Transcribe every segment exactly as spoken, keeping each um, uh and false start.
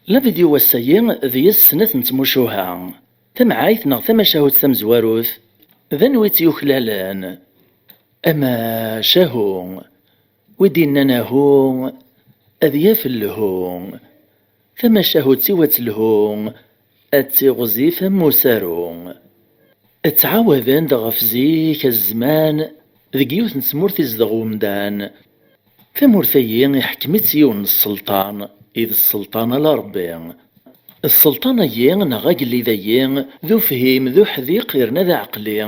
La vidéo ass-ayi d yis snat n tmucuha. Tamɛayt neɣ tamacahut tamezwarut, d anwi tt-yuklalen? Amacahu, wi d-innan ahu, ad yaf lhu. Tamacahut-iw ad telhu, ad tiɣzif am usaru. Ttɛawaden-d ɣef zik, zzman, deg yiwet n tmurt izdeɣ umdan. Tamurt-agi iḥkem-itt yiwen n sselṭan, i d sselṭan ala Ṛebbi. Sselṭan-agi neɣ agellid-agi d ufhim, d uḥdiq yerna d aɛeqli.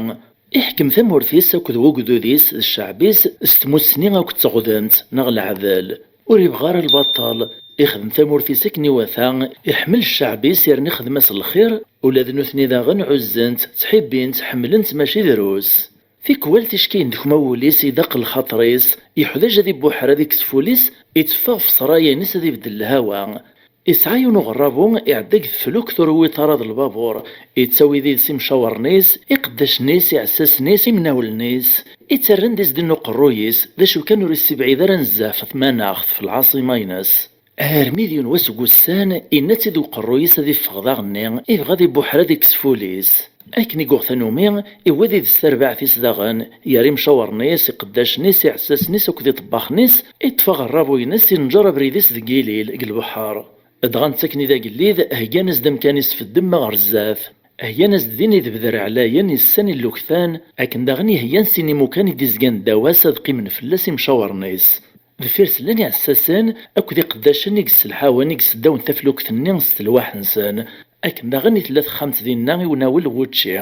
Iḥkem tamurt-is akked wegdud-is d cceɛb-is s tmussni akked teɣdemt neɣ leɛdel. Ur ibɣi ara lbaṭel, ixdem tamurt-is akken iwata, iḥemmel cceɛb-is yerna ixdem-as lxir, ula d nutni daɣen ɛuzzen-t, ttḥibbin-t, ḥemmlen-t mačči drus. Tikwal ticki yendek wawul-is, idaq lxaṭer-is, yeḥdaǧ ad ibuḥer ad ikkes ful-is, itteffeɣ f ṣṣraya-ines ad ibeddel lhawa. Isɛa yiwen uɣerrabu iɛedda deg teflukt ur iwwiḍ ara d lbabur, ittawi did-s imcawren-is, iqeddacen-is, iɛessasen-is, imnawlen-is, ittarran-d izden n uqerruy-is, d acu kan ur issibɛid ara nezzeh f tmanaɣt, f lɛaṣima-ines. Armi d yiwen wass deg wussan, inna-tt-id uqerruy-is ad iffeɣ daɣenni, ibɣa ad ibuḥer ad ikkes ful-is. Akken i yuɣ tanumi, iwwi did-s tarbaɛt-is daɣen, yerra imcawren-is, iqeddacen-is, iɛessasen-is akked iṭebbaxen-is, iṭṭef aɣerrabu-ines, inǧer abrid-is deg yilil, deg lebḥer. Dɣa netta akken i d agellid, heggan-as-d amkan-is f ddemma ɣer zdat. Heggan-as-d din idebder ɛlayen, issan illuktan, akken daɣen iheyyan sin imukan i d-izgan ddaw-as ad qqimen fell-as imcawren-is. Deffir-s llan iɛessasen akked iqeddacen i yesselḥawen, i yesseddawen taflukt-nni s telwaḥ-nsen. Akken daɣen i tella texxamt dinna i unawel n wučči.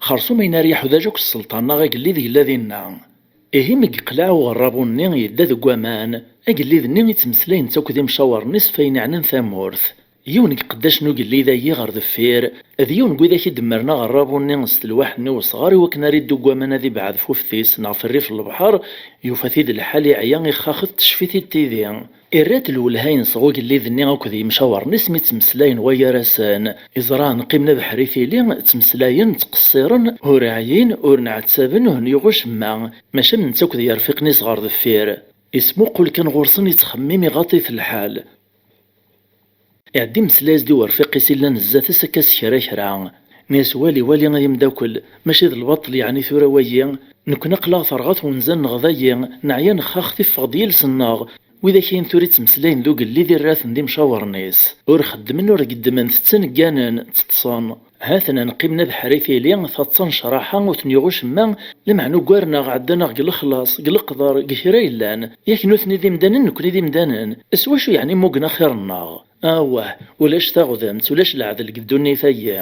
Xersum ayen ara yeḥdaǧ akk sselṭan neɣ agellid yella dinna. Ihi mi yeqleɛ uɣerrabu-nni yedda deg waman, agellid-nni ittmeslay netta akked imcawren-is f ayen iɛnan tamurt. Yiwen deg iqeddacen ugellid-agi ɣer deffir, d yiwen n widak i d-mmren aɣerrabu-nni s telwaḥ-nni wesɣar i wakken ara iddu deg waman ad ibɛed f uftis neɣ f rrif n lebḥer, yufa-t-id lḥal iɛya, ixaxet, tecfi-t-id tidi. Irra-d lwelha-ines ɣer ugellid-nni akked yimcawren-is mi ttmeslayen waygar-asen. Iẓra qqim d abeḥri tili, ttmeslayen, ttqeṣṣiren, ur ɛyin, ur nɛettaben, ur nɣucc ma, maca am netta akked yirfiqen-is ɣer deffir. Ismuqul kan ɣur-sen, ittxemmim, iɣaḍ-it lḥal. Iɛedda imeslay-as-d i urfiq-is illan zdat-s akka s kra kra. Nni-as: "Wali, wali ay ameddakel, mačči d lbaṭel yeɛni tura wagi? Nekkni aql-aɣ terɣa twenza-nneɣ dagi, neɛya nexxax, tiffeɣ-d yiles-nneɣ. Widak ayen tura ittmeslayen d ugellid irra-ten d imcawren-is. Ur xeddmen, ur geddmen, tetten, gganen, tteṭṭsen." Ha-ten-a qqimen abeḥri tili, taḍsa n ccraḥa ur ten-yuɣ ucemma, lameɛna ugaren-aɣ, ɛeddan-aɣ deg lexlaṣ, deg leqder, deg kra yellan. Yak nutni d imdanen, nekkni d imdanen. S wacu yeɛni mmugen axir-nneɣ? Awah, ulac taɣdemt, ulac leɛdel deg ddunit-agi.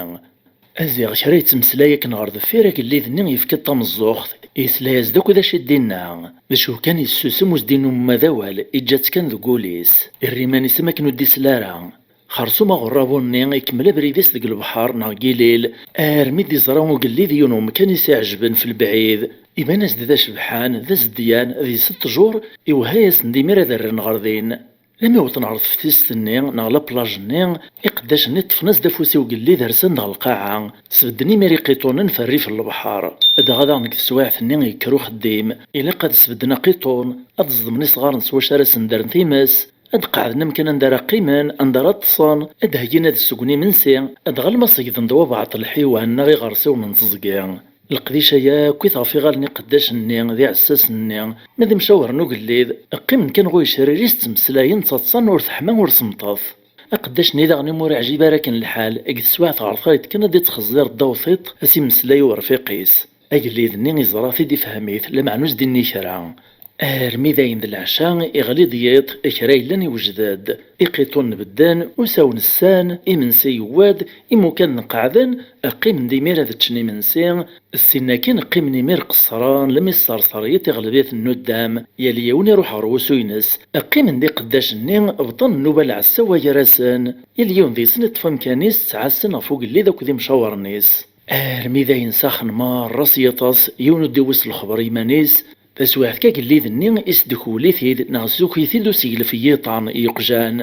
Ziɣ kra yettmeslay akken ɣer deffir, agellid-nni yefka-d tameẓẓuɣt, yesla-yas-d akk d acu i d-inna. D acu kan yessusem, ur s-d-innum ma d awal, iǧǧa-tt kan deg wul-is. Irra iman-is am akken ur d-isel ara. Xersum aɣerrabu-nni ikemmel abrid-is deg lebḥer neɣ deg yilil, armi d-iẓra ugellid yiwen umkan i s-iɛejben f lebɛid. Iban-as-d d acebḥan, d azedyan, d yis ṭṭjur, iwehha-yasen-d imir ad rren ɣer din. Lami wwḍen ɣer teftist-nni neɣ la plage-nni, iqeddacen-nni ṭṭfen-as-d afus i ugellid, rsan-d ɣer lqaɛa, sbedden imir iqiṭunen f rrif n lebḥer. Dɣa daɣen deg teswiɛt-nni yekker uxeddim, ilaq ad sbedden aqiṭun, ad ẓedmen isɣaren s wacu ara sendren times, ad qeɛden amkan anda ara qqimen, anda ara ṭṭsen, ad d-heggin ad ssugen imensi, dɣa alma ṣegden-d wabeɛṭ lḥiwan neɣ iɣersiwen n teẓgi. Leqdic-a yakk i t-ɣef iɣallen iqeddacen-nni d iɛessasen-nni, ma d imcawren n ugellid, qqimen kan ɣur-i icrir-is ttmeslayen, ttaḍsan, ur teḥma ur semṭet. Aqeddac-nni daɣen imi ur iɛjib ara akken lḥal, deg teswiɛt ɣer tayeḍ kan ad d-ittxeẓẓir ddaw tiṭ, ad s-immeslay i urfiq-is. Agellid-nni iẓra-t-id, ifhem-it, lameɛna ur s-d-inni kra. Armi d ayen d leɛca, iɣli-d yiḍ, kra yellan iwjed-d. Iqiṭunen bedden, usawen ssan, imensi yewwa-d, imukan qeɛden, qqimen-d imir ad ččen imensi. Ssin akin qqimen imir qeṣṣren, lmi sserser yiḍ iɣleb-iten nuddam, yal yiwen iruḥ ɣer wusu-ines. Qqimen-d iqeddacen-nni, bḍan nnuba lɛessa waygar-asen, yal yiwen deg-sen iṭṭef amkan-is, ttɛassen ɣef ugellid akked imcawren-is. Armi d ayen s axen merra s yiṭes, yiwen ur d-iwwi s lexber i yiman-is. Taswiɛt kan agellid-nni isdekkel-it-id neɣ issuki-t-id useglef n yiṭan yeqjan.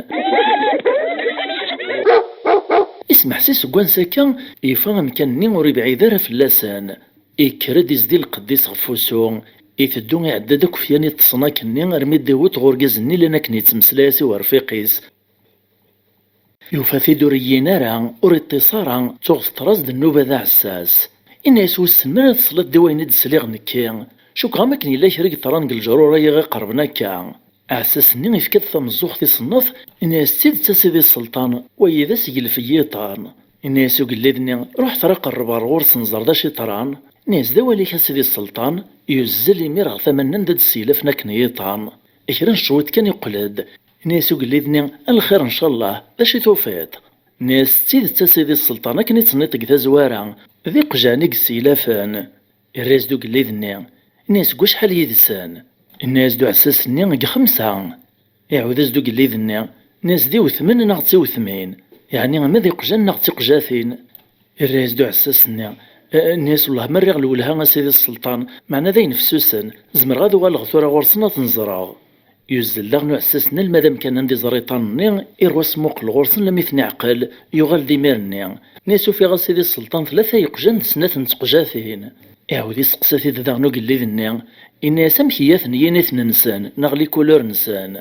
Ismeḥsis seg wansi akka, ifa amkan-nni ur ibɛid ara fell-asen. Ikker-d izdi lqedd-is ɣef wusu, iteddu iɛedda-d akk f yan iṭṭsen akkenni armi d-iwweḍ ɣer urgaz-nni llan akken yettmeslay-as i urfiq-is. Yufa-t-id ur yyin ara, ur iṭṭis ara, tuɣ teṭṭer-as-d nnuba d aɛessas. Inna-yas: "Wissen ma tesliḍ-d i wayen i d-sliɣ nekki? Cukkeɣ am akken yella kra i yeḍran deg leǧrur-agi iqerben akka." Aɛessas-nni ifka-d tameẓẓuɣt i Ṣennet, inna-yas: "D tidet a sidi sselṭan, wagi d aseglef n yiḍan." Inna-yas ugellid-nni: "Ruḥ tura qerreb ɣer ɣur-sen, ẓer d acu yeḍran." Inna-yas: "D awal-ik a sidi sselṭan." Yuzzel imir ɣer tama-nni anda d-sseglfen akken yiḍan. Kra n cwiṭ kan iqqel-d. Inna-yas ugellid-nni: "A lxir ncallah, d acu i tufiḍ?" Inna-yas: "D tidet a sidi sselṭan, akken i d-tenniḍ deg tazwara, d iqjan i yesseglafen." Irra-yas-d ugellid-nni, inna-yas: "Deg wacḥal yid-sen?" Inna-yas-d uɛessas-nni: "Deg xemsa." Iɛawed-as-d ugellid-nni, inna-yas: "D iwetmen neɣ d tiwetmin? Yeɛni ama d iqjan neɣ d tiqjatin?" Irra-yas-d uɛessas-nni, eh, inna-yas: "Wellah ma rriɣ lwelha a sidi sselṭan, meɛna d ayen fessusen, zemreɣ ad uɣaleɣ tura ɣur-sen ad ten-ẓreɣ." Yuzzel daɣen uɛessas-nni alma d amkan anda iẓra iḍan-nni, irwa asmuqel ɣur-sen lammi ten-iɛqel, yuɣal-d imir-nni. Inna-yas: "Ufiɣ a sidi sselṭan tlata yeqjan d snat n teqjatin." Iɛawed isteqsa-t-id daɣen ugellid-nni, inna-yas: "Amek i ten-nsen, neɣ likulur-nsen?"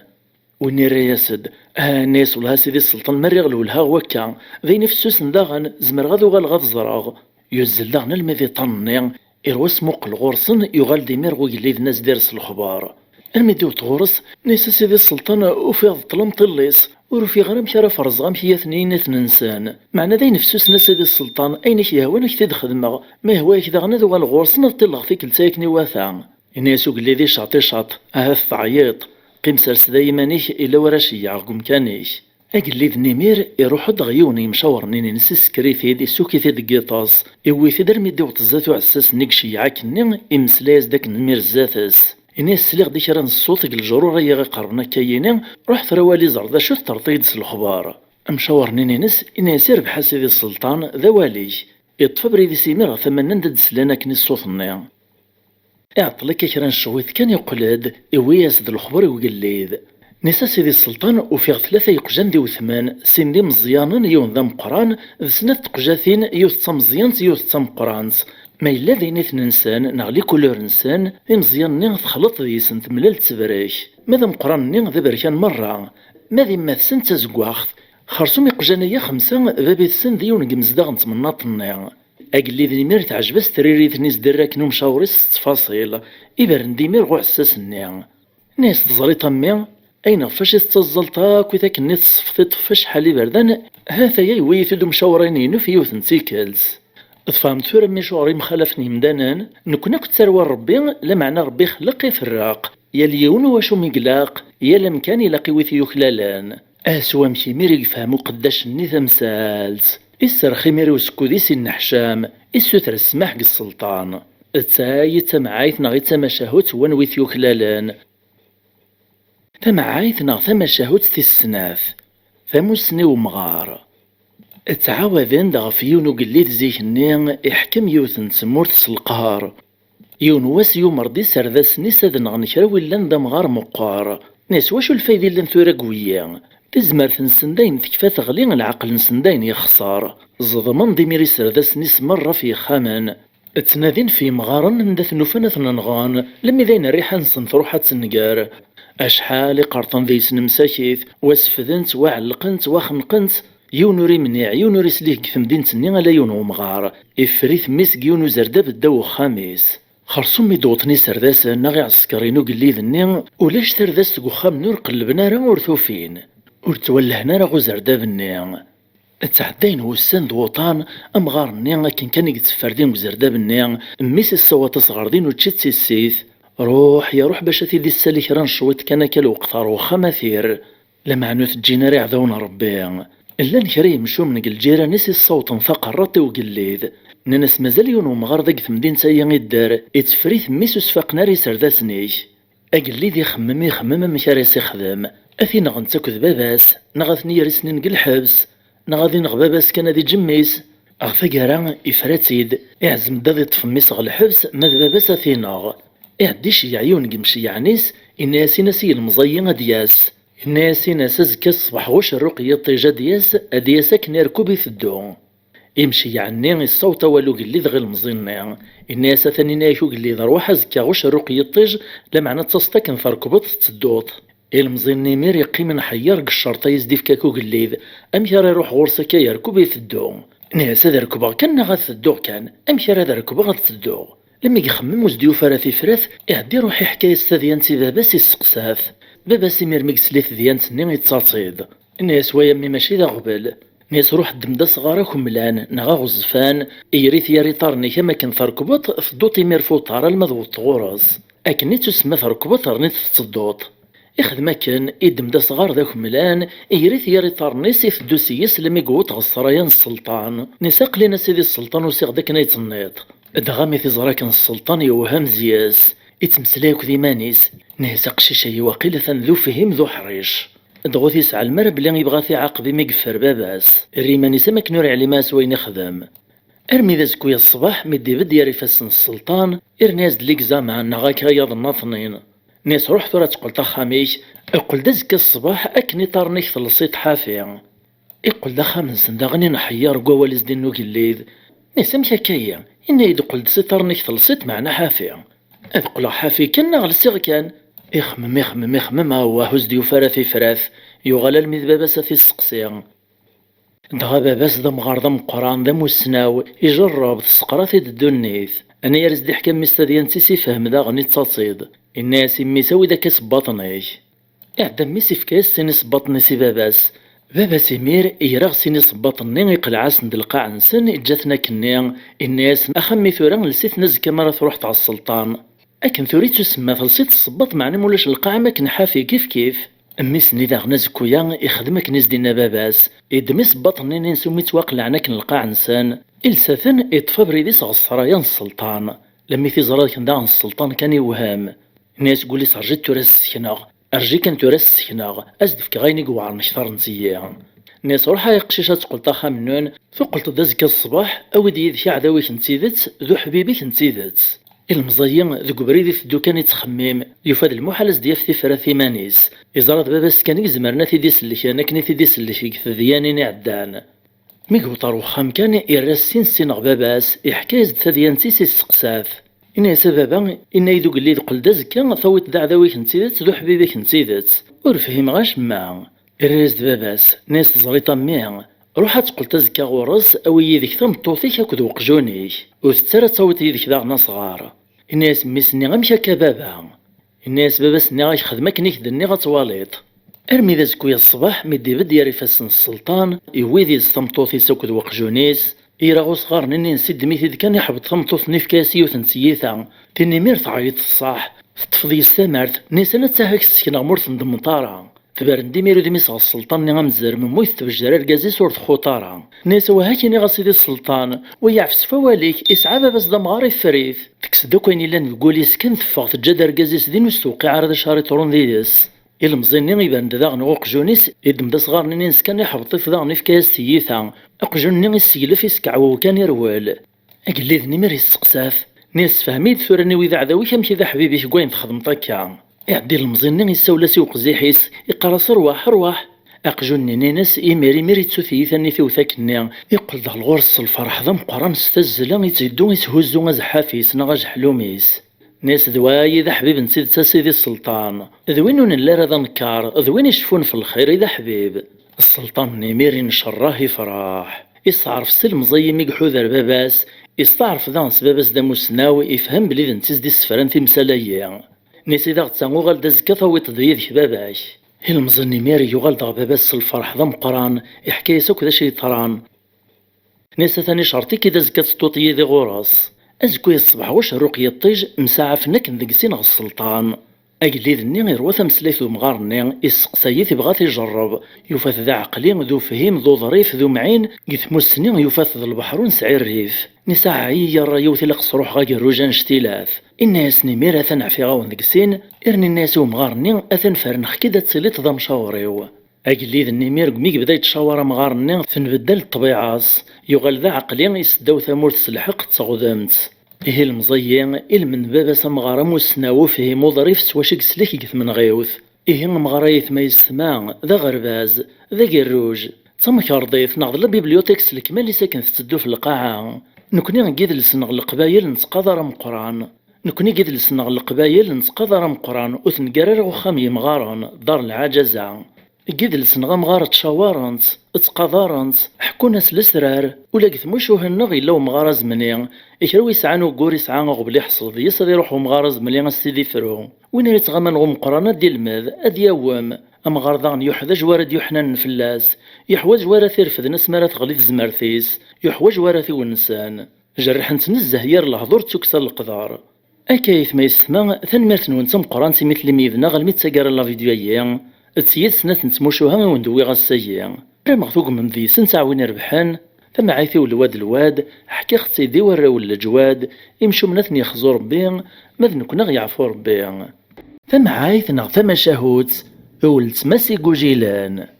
Win irra-yas-d, ah, inna-yas: "Wellah a sidi sselṭan, ma rriɣ lwelha wakka, d ayen ifessusen daɣen, zemreɣ ad uɣaleɣ ad ẓreɣ." Yuzzel daɣen almi d iḍan-nni, irwa asmuqel ɣur-sen, yuɣal-d imir ɣer ugellid-nni ad s-d-ires lexbar. Almi d-iwweḍ ɣur-s, inna-yas: "A sidi sselṭan, ufiɣ-d ṭṭlam ṭillis, ur ufiɣ ara amek ara ferẓeɣ amek i ten-nsen. Meɛna d ayen fessusen a sidi sselṭan, ayen i k-yehwan ad k-t-id-xedmeɣ, ma yehwa-yak daɣen ad uɣaleɣ ɣur-sen ad ṭilleɣ tikkelt-a akken iwata." Inna-yas ugellid icaṭ icaṭ: "Ahat teɛyiḍ, qqim sers da iman-ik, illa wara ceyyeɛ deg umkan-ik." Agellid-nni imir iruḥ-d ɣer yiwen n yimcawren-ines, isekker-it-id, issuk-it-id deg yiṭas, iwwi-t-id armi d-iwweḍ zdat uɛessas-nni i iceyyeɛ akkenni, imeslay-as-d akken imir zdat-s. Inna-yas: "Sliɣ-d i kra n ṣṣut deg leǧrur-agi iqerben akka-yini, ruḥ tura wali ẓer d acu teṭṭreḍ-iyi-d s lexbar." Amcawren-ines inna-yas: "Irbeḥ a sidi sselṭan, d awal-ik." Iṭṭef abrid-is imir ɣer tama-nni anda d-slan akken i ṣṣut-nni. Iɛeṭṭel akka kra n cwiṭ kan, iqqel-d, iwwi-yas-d lexber i ugellid. Inna-yas: "A sidi sselṭan, ufiɣ tlata yeqjan d iwetmen, sin d imeẓyanen, yiwen d ameqqran, d snat teqjatin, yiwet d tameẓyant, yiwet d tameqqrant. Ma yella d ayen i ten-nsen, neɣ likulur-nsen, d imeẓyanen-nni texleḍ deg-sen, temlal d tebrek. Ma d ameqqran-nni d aberkan merra. Ma d yemma-tsen d tazeggaɣt. Xersum iqjan-agi xemsa, bab-itsen d yiwen n yimezdaɣ n temnaḍt-nni." Agellid-nni imir teɛjeb-as tririt-nni s-d-irra akken umcawṛ-is s ttfaṣil, ibren-d imir ɣer uɛessas-nni. Inna-yas: "Teẓriḍ a mmi, ayen ɣef wacu i tettazzaleḍ akk i takkenni tesseftiṭ ɣef acḥal iberdan, ha-t-aya yewwi-yi-t-id umcawṛ-inu ɣef yiwet n tikkelt. Tfehmeḍ tura mmi acuɣer i mxalafen yemdanen? Nekkni akk d tarwa n Ṛebbi, lameɛna Ṛebbi ixelleq iferreq. Yal yiwen u wacu mi ilaq, yal amkan ilaq i wi t-yuklalen." Ah, s wamek imir i yefhem uqeddac-nni tamsalt! Iserrex imir i usekkud-is inneḥcam, issuter ssmaḥ deg sselṭan. D ta i d tamɛayt neɣ i d tamacahut n wanwa i t-yuklalen? Tamɛayt neɣ tamacahut tis snat, tamussni n umɣar. Ttɛawaden-d ɣef yiwen ugellid zik-nni iḥkem yiwet n tmurt s lqehṛ. Yiwen wass yumer-d iserdasen-is ad nɣen kra n win yellan d amɣar meqqer. Inna-yas: "Wacu lfayda yellan tura deg wiyi? Tazmert-nsen dayen tekfa teɣli, leɛqel-nsen dayen yexṣer." Ẓedmen-d imir iserdasen-is merra ɣef yexxamen. Ttnadin ɣef yemɣaren anda ten-ufan ad ten-nɣen, lemmi dayen rriḥa-nsen truḥ ad tenger. Acḥal iqerṭen deg-sen msakit, wa sefden-tt, wa ɛellqen-tt, wa xenqen-tt. Yiwen ur imniɛ, yiwen ur islik deg temdint-nni ala yiwen wemɣar. Iffer-it mmi-s deg yiwen uzerdab ddaw uxxam-is. Xersum mi d-wwḍen iserdasen neɣ iɛsekriyen ugellid-nni, ulac tardast deg uxxam-nni ur qellben ara ur t-ufin. Ur ttwallhen ara ɣer uzerdab-nni. Ttɛeddayen wussan d wuṭan, amɣar-nni akken kan i yetteffer din deg uzerdab-nni, mmi-s issawaḍ-as ɣer din učči d tissit. Ruḥ ya ruḥ bac ad t-id-issali kra n cwiṭ kan akka lweqt ɣer wexxam ad t-irr. Lameɛna ur t-ǧǧin ara iɛdawen n Ṛebbi. Llan kra yemcumen deg lǧiran-is issawḍen taqerraṭ i ugellid. Nnan-as mazal yiwen wemɣar deg temdint-agi idder, itteffer-it mmi-s ur s-faqen ara iserdasen-ik. Agellid ixemmem, ixemmem amek ara s-ixdem. Ad t-inɣent akked baba-s, neɣ ad ten-yerr i snin deg lḥebs, neɣ ad ineɣ baba-s kan ad iǧǧ mmi-s. Ɣer taggara, ifra-tt-id, iɛzem-d ad iṭṭef mmi-s ɣer lḥebs, ma d baba-s ad t-ineɣ. Iɛedda iceyyeɛ yiwen deg yimceyyeɛen-is, inna-yas: "Ini-as i yilemẓi-yi ad d-yas." Inna-yas: "Ini-as azekka ṣṣbeḥ ɣer ucerruq n yiṭij ad d-yas, ad d-yas akken irkub iteddu." Imceyyeɛ-nni issaweḍ awal ugellid ɣer ilemẓi-nni. Inna-yas: "Atan ini-ak ugellid, rwaḥ azekka ɣer ucerruq n yiṭij, lameɛna ad taseḍ akken trekbeḍ tettedduḍ." Ilemẓi-nni imir iqqim inḥeyyer deg ccerṭ ay as-d-ifka akk ugellid. Amek ara iruḥ ɣur-s akka yerkeb iteddu? Nniɣ-as ad rekbeɣ kan neɣ ad tedduɣ kan? Amek ara ad rekbeɣ ad tedduɣ? Lemmi ixemmem ur s-d-yufi ara tifrat, iɛedda iruḥ iḥka-yas tadyant i baba-s, isteqsa-t. Baba-s imir mi yesla i tedyant-nni ittaḍ-tt-id. Nniɣ-as way a mmi mačči d aɣbel. Nniɣ-as ruḥ ddem-d asɣar akemlan neɣ aɣezzfan, ger-it gar iṭarren-ik am akken trekbeḍ, tedduḍ imir f uṭar alma d-tewweḍ ɣur-s. Akken i ttusemma trekbeḍ rniḍ tettedduḍ. Ixdem akken, iddem-d asɣar d akemlan, iger-it gar iṭarren-is, iteddu s-yes lammi yewweḍ ɣer ṣṣraya n sselṭan. Nniɣ-as aql-in a sidi sselṭan, usiɣ-d akken ay d-tenniḍ. Dɣa mi t-iẓra akken sselṭan yewhem zzi-s, ittmeslay akked iman-is. Nniɣ-as aqcic-agi waqil atan d ufhim d uḥric. Dɣa ur t-yesɛelm ara belli yebɣa ad t-iɛaqeb imi yeffer baba-s. Irra iman-is am akken ur yeɛlim ara s wayen ixdem. Armi d azekka-ya ṣṣbeḥ mi d-ibedd gar ifassen n sselṭan, irna-yas-d ligzaman neɣ akka yaḍ nnaṭnin. Nniɣ-as ruḥ tura ad teqqleḍ axxam-ik, qqel-d azekka ṣṣbeḥ akken iṭarren-ik telsiḍ ḥafi. Iqqel-d axxam-nsen daɣen inḥeyyer deg wawal i s-d-inna ugellid. Nniɣ-as amek akka-yi? Inna-yi-d qqel-d s iṭarren-ik telsiḍ meɛna ḥafi. Ad qqleɣ ḥafi kan neɣ lsiɣ kan? Ixemmem, ixemmem, ixemmem, awah ur s-d-yufi ara tifrat. Yuɣal almi d baba-s ad t-isteqsi. Dɣa baba-s d amɣar d ameqqran, d amussnaw, ijerreb, tesseqra-t-id ddunit. Anayer i s-d-iḥka mmi-s tadyant-is, ifhem daɣen ittaḍ-tt-id. Inna-yas i mmi-s awi-d akka isebbaḍen-ik. Iɛedda mmi-s ifka-yas sin isebbaḍen-is i baba-s. Baba-s imir igra sin isebbaḍen-nni, iqleɛ-asen-d lqaɛ-nsen, iǧǧa-ten akkenni. Inna-yasen axxam-nni tura lsit-ten azekka mi ara truḥeḍ ɣer sselṭan. Akken tura i ttusemma telsiḍ tessebbaḍ meɛna ma ulac lqaɛ am akken ḥafi kif kif. Mmi-s-nni daɣen azekka-ya ixdem akken i s-d-inna baba-s, iddem isebbaḍen-nni-ines umi ttwaqelɛen akken lqaɛ-nsen, ilsa-ten, iṭṭef abrid-is ɣer ṣṣraya n sselṭan. Lammi t-iẓra akken daɣen sselṭan kan iwhem. Inna-yas deg wul-is rǧi-t tura ad s-sekneɣ, rǧi kan tura ad s-sekneɣ, ad s-d-fkeɣ ayen i iweɛren kter n tiyyi. Inna-yas ruḥ ay aqcic ad teqqleḍ axxam-nnun, tuqqleḍ-d azekka ṣṣbeḥ, awi-d yid-k aɛdaw-ik n tidet d uḥbib-ik n tidet. Ilemẓi-yi deg ubrid iteddu kan ittxemmim, yufa d lmuḥal ad s-d-yaf tifrat iman-is. Iẓra d baba-s kan i izemren ad t-id-isellken akken i t-id-isellek deg tedyanin iɛeddan. Mi yewweḍ ɣer wexxam kan, irra-s sin sin ɣer baba-s, iḥka-yas-d tadyant-is, isteqsa-t. Inna-yas a baba, inna-yi-d ugellid qqel-d azekka, tawiḍ-d aɛdaw-ik n tidet d uḥbib-ik n tidet. Ur fhimeɣ acemma. Irra-yas-d baba-s, inna-yas teẓriḍ a mmi, ruḥ ad teqqleḍ azekka ɣur-s, awi yid-k tameṭṭut-ik akked weqjun-ik. Ur tett ara ad tawiḍ yid-k daɣen asɣar. Inna-yas mmi-s-nni amek akka a baba? Inna-yas baba-s-nni ak-xdem akken i k-d-nniɣ ad twaliḍ. Armi d azekka-ya ṣṣbeḥ mi d-ibedd gar ifassen n sselṭan, iwwi did-s tameṭṭut-is akked weqjun-is, ira usɣar-nni-ines iddem-it-id kan iḥbeḍ tameṭṭut-nni ifka-yas yiwet n tyita. Tin imir teɛyiḍ tṣaḥ, teṭṭef deg-s tamart, nnisan ad tt-ak-ssekneɣ ma ur tendemmeḍ ara. Tberren-d imir udem-is ɣer sselṭan-nni amezrem, mmu tettbejjar argaz-is ur txuṭ ara. Nnisan wah-ak iniɣ a sidi sselṭan, wa yeɛfes f wawal-ik, isɛa baba-s d amɣar iffer-it. Tekkes-d akk ayen illan deg wul-is kan teffeɣ teǧǧa-d argaz-is din ur s-tewqiɛ ara d acu ara iḍrun did-s. Ilemẓi-nni iban-d daɣen uqjun-is, iddem-d asɣar-nni-ines kan iḥbeṭ-it daɣen ifka-yas tiyita. Aqjun-nni isseglef iskeɛwew kan irwel. Agellid-nni imir yesteqsa-t, nnisan sefhem-iyi-d tura aniwi d aɛdaw-ik amek i d aḥbib-ik deg wayen txedmeḍ akka. Iɛedda ilemẓi-nni issawel-as i uqziḥ-is, iqqar-as rwaḥ, rwaḥ. Aqjun-nni ines imir imir ittu tiyita-nni tiwt akkenni, iqqel-d ɣer ɣur-s s lferḥ d ameqqran s tazzla itteddu itthuzzu azeḥḥaf-is neɣ ajeḥlum-is. Nnisan d wa i d aḥbib n tidet a sidi sselṭan, d win ur nelli ara d anekkar, d win iceffun f lxir i d aḥbib. Sselṭan-nni imir incerreh ifreḥ. Isteɛref s ilemẓi-yi mi iḥuder baba-s, isteɛref daɣen s baba-s d amussnaw, ifhem belli d netta i s-d-issefran timsal-agi. Nnisan d aɣetta uɣal-d azekka tawiḍ-d yid-k baba-k. Ilemẓi-nni imir yuɣal-d ɣer baba-s s lferḥ d ameqqran, iḥka-yas akk d acu yeḍran. Nnisan atan icerṭ-ik-id azekka ad tedduḍ yid-i ɣur-s. Azekka-ya ṣṣbeḥ ɣur-s rruq yiṭij, msaɛafen akken deg sin ɣer sselṭan. Agellid-nni irwa tameslayt d umɣar-nni, isseqsa-yi-t ibɣa ad t-ijerreb, yufa-t d aɛeqli, d ufhim, d uḍrif, d umɛin, deg tmussni yufa-t d lbeḥr ur nesɛi rrif. Nnisan ɛyiɣ, yerra yiwet ilaq sruḥeɣ agerruj annect-ilat. Inna-yasen imir atan ɛfiɣ-awen deg sin, irna inna-yas i umɣar-nni atan ferneɣ-k-id ad tiliḍ d amcawṛ-iw. Agellid-nni imir deg mi yebda yettcawar amɣar-nni tenbeddal ṭṭbiɛa-s, yuɣal d aɛeqli, iseddaw tamurt s lḥeqq d teɣdemt. Ihi ilemẓi-yi, ilmend baba-s amɣar amussnaw ufhim uḍrif s wacu i yeslek deg tmenɣiwt. Ihi amɣar ayetma yessetma, d aɣerbaz, d agerruj, d tamkerḍit neɣ d la bibliothèque s lekmal-is akken tetteddu f lqaɛa. Nekni deg yidles-nneɣ n leqbayel nettqadar ameqqran. Nekni deg idles-nneɣ n Leqbayel nettqadar ameqqran, ur t-neggar ara uxxam yemɣaren, dar lɛaǧaza. Deg idles-nneɣ amɣar ttcawaren-t, ttqadaren-t, ḥekkun-as lesrar. Ula deg tmucuha-nneɣ yella umɣar azemni, kra wi yesɛan ugur yesɛa aɣbel iḥṣel deg-s, ad iruḥ umɣar azemni ad s-t-id-ifru. Win ara yettɣaman ɣer umeqqran ad d-ilmed, ad yawem. Amɣar daɣen yuḥwaǧ wi ara d-yuḥnanen fell-as, yuḥwaǧ wi ara t-irefden asmi ara teɣli tezmert-is, yuḥwaǧ wi ara t-iwensen. Jerrḥen-t nezzeh yir lehdur d tukksa n leqder. Akka aytma yessetma, tanemmirt-nwen d tameqqrant imi tellim yid-neɣ almi d taggara n la vidéo-agi. D yid-sen ad ten-ttmucuha i wen-d-wwiɣ ass-agi. Ssarameɣ tugmem deg-sent a win irebḥen. Tamɛayt-iw lwad lwad, ḥkiɣ-tt-id i warraw n leǧwad, imcumen ad ten-yexzu Rebbi, ma d nekkni ad ɣ-yeɛfu Rebbi. Tamɛayt neɣ tamacahut, weltma-s igujilen.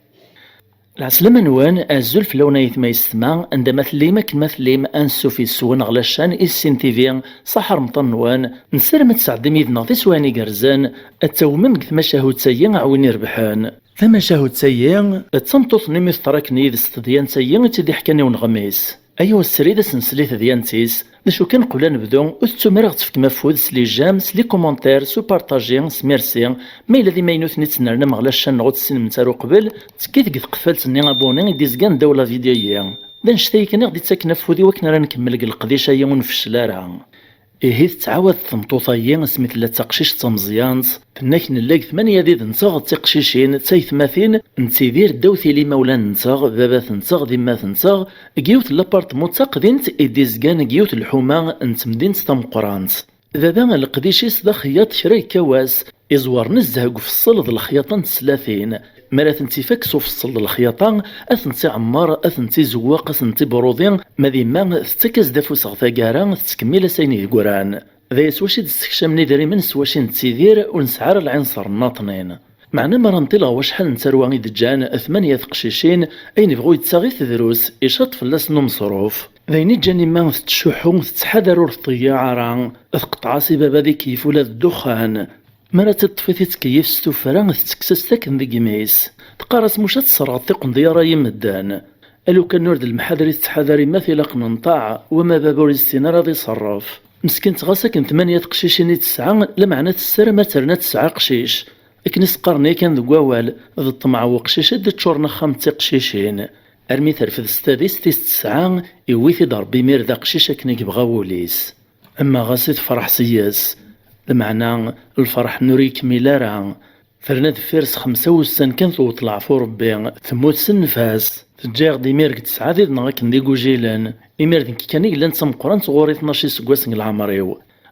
Lɛeslama-nwen, azul fell-awen aytma yessetma, anda ma tellim, akken ma tellim, ansuf yes-wen ɣer la chaîne Issin T V, ṣaḥa remṭan-nwen, nessaram ad tesɛeddim yid-neɣ tiswiɛin igerrzen, ad tawmem deg tmacahut-agi a win irebḥen. Tamacahut-agi, d tameṭṭut-nni mi teḍra akken yid-s tedyant-agi i tt-id-iḥkan i uneɣmis. Ay awessar d asensel i tedyant-is, d acu kan qbel ad nebdu, ur tettum ara ɣ-tefkem afud s les j'aime, s les commentaires, s upartaji, s merci, ma yella d imaynuten i tettnernam ɣer la chaîne neɣ ur tessinem ara uqbel, tekkit deg tqeffalt-nni abonné i d-izgan ddaw la vidéo-yi. D annect-agi kan i ɣ-d-ittaken afud i wakken ara nkemmel deg leqdic-agi ur nfeccel ara. Ihi tettɛawad tmeṭṭut-agi asmi tella d taqcict d tameẓyant, tenna-k nella deg tmanya did-nteɣ d tiqcicin, d taytmatin, nettidir ddaw tili imawlan-nteɣ, baba-tenteɣ d imma-tenteɣ, deg yiwet n lapartmu d taqdimt i d-izgan deg yiwet n lḥuma n temdint tameqqrant. Baba leqdic-is d axeyyaṭ kra yekka wass, iẓwer nezzeh deg ufeṣṣel d lexyaṭa n teslatin. Mi ara tent-ifak s ufeṣṣel d lexyaṭa, ad tent-iɛemmer, ad tent-izewweq, ad tent-ibruḍi, ma d yemma tettak-as-d afus ɣer taggara, tettkemmil-as ayen i d-yeggran. D aya s wacu i d-ssekcamen idrimen s wacu i nettidir, ur nesɛi ara lɛinṣer nnaṭnin. Meɛna mi ara nṭil ɣer wacḥal n tarwa i d-ǧǧan tmanya teqcicin, ayen yebɣu yettaɣ-it drus, icaṭ fell-asen umeṣruf. D ayen i ǧǧan imma tettcuḥḥu, tettḥadar ur tḍeyyeɛ ara, tqeṭṭeɛ-as i baba ad ikeyyef ula d ddexxan. Mi ara tt-iṭṭef i tettkeyyif s tuffra, tettekkes-as-t akken deg imi-s. Teqqar-as muc ad tesserɣeḍ tiqendyar ay i medden. A lukan ur d lemḥader i tettḥadar imma tilaq nenṭeɛ, wama baba ur yessin ara ad iṣerref. Meskint ɣas akken tmanya teqcicin i tesɛa, lameɛna tessaram ad terna tesɛa aqcic. Akken i s-qqaren yakan deg wawal, d ṭṭmeɛ n uqcic i d-iččuren axxam d tiqcicin. Armi terfed s tadist tis tesɛa, iwwi-t-id Ṛebbi imir d aqcic akken i yebɣa wul-is. Ama ɣas i tefreḥ s-yes, lmeɛna lferḥ-nni ur yekmil ara. Terna deffir s xemsa wussan kan tewweḍ leɛfu Ṛebbi, temmut s nnfas. Teǧǧa-yaɣ-d imir deg tesɛa did-neɣ akken d igujilen. Imir d nekk kan i yellan d tameqqrant ɣur-i tnac iseggasen deg leɛmer-iw.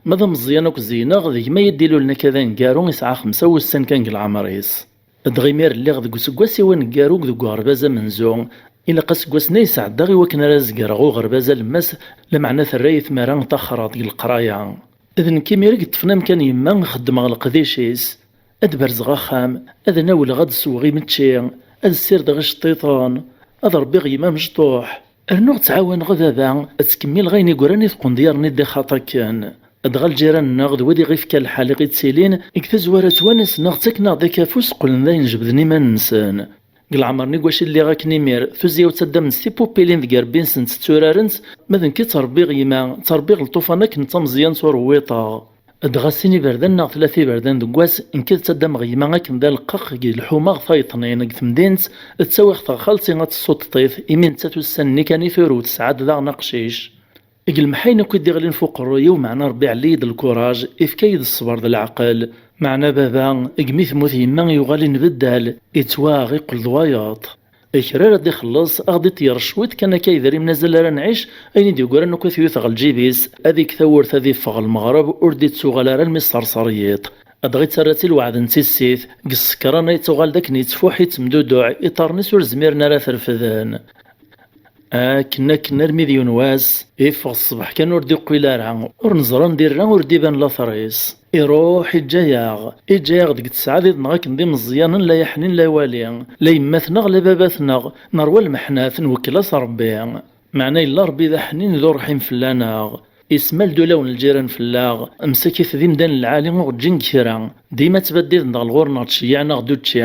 Ma d ameẓyan akk zeyneɣ, d gma i d-ilulen akka d aneggaru, isɛa xemsa wussan kan deg leɛmer-is. Dɣa imir lliɣ deg useggas-iw aneggaru deg uɣerbaz amenzu. Ilaq aseggas-nni yesɛeddaɣ i wakken ara zegreɣ uɣerbaz alemmas, lameɛna terra-yi tmara taxraḍ deg leqraya. D nekk imir i yeṭṭfen amkan yemma, xeddmeɣ leqdic-is. Ad berzeɣ axxam, ad nawleɣ, ad sweɣ imečči, ad ssirdeɣ iceṭṭiḍen, ad ṛebbiɣ yemma amecṭuḥ. Rnuɣ ttɛawaneɣ baba, ad ttkemmileɣ ayen i yuran i tqendyar-nni d ixaṭ akken. Dɣa lǧiran-nneɣ d wid i ɣ-ifka lḥal i ɣ-ittilin, deg tazwara ttwanasen-aɣ, ttaken-aɣ-d akk afus, qqlen d ayen jebden iman-nsen. Deg leɛmer-nni deg wacu i lliɣ akken imir, tuzzya-w ttaddament tipupilin deg irebbi-nsent tturarent, ma d nekk i ttrebbiɣ yemma, ttrebbiɣ lṭufan akken d tameẓyant ur wwiṭeɣ. Dɣa sin iberdan neɣ tlata iberdan deg wass, nekk ad ttaddameɣ yemma akken d aleqqaq deg lḥuma ɣer tayeḍnin deg temdint, ttawiɣ-t ɣer xalti ad tessuṭṭeḍ-it, imi nettat ussan-nni kan i turew, tesɛa-d daɣen aqcic. Deg lemḥayen akk i d-iɣlin f uqerruy-iw, meɛna Ṛebbi iɛelli-yi-d lkuraj, ifka-yi-d ṣṣber d leɛqel. Meɛna baba, deg mi temmut yemma, yuɣal inbeddal, ittwaɣ, iqqel d wayeḍ. Kra ara d-ixelleṣ, a ɣ-d-iṭeyyer cwiṭ kan akka idrimen azal ara nɛic, ayen i d-yeggran akk ad t-yut ɣer lǧib-is, ad ikk tawwurt ad iffeɣ ɣer lmeɣreb, ur d-ittuɣal ara almi sserser yiḍ. Dɣa ittarra-tt i lweɛd n tissit, deg ssekran ay tuɣal d akken yettfuḥ, yettemduduɛ, iḍarren-is ur zmiren ara ad t-refden. Akken, akken, armi d yiwen wass, iffeɣ ṣṣbeḥ kan ur d-iqqil ara, ur neẓri anda irra, ur d-iban later-is. Iruḥ, iǧǧa-yaɣ, iǧǧa-yaɣ deg tesɛa did-neɣ akken d imeẓyanen, la yaḥnin la iwali, la yemmat-neɣ la baba-tneɣ, nerwa lmeḥnat, nwekkel-as Ṛebbi. Meɛna yella Ṛebbi d aḥnin d urḥim fell-aneɣ. Ismal-d ulawen n lǧiran fell-aɣ, msakit d imdanen lɛali ur ɣ-ǧǧin deg kra, dima ttbaddiden-d ɣer ɣur-neɣ, ttceyyiɛen-aɣ-d učči.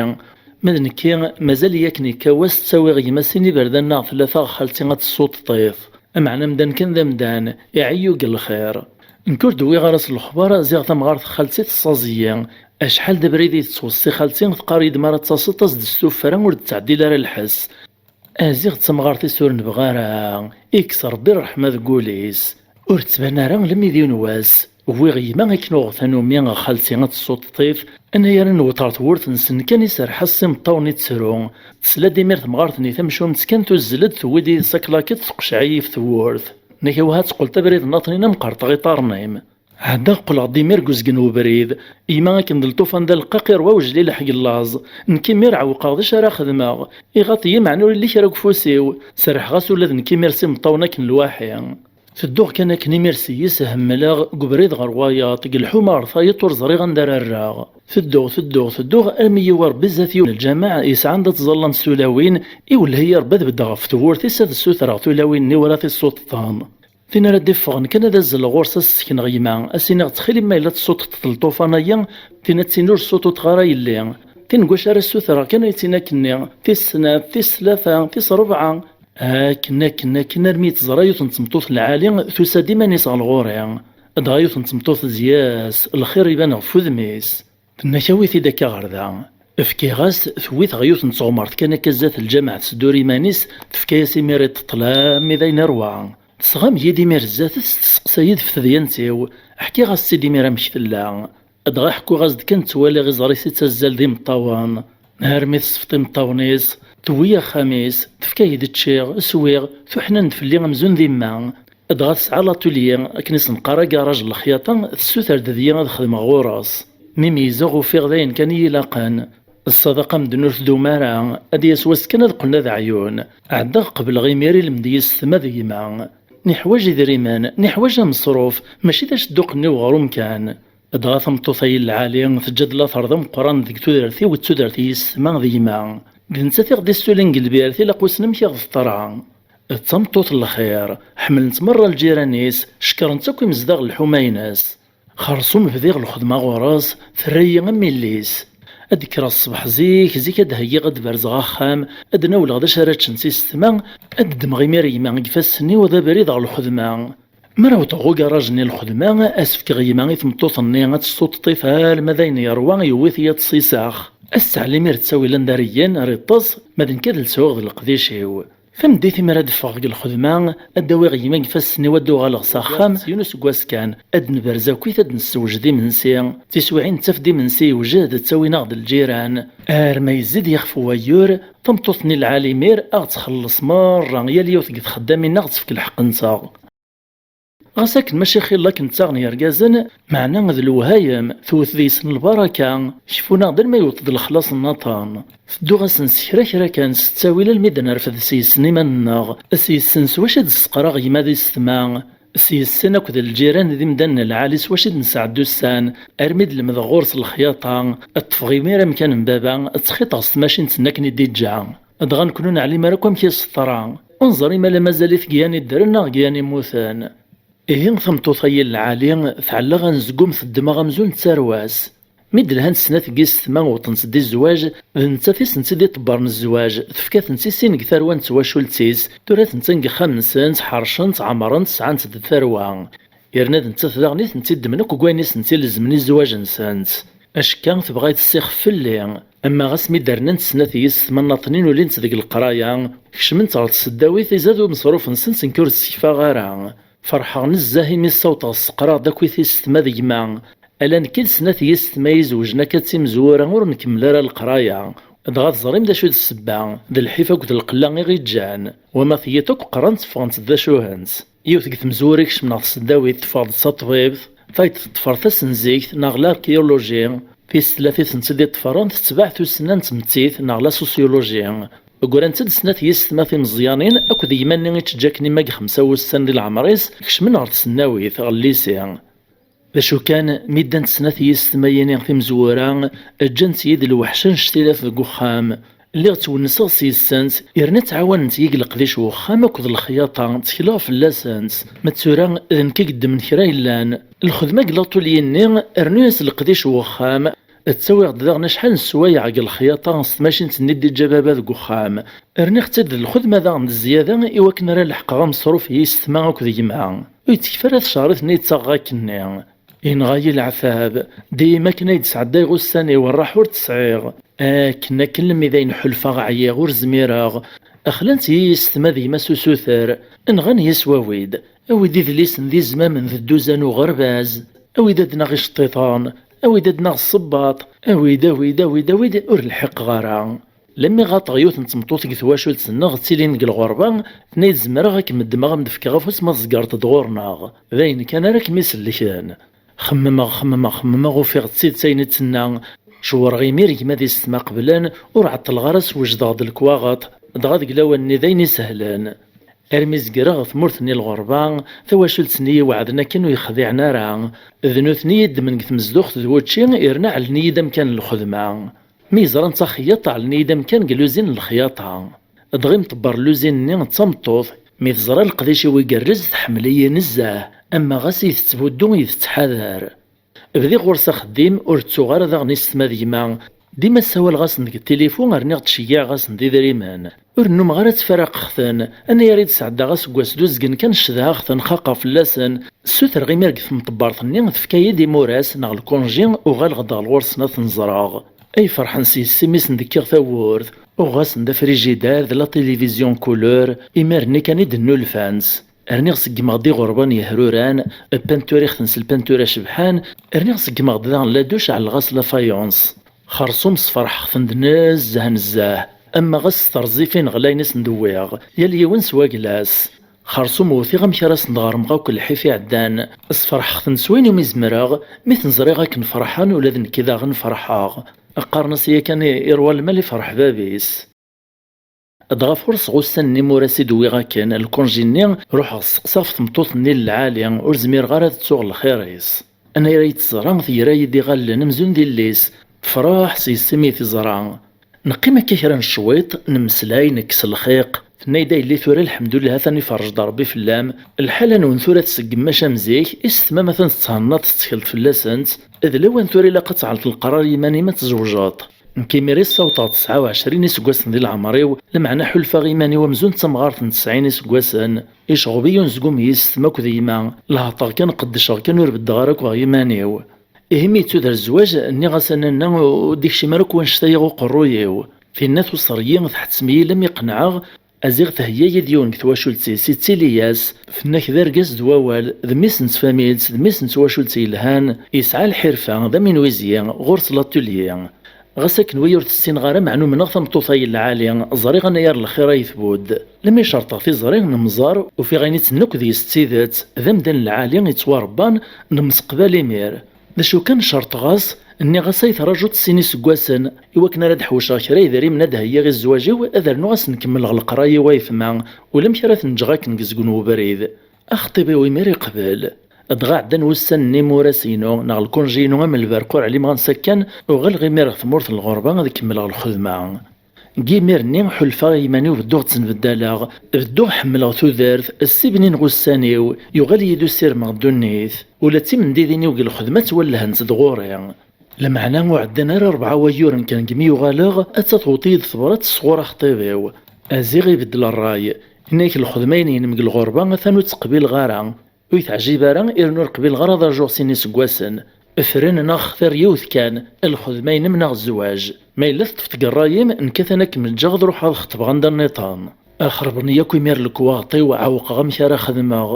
Ma d nekki, mazal-iyi akken yekka wass ttawiɣ gma sin iberdan neɣ tlata ɣer xalti ad tessuṭṭeḍ-it. Ameɛna amdan kan d amdan, iɛeyyu deg lxir. Nekk ur d-wwiɣ ara s lexbar, ziɣ tamɣart n xalti tessaẓ-iyi. Acḥal d abrid i tettweṣṣi xalti, teqqar-iyi-d mi ara d-taseḍ, as-d s tuffra, ur d-ttɛeddil ara lḥess. Aziɣ d tamɣart-is ur nebɣi ara. Ikkes Rebbi ṛṛeḥma deg wul-is. Ur tettban ara lemmi d yiwen wass. Wwiɣ gma akken uɣeɣ tanumi ɣer xalti ad tessuṭṭef, anayer ad newweḍ ɣer tewwurt-nsen kan iserreḥ-as s imeṭṭawen ittru. Tesla-d imir temɣart-nni tamcumt kan tuzzel-d, tewwi-d yid-s aklaket, teqceɛ-iyi ɣef tewwurt. Nna-k awah ad teqqleḍ abrid-nni aṭnin am qerṭeɣ iṭarren-im. Ɛeddaɣ qqleɣ-d imir deg uzgen n ubrid. Yemma akken d lṭufan d aleqqaq, irwa ujlil ḥeg llaẓ. Nekk imir ɛewqeɣ d acu ara xedmeɣ. Iɣaṭ-iyi meɛna ur illi kra deg ufus-iw. Serrḥeɣ-as ula d nekk imir s imeṭṭawen akken lwaḥi. Tedduɣ kan akken imir s-yes hemmleɣ deg ubrid ɣer wayeḍ, deg lḥuma ɣer tayeḍ ur ẓriɣ anda ara rreɣ. Tedduɣ, tedduɣ, tedduɣ armi yiwi Rebbi zdat yiwen n lǧameɛ yesɛan d at ẓallan s tulawin, iwelleh-iyi Rebbi ad beddeɣ ɣef tewwurt-is ad ssutreɣ tulawin-nni wala tissuṭṭan. Tin ara d-iffɣen kan ad azzleɣ ɣur-s ad s-sekneɣ gma, ad s-iniɣ ttxil-m ma yella tessuṭṭeḍ lṭufan-agi, tin ad tini ur ssuṭuṭeɣ ara yelli. Tin n wacu ara ssutreɣ kan ay tin akkenni, tis snat, tis tlata, tis rebɛa. Akken, akken, akken, armi i teẓra yiwet n tmeṭṭut lɛali tusa-d iman-is ɣer ɣur-i. Dɣa yiwet n tmeṭṭut tezzi-as, lxir iban ɣef wudem-is. Tenna-k awi-t-id akka ɣer da. Fkiɣ-as, tewwi-t ɣer yiwet n tɣemert kan akka zdat lǧameɛ, tesdur iman-is, tefka-yas imir i ṭṭlam, i d ayen irwa. Tesɣam-iyi-d imir zdat-s, testeqsa-yi-d ɣef tedyant-iw. Ḥkiɣ-as-tt-id imir amek tella. Dɣa ḥkuɣ-as-d kan ttwaliɣ iẓri-s ittazzal d imeṭṭawen. Armi tesfeḍ imeṭṭawen-is, tewwi axxam-is, tefka-yi-d ččiɣ, swiɣ, tuḥna-d fell-i amzun d imma. Dɣa tesɛa latulyi, akken i s-neqqar agaṛaj n lexyaṭa, tessuter-d deg-i ad xedmeɣ ɣur-s. Mi meyyzeɣ ufiɣ d ayen kan i yi-ilaqen. Ṣṣadaqa medden ur tdum ara, ad d-yas wass kan ad qqlen ad ɛyun. Ɛeddaɣ qebleɣ imir ilmend yessetma d gma. Neḥwaǧ idrimen, neḥwaǧ ameṣruf, mačči d acedduq-nni uɣrum kan. Dɣa tameṭṭut-ayi n lɛali teǧǧa-d later d ameqqran deg tudert-iw d tudert n yessetma d gma. D nettat i ɣ-d-issulin deg lbirt, ilaq wissen amek i ɣ-d-teḍra. D tameṭṭut n lxir, ḥemmlen-tt merra lǧiran-is, cekkren-tt akk imezdaɣ n lḥuma-ines. Xerṣum bdiɣ lxedma ɣur-s, terra-yi am yelli-s. Ad d-kkreɣ ṣṣbeḥ zik, zik ad d-heggiɣ, ad d-berzeɣ axxam, ad d-nawleɣ d acu ara ččent yessetma, ad d-ddmeɣ imir gma deg ifassen-iw d abrid ɣer lxedma. Mi ara wwḍeɣ ugaṛaj-nni n lxedma, ad s-fkeɣ gma i tmeṭṭut-nni ad tessuṭṭef alma d ayen yerwa, yewwi-t yiḍes s isex. Ad s-teɛlim ar ttawil anda ara yeggan, ara iṭṭes, ma d nekk ad lseɣ d leqdic-iw. Tameddit imi ara d-ffɣeɣ deg lxedma, ad d-awiɣ gma deg ifassen-iw, ad d-uɣaleɣ s axxam. Yiwen useggas kan, ad d-nberz akkit, ad d-nessewjed imensi. Tiswiɛin nettaf-d imensi yewjed, ttawin-aɣ-d lǧiran. Arma yezzi-d yixef wayyur, tameṭṭut-nni lɛali imir a ɣ-ttxelleṣ merra, yal yiwet deg txeddam-nneɣ ad tefk lḥeqq-nteɣ. Ɣas akken mačči xilla akken ttaɣen yergazen, meɛna d lewhayem, tewwet deg-sen lbaraka, keffuneɣ-d alma yewweḍ-d lexlaṣ n aṭan. Tedduɣ-asen s kra kra kan, s ttawil almi d-nerfed s yes-sen iman-nneɣ, s yes-sen s wacu i d-sseqraɣ gma d yessetma, s yes-sen akked lǧiran d imdanen lɛali s wacu i d-nesɛedda ussan, armi d-lemdeɣ ɣur-s lexyaṭa, ṭṭfeɣ imir amkan n baba, ttxiṭeɣ s tmacint-nni akken i d-iǧǧa. Dɣa nekkni ur neɛlim ara akk amek i s-teḍra. Ur neẓri ma la mazal-it deg yan iddren neɣ deg yan immuten. Ihi tameṭṭut-ayi n lɛali tɛelleɣ anezgum, teddem-aɣ amzun d tarwa-s. Mi d-lhant snat n yissetma wwḍent-d i zzwaǧ, d nettat i sent-id-iṭebbren zzwaǧ, tefka-tent i sin deg tarwa n twacult-is, tura atent-an deg yexxam-nsent, ḥercent, ɛemrent, sɛant-d tarwa. Yerna d nettat daɣen i tent-iddmen akk deg wayen i sent-ilezmen i zzwaǧ-nsent. Acekka tebɣa ad tessixef fell-i. Ama ɣas mi d-rnant snat yissetma nnaṭnin ulint deg leqraya, kecment ɣer tseddawit, izad umeṣruf-nsent nekk ur ssekfaɣ ara. Ferḥeɣ nezzeh imi ssawḍeɣ sseqraɣ-d akk i tissetma d gma. Ala nekk i d snat yissetma izewjen akka d timezwura ur nkemmel ara leqraya. Dɣa teẓrim d acu i d ssebba, d lḥif akked lqella i ɣ-iǧǧan. Wama tiyiḍ akk qqrent ffɣent d acuhent. Yiwet deg tmezwura ikecmen ɣer tseddawit teffeɣ-d d taṭbibt, tayeḍ teṭṭfer tasenzikt neɣ l'archéologie, tis tlat i tent-id-iṭṭfren tetbeɛ tussna n tmettit neɣ la sociologie. Grant-d snat yissetma timeẓyanin akked gma-nni i tt-ǧǧa akken i ma deg xemsa wussan di leɛmer-is, kecmen ɣer tesnawit, ɣer lycée. D acu kan, mi ddant snat yissetma-yini timezwura, ǧǧant-iyi-d lweḥc annect-ilat deg uxxam. Lliɣ ttwenniseɣ s yis-sent, yerna ttɛawanent-iyi deg leqdic n uxxam akked lexyaṭa, ttekleɣ fell-asent. Ma d tura, d nekk i yeddmen kra yellan. Lxedma deg latulyi-nni, rnu-yas leqdic n uxxam, Ttawiɣ-d daɣen acḥal n sswayeɛ deg lexyaṭa s tmacint-nni i d-iǧǧa baba deg uxxam. Rniɣ-tt-id d lxedma daɣen d zzyada i wakken ara leḥqeɣ ameṣruf i yessetma akked gma. Ur yettekfi ara tecret-nni i ttaɣeɣ akkenni. Yenɣa-yi leɛtab. Dima akken ay d-sɛeddayeɣ ussan-iw, rraḥ ur tt-sɛiɣ. Akken, akken lemmi d ayen ḥulfaɣ ɛyiɣ, ur zmireɣ. Xlant-iyi yessetma d gma s usuter. Nɣan-iyi s wawid. Awi-d idlisen d izmamen d dduzan uɣerbaz. Awi-d ad naɣ iceṭṭiḍen. Awi-d ad naɣ ssebbaṭ. Awi-d, awi-d, awi-d, awi-d, ur lḥiqeɣ ara. Lemmi ɣaṭeɣ yiwet n tmeṭṭut deg twacult-nneɣ ttilin deg lɣerba, tenna-yi-d zemreɣ ad kem-ddmeɣ, ad m-d-fkeɣ afus ma tzegreḍ-d ɣur-neɣ. D ayen kan ara kem-isellken. Xemmemeɣ, xemmemeɣ, xemmemeɣ, ufiɣ d tidet ayen i d-tenna. Cewwreɣ imir gma d yessetma qeblen, ur ɛeṭṭleɣ ara, swejdeɣ-d lekwaɣeṭ, dɣa deg lawan-nni d ayen isehlen. Armi zegreɣ tmurt-nni lɣerba, tawacult-nni yi-weɛden akken ur yi-xdiɛen ara. D nutni i yi-ddmen deg tmezduɣt d wučči, yerna ɛellen-iyi-d amkan n lxedma. Mi yeẓra netta xeyyaṭ, ɛellen-iyi-d amkan deg luzin n lexyaṭa. Dɣa imṭebber n luzin-nni d tameṭṭut. Mi teẓra leqdic-iw igerrez, tḥemmel-iyi nezzeh, ama ɣas i tettbuddu, i tettḥadar. Bdiɣ ɣur-s axeddim, ur ttuɣ ara daɣen yessetma d gma. Dima ssawaleɣ-asen deg tilifu, rniɣ ttceyyiɛeɣ-asen d idrimen. Ur nnumeɣ ara ttfaraqeɣ-ten. Anayer i d-sɛeddaɣ aseggas d uzgen kan cedhaɣ-ten, xaqeɣ fell-asen. Ssutreɣ imir deg temṭebbert-nni tefka-yi-d imuras neɣ lkunji, uɣaleɣ-d ɣer ɣur-sen ad ten-ẓreɣ. Ay ferḥen s yessi-m-isen d-kkiɣ tawwurt. Uɣeɣ-asen-d afrijidar d la télévision couleur, imir-nni kan i d-nnulfant. Rniɣ ṣeggmeɣ-d iɣerban yehruran, panturiɣ-ten s lpantura cebḥan, rniɣ ṣeggmeɣ-d daɣen la douche, ɛelleɣ-as la faïence. Xerṣum sferḥeɣ-ten-d nezzeh nezzeh, ama ɣas s terẓifin ɣlayen i sen-d-wwiɣ, yal yiwen s wagla-s. Xerṣum wtiɣ amek ara sen-d-ɣermeɣ akk lḥif iɛeddan. Sferḥeɣ-ten s wayen umi zemreɣ, mi ten-ẓriɣ akken ferḥen, ula d nekki daɣen ferḥeɣ. Qqaren-as yakan i, i rwa lmal ifreḥ bab-is. Dɣa furṣeɣ ussan n imuras i d-wwiɣ akken, lkunji-nni, ruḥeɣ steqsaɣ ɣef tmeṭṭut-nni n lɛali, ur zmireɣ ara ad ttuɣ lxir-is. Anayer ay tt-teẓra, tegra-yi-d iɣallen amzun d illi-s, tefreḥ s yessi-m i teẓra. Neqqim akka kra n cwiṭ, nemmeslay, nekkes lxiq. Tenna-yi-d: "A yelli, tura lḥemdullah, atan iferrej-d Rebbi fell-am. Lḥala-nwen tura tseggem, maca am zik, yessetma-m atan tethennaḍ, tettkel fell-asent. D lawan tura ilaq ad tɛelleḍ leqrar i yiman-im ad tzewjeḍ." Nekk imir i ssawḍeɣ tesɛa u ɛecrin iseggasen di leɛmer-iw, lameɛna ḥulfaɣ iman-iw amzun d tamɣart n tesɛin iseggasen. Iceɣɣeb-iyi unezgum n yessetma akked gma. Lehṭer kan, qeddceɣ kan, ur beddeɣ ara akk ɣer yiman-iw. Ihi mi yettuder zzwaǧ, nniɣ-as: "A nanna, ur d-ikcim ara akk wannect-a ɣer uqerruy-iw." Tinna tuṣer-iyi, tḥettem-iyi lammi qenɛeɣ. Aziɣ theyya-yi-d yiwen deg twacult-is, yettili-yas. Tenna-k d argaz d wawal, d mmi-s n tfamilt, d mmi-s n twacult yelhan, yesɛa lḥirfa, d aminwizi, ɣur-s l'atelier. Ɣas akken wi ur t-ssineɣ ara, meɛna umneɣ tameṭṭut-a n lɛali, ẓriɣ anayer lxir ay tbudd. Lammi cerṭeɣ tiẓri, nemẓer, ufiɣ ayen i d-tenna akk deg-s d tidet, d amdan n lɛali yettwarebban, nemseqbal imir. D acu kan, cerṭeɣ-as, nniɣ-as ay trajuḍ sin iseggasen, i wakken ara d-ḥewceɣ kra idrimen ad d-heyyiɣ i zzwaǧ-iw, ad rnuɣ ad sen-kemmleɣ leqraya-iw a yetma, ulamek ara ten-ǧǧeɣ akken gezgen webrid. Axeṭṭib-iw imir iqbel. Dɣa ɛeddan wussan n yimuras-inu, neɣ lkunji-inu am lberq ur ɛlimeɣ ansa kkan, uɣaleɣ imir ɣer tmurt n lɣerba ad kemmleɣ lxedma. Deg yimir-nni ḥulfaɣ i yiman-iw bedduɣ ttnbeddaleɣ, bedduɣ ḥemmleɣ tudert, ssibnin ɣussan-iw, yuɣal-iyi-d usirem ɣer ddunit. Ula d timendidin-iw deg lxedma ttwallhent-d ɣur-i. Lameɛna ur ɛeddan ara rebɛa wayyuren kan deg mi uɣaleɣ, atta tewweḍ-iyi-d tebrat sɣur axeṭṭib-iw. Aziɣ ibeddel ṛṛay. Yenna-yak lxedma-inem deg lɣerba atan ur tt-qbileɣ ara. Ur yi-teɛjib ara, irnu ur qbileɣ ara ad rjuɣ sin iseggasen. Fren neɣ xtir yiwet kan, lxedma-inem neɣ zzwaǧ. Ma yella teṭṭfeḍ deg ṛṛay-im, nekk atan ad kem-ǧǧeɣ ad ruḥeɣ ad xeṭbeɣ anda nniḍen. Xerben-iyi akk imir lekwaɣeḍ-iw, ɛewqeɣ amek ara xedmeɣ.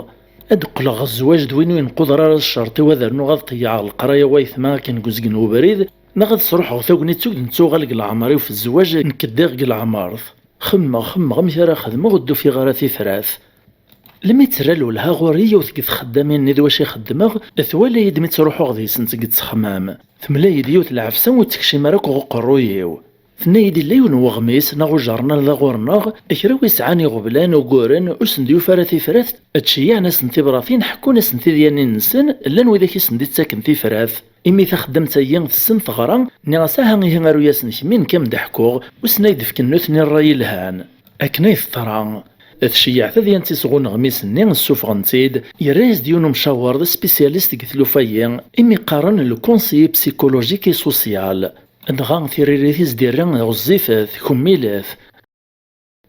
Ad qqleɣ ɣer zzwaǧ d win ur yenquḍer ara ccerṭ-iw, ad rnuɣ ad ṭeyyɛeɣ leqraya-iw a yetma akken deg uzgen n ubrid, neɣ ad sruḥeɣ tagnit ur d-nettuɣal deg leɛmer-iw f zzwaǧ nekk ddiɣ deg leɛmert. Xemmeɣ, xemmeɣ amek ara xedmeɣ, ur d-ufiɣ ara tifrat. Lemmi terra lwelha ɣur-i yiwet deg txeddamin-nni d wacu i xeddmeɣ, twala-yi-d mi ttruḥuɣ deg-sent deg ttexmam. Temla-yi-d yiwet lɛefsa ur tekcim ara akk ɣer uqerruy-iw. Tenna-yi-d illa yiwen n weɣmis neɣ ujernan da ɣur-neɣ, kra wi sɛan iɣeblan, uguren, ur sen-d-yufi ara tifrat, ttceyyiɛen-asen tibratin, ḥekkun-asen tidyanin-nsen, llan widak i sen-d-ittaken tifrat. Imi taxeddamt-agi tessen teɣra, nniɣ-as: "Aha ihi aru-yasen kemmi, nekk a m-d-ḥkuɣ, wissen ay d-fken nutni ṛṛay ilhan." Akken ay teḍra. Tceyyeɛ tadyant-is ɣer uneɣmis-nni, ssufɣen-tt-id, yerra-yas-d yiwen umcawer d aspisyalist deg tlufa-yi, imi qqaren le conseiller psychologique et social. Dɣa tiririt i s-d-irra ɣezzifet, kemmilet.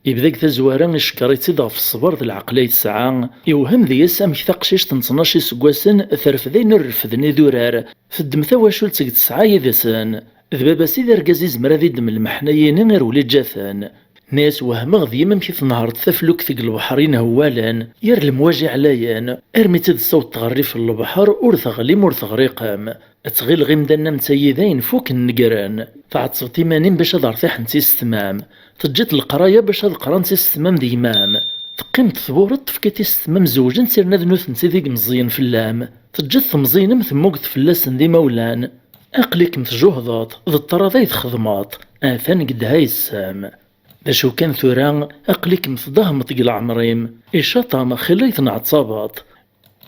Yebda deg tazwara icekkeṛ-itt-id ɣef ṣṣber d lɛeqla i tesɛa, iwhem deg-s amek taqcict n tnac iseggasen terfed ayen ur refden idurar, teddem tawacult deg tesɛa yid-sen. D baba-s i d argaz izmer ad iddem lmeḥna-yini irwel iǧǧa-ten. Nna-yas wehmeɣ deg-m amek i tnehṛeḍ taflukt deg lebḥer inehwalen, ger lemwaji ɛlayen, armi tt-id-tessawḍeḍ ɣer rrif n lebḥer ur teɣlim ur teɣriqem. Ttɣileɣ imdanen am tayida yenfuken negren. Tɛettbeḍ iman-im bac ad rtiḥent isetma-m. Teǧǧiḍ leqraya bac ad qrant isetma-m d gma-m. Teqqimeḍ tbureḍ tefkiḍ isetma-m zewǧen-tt yerna d nutenti i d imeẓẓiyen fell-am. Teǧǧiḍ temẓin-im temmugeḍ fell-asen d imawlan. Aql-ikem tjuhdeḍ, d ṭṭrad ay txedmeḍ, atan deg ddha yessam. D acu kan tura, aql-ikem tdahmeḍ deg leɛmer-im, icaṭ-am xilla ay tenɛettabeḍ.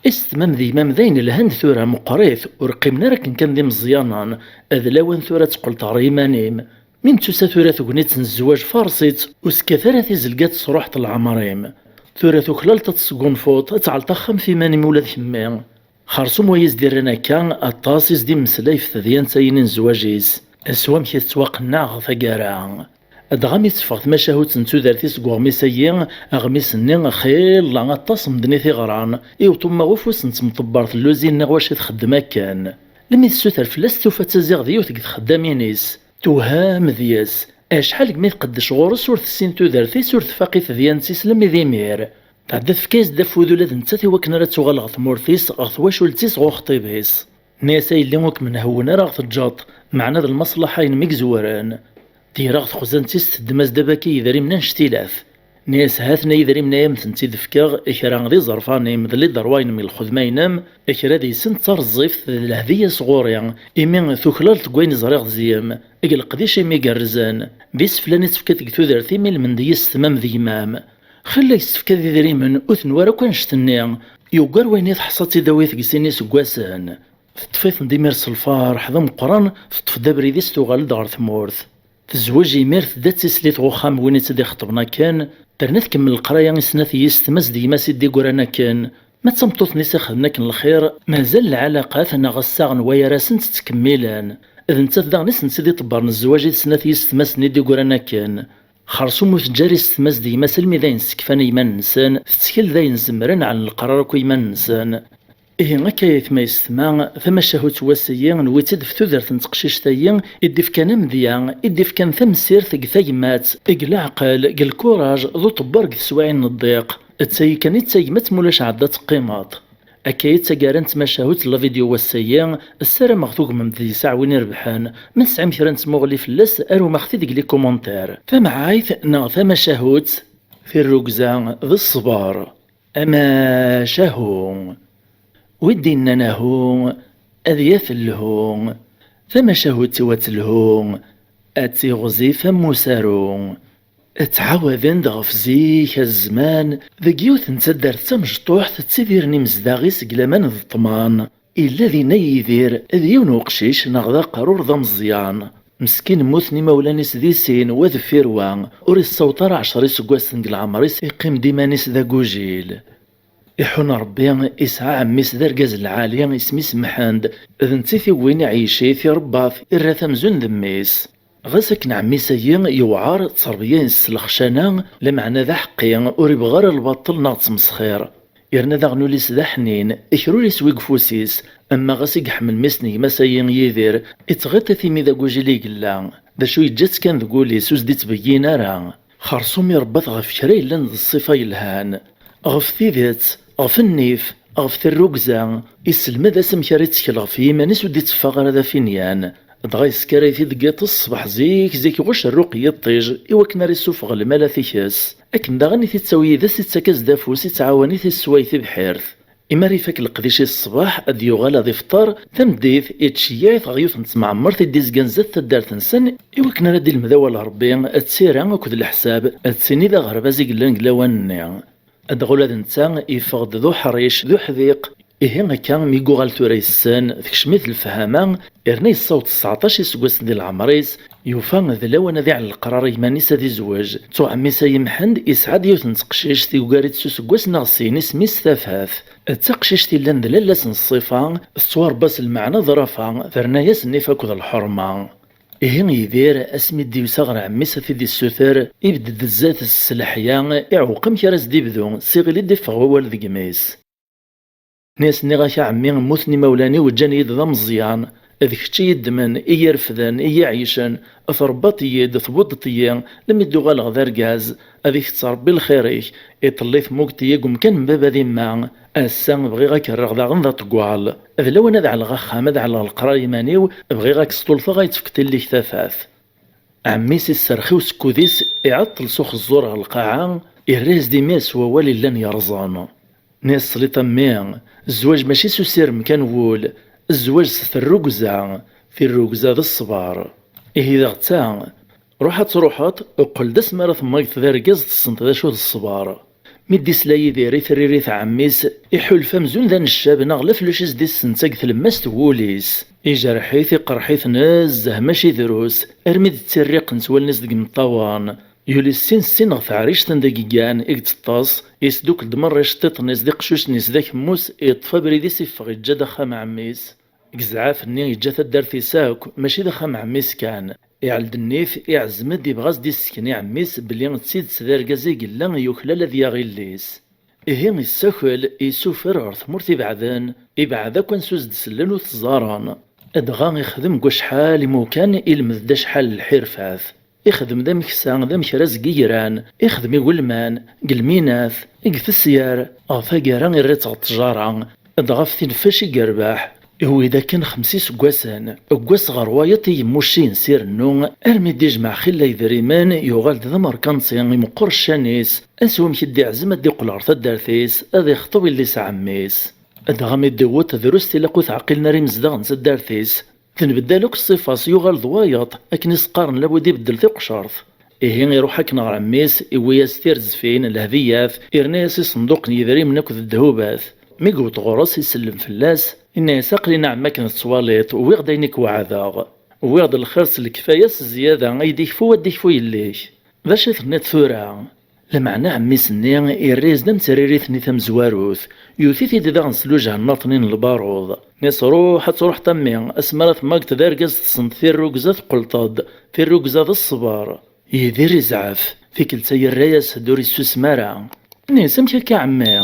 Isetma-m d gma-m d ayen lhan tura meqqrit, ur qqimen ara akken kan d imeẓyanen, d lawan tura ad teqqleḍ ɣer yiman-im. Mi nettusa tura tegnit n zzwaǧ farṣ-itt, ur skat ara tizelga ad tesruḥeḍ leɛmer-im. Tura tuklaleḍ ad tesgunfuḍ, ad tɛelleḍ axxam f iman-im ula d kemmi. Xersum wayes d-irran akka, aṭas i s-d-immeslay f tedyant-ayini n zzwaǧ-is, s wamek i tettwaqenneɛ ɣer taggara. Dɣa mi teffeɣ tmacahut n tudert-is seg uɣmis-agi, aɣmis-nni xilla aṭas n medden i t-iɣran, iwet umaɣuf ufus n temṭebbert n luzin neɣ wacu i txeddem akken. Lmi tessuter fell-as tufa-tt ziɣ d yiwet deg txeddamin-is. Tewhem deg-s. Acḥal deg mi tqeddec ɣur-s ur tessin tudert-is ur tfaq i tedyant-is lemmi d imir. Tɛedda tefka-yas-d afud ula d nettat i wakken ara tuɣal ɣer tmurt-is, ɣer twacult-is, ɣer uxṭib-is. Nna-yas a yelli ur kem-nhewwen ara ɣer teǧǧaḍ, meɛna d lmaṣlaḥa-inem i izewren. Tira ɣer texzant-is teddem-as-d abaki yidrimen annect-ilat. Nna-yas ha-ten a yidrimen-a am tent-id-fkiɣ, kra d iẓerfan-im d liderwa-inem i lxedma-inem, kra deg-sen d tareẓẓift d lehdiya sɣur-i, imi tuklaleḍ deg wayen ẓriɣ deg-m, deg leqdic-im igerrzen, d iseflan i tefkiḍ deg tudert-im i lmend n yessetma-m d gma-m. Xilla yessefk ad idrimen ur ten-wara akk annect-nni, yugar wayen i teḥṣa d tidawit deg sin iseggasen. Teṭṭef-iten-d imir s lferḥ d ameqqran, teṭṭef-d abrid-is tuɣal-d ɣer tmurt. Tezweǧ imir tedda d tislit ɣer uxxam n win i tt-id-ixeṭben akken, terna tkemmel leqraya i snat yessetma-s d gma-s i d-iggran akken. Ma d tameṭṭut-nni i s-ixedmen akken lxir, mazal lɛalaqat neɣ assaɣ n wayar-asent ttkemmilen. D nettat daɣen i sen-tt-id-iṭebbren zzwaǧ i d snat yessetma-s-nni i d-iggran akken. Xersum ur teǧǧi ara yessetma-s d gma-s almi d ayen ssekfan i yiman-nsen, tettkel d ayen zemren ɛen leqrar akk i yiman-nsen. Ihi akka ay aytma yessetma, tamacahut n wass-agi newwi-tt-id f tudert n teqcict-agi i d-ifkan amedya, i d-ifkan tamsirt deg tagmat, deg leɛqel, deg lkuraj, d uṭebber deg teswiɛin n ddiq. D tayi kan i d tagmat, ma ulac ɛedda teqqimeḍ. Akka i d taggara n tmacahut n la vidéo wass-agi, ssarameɣ tugmem-d deg-s aɛwin irebḥen. Ma tesɛim kra n tmuɣli fell-as, arum-aɣ-t-id deg les commentaires. Tamɛayt neɣ tamacahut, tirrugza d ṣṣber. Amacahu. Wi d-innan ahu, ad yaf lhu. Tamacahut-iw ad telhu, ad tiɣzif am usaru. Ttɛawaden-d ɣef zik a zzman, deg yiwet n taddart d tamecṭuḥt ttidiren imezdaɣ-is deg laman d ṭṭman. Illa dinna Yidir, d yiwen uqcic neɣ d aqerur d ameẓyan. Meskin mmuten imawlan-is di sin, wa deffir wa, ur issaweḍ ara ɛecra iseggasen deg leɛmer-is, iqqim-d iman-is d agujil. Iḥun Ṛebbi, isɛa ɛemmi-s d argaz lɛali, isem-is Mḥend, d netta i t-iwwin iɛeyc-it, iṛebba-t, irra-t amzun d mmi-s. Ɣas akken ɛemmi-s-agi yewɛer, tterbiya-ines s lexcana, lameɛna d aḥeqqi, ur ibɣi ara lbaṭel neɣ ttmesxir. Yerna daɣen ul-is d aḥnin, kra ur iswi deg ufus-is, ama ɣas i yeḥmel mmi-s n gma-s-agi Yidir, ittɣiṭ-it imi d agujil i yella. D acu yeǧǧa-tt kan deg wul-is, ur s-d-ittbeyyin ara. Xersum irebba-t ɣef kra yellan d ṣṣifa yelhan. Ɣef tidet, ɣef nnif, ɣef terrugza, isselmad-as amek ara ittkel ɣef yiman-is ur d-itteffeɣ ara d afinyan. Dɣa yeskaray-t-id deg yiṭes ṣṣbeḥ zik, zik ɣuc rruq n yiṭij, i wakken ara isuffeɣ lmal ad t-ikes. Akken daɣen i t-ittawi yid-s, ittak-as-d afus, ittɛawan-it, issewway tibḥirt. Imi ara ifak leqdic-is ṣṣbeḥ, ad d-yuɣal ad ifṭer, tameddit, ittceyyiɛ-it ɣer yiwet n tmeɛmert i d-izgan zdat taddart-nsen, i wakken ara d-ilmed awal Ṛebbi, d tira akked leḥsab, d tin i d aɣerbaz i yellan deg lawan-nni. Dɣa ula d netta, yeffeɣ-d d uḥric, d uḥdiq. Ihi akka, mi yuɣal tura yessen, tekcem-it lefhama, yerna yessaweḍ tesɛeṭṭac iseggasen di leɛmer-is, Yufa d lawan ad iɛell leqrar i yiman-is ad izweǧ. Ttuɛemmis-a Mḥend yesɛa-d yiwet n teqcict yugar-itt s useggas neɣ sin, isem-is Tafat. D taqcict yellan d lalla-s n ṣṣifa, tettwaṛebba s lmeɛna d rafa, terna-yas nnif akked lḥerma. Ihi Yidir, asmi d-yusa ɣer ɛemmi-s ad t-id-issuter, ibedd-d zdat-s s leḥya, iɛewweq amek ara s-d-ibdu, s iɣil i d-iffeɣ wawal deg imi-s. Nni-as, nniɣ-ak a ɛemmi, mmuten imawlan-iw, ǧǧan-iyi-d d ameẓyan, d kečč i yi-ddmen, i yi-refden, i yi-iɛeycen, trebbaḍ-iyi-d, tbuddeḍ-iyi, lemmi d-uɣaleɣ d argaz, ad ikett Rebbi lxir-ik, iṭelli tmugeḍ-iyi deg umkan n baba d yemma, ass-a bɣiɣ ad k-rreɣ daɣen d aṭeggal. D lawan ad ɛelleɣ axxam, ad ɛelleɣ leqrar iman-iw, bɣiɣ ad k-sṭulteɣ, ad yi-tefkeḍ tilli-k Tafat. Ɛemmi-s isserxi usekkud-is, iɛeṭṭel s uxeẓẓur ɣer lqaɛa, irra-yas-d imi-s s wawal illan yerẓen. Nni-as, tesliḍ a mmi, zzwaǧ mačči s usirem kan n wul, zzwaǧ s terrugza, tirrugza d ṣṣber. Ihi d aɣetta, ruḥ ad truḥeḍ, qqel-d asmi ara temmageḍ d argaz tessneḍ d acu d ṣṣber. Mi d-isla Yidir i tririt n ɛemmi-s, iḥulfa amzun d aneccab neɣ lafluc i s-d-issentag tlemmast n wul-is. Ijerreḥ-it, iqerreḥ-it nezzeh, mačči drus, armi d-ttirriqent wallen-is deg imeṭṭawen. Yuli sin sin ɣer teɛrict anda i yeggan, i yeṭṭes, yesdukkel-d merra iceṭṭiḍen-is d iqcucen-is d akemmus, yeṭṭef abrid-is, iffeɣ, iǧǧa-d axxam n ɛemmi-s. Deg zzɛaf-nni, yeǧǧa taddart-is akk, mačči d axxam n ɛemmi-s kan. Iɛell-d nnif, iɛzem-d, ibɣa ad s-d-issken i ɛemmi-s belli d tidet d argaz i yella yuklal ad yaɣ illi-s. Ihi issakel, isufer ɣer tmurt ibeɛden, ibɛed akk ansi ur s-d-sellen ur t-ẓẓaren. Dɣa ixdem deg wacḥal imukan, ilmed-d acḥal n lḥirfat. Ixdem d ameksa, d amekraz deg yigran, ixdem igelman, deg lminat, deg tesyar, ɣer taggara irra-tt ɣer ttjara, d ɣef tineffac i yerbeḥ. Iwwi-d akken xemsa iseggasen, deg wass ɣer wayeḍ i yemmucciyen s irennu, armi d-ijmeɛ xilla idrimen, yuɣal-d d amerkanti, imeqqer ccan-is, ass wamek i d-iɛzem ad d-iqqel ɣer taddart-is, ad ixṭeb illi-s ɛemmi-s. Dɣa mi d-iwweḍ drus tilaq ur t-ɛqilen ara imezdaɣ n taddart-is, tenbeddal akk ṣṣifa-s, yuɣal d wayeḍ, akken i s-qqaren lawid ibeddel tiqecert. Ihi iruḥ akken ɣer ɛemmi-s, iwwi-yas tirzfin, lehdiyyat, irna-yas isenduqen n yidrimen akked ddhubat. Mi yewweḍ ɣur-s, isellem fell-as, inna-yas, aql-in a ɛemmi akken tettwaliḍ, wwiɣ-d ayen i k-weɛdeɣ. Wwiɣ-d lxir s lekfaya, s zzyada, ay d-ikfu, ad d-ikfu yelli-k. D acu i tenniḍ tura? Lameɛna ɛemmi-s-nni irra-yas-d am tririt-nni tamezwarut, yewwet-it-id daɣen s lwejha n laṭnin n lbaruḍ. Nni-as, ruḥ ad truḥeḍ a mmi, asmi ara temmageḍ d argaz tessneḍ tirrugza teqqleḍ-d, tirrugza d ṣṣber. Yidir izɛef, tikkelt-a yerra-yas-d ur yessusem ara. Nni-as, amek akka a ɛemmi?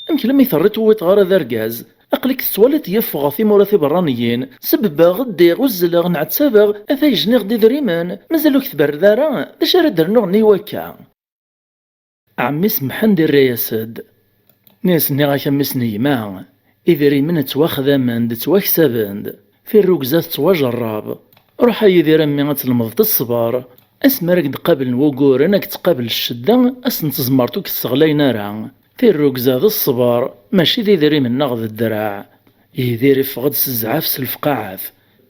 Amek lemmi terriḍ ur wwiḍeɣ ara d argaz? Aql-ik tettwaliḍ yeffeɣ ɣer timura tiberraniyin, sebbeɣ, ddiɣ, uzzleɣ, nɛettabeɣ, ata yejniɣ-d idrimen, mazal ur k-tberred ara, d acu ara d-rnuɣ nni wakka? Ɛemmi-s Mḥend irra-yas-d, nni-as, nniɣ-ak a mmi-s n gma, idrimen ttwaxdamen-d, ttwaksaben-d, tirrugza tettwajerrab. Ruḥ a Yidir a mmi ad tlemdeḍ ṣṣber, asmi ara k-d-qablen wuguren, ad k-tqabel ccedda, ass n tezmert ur k-sseɣlayen ara. Tirrugza d ṣṣber, mačči d idrimen neɣ d ddreɛ. Yidir iffeɣ-d s zzɛaf s lefqaɛat.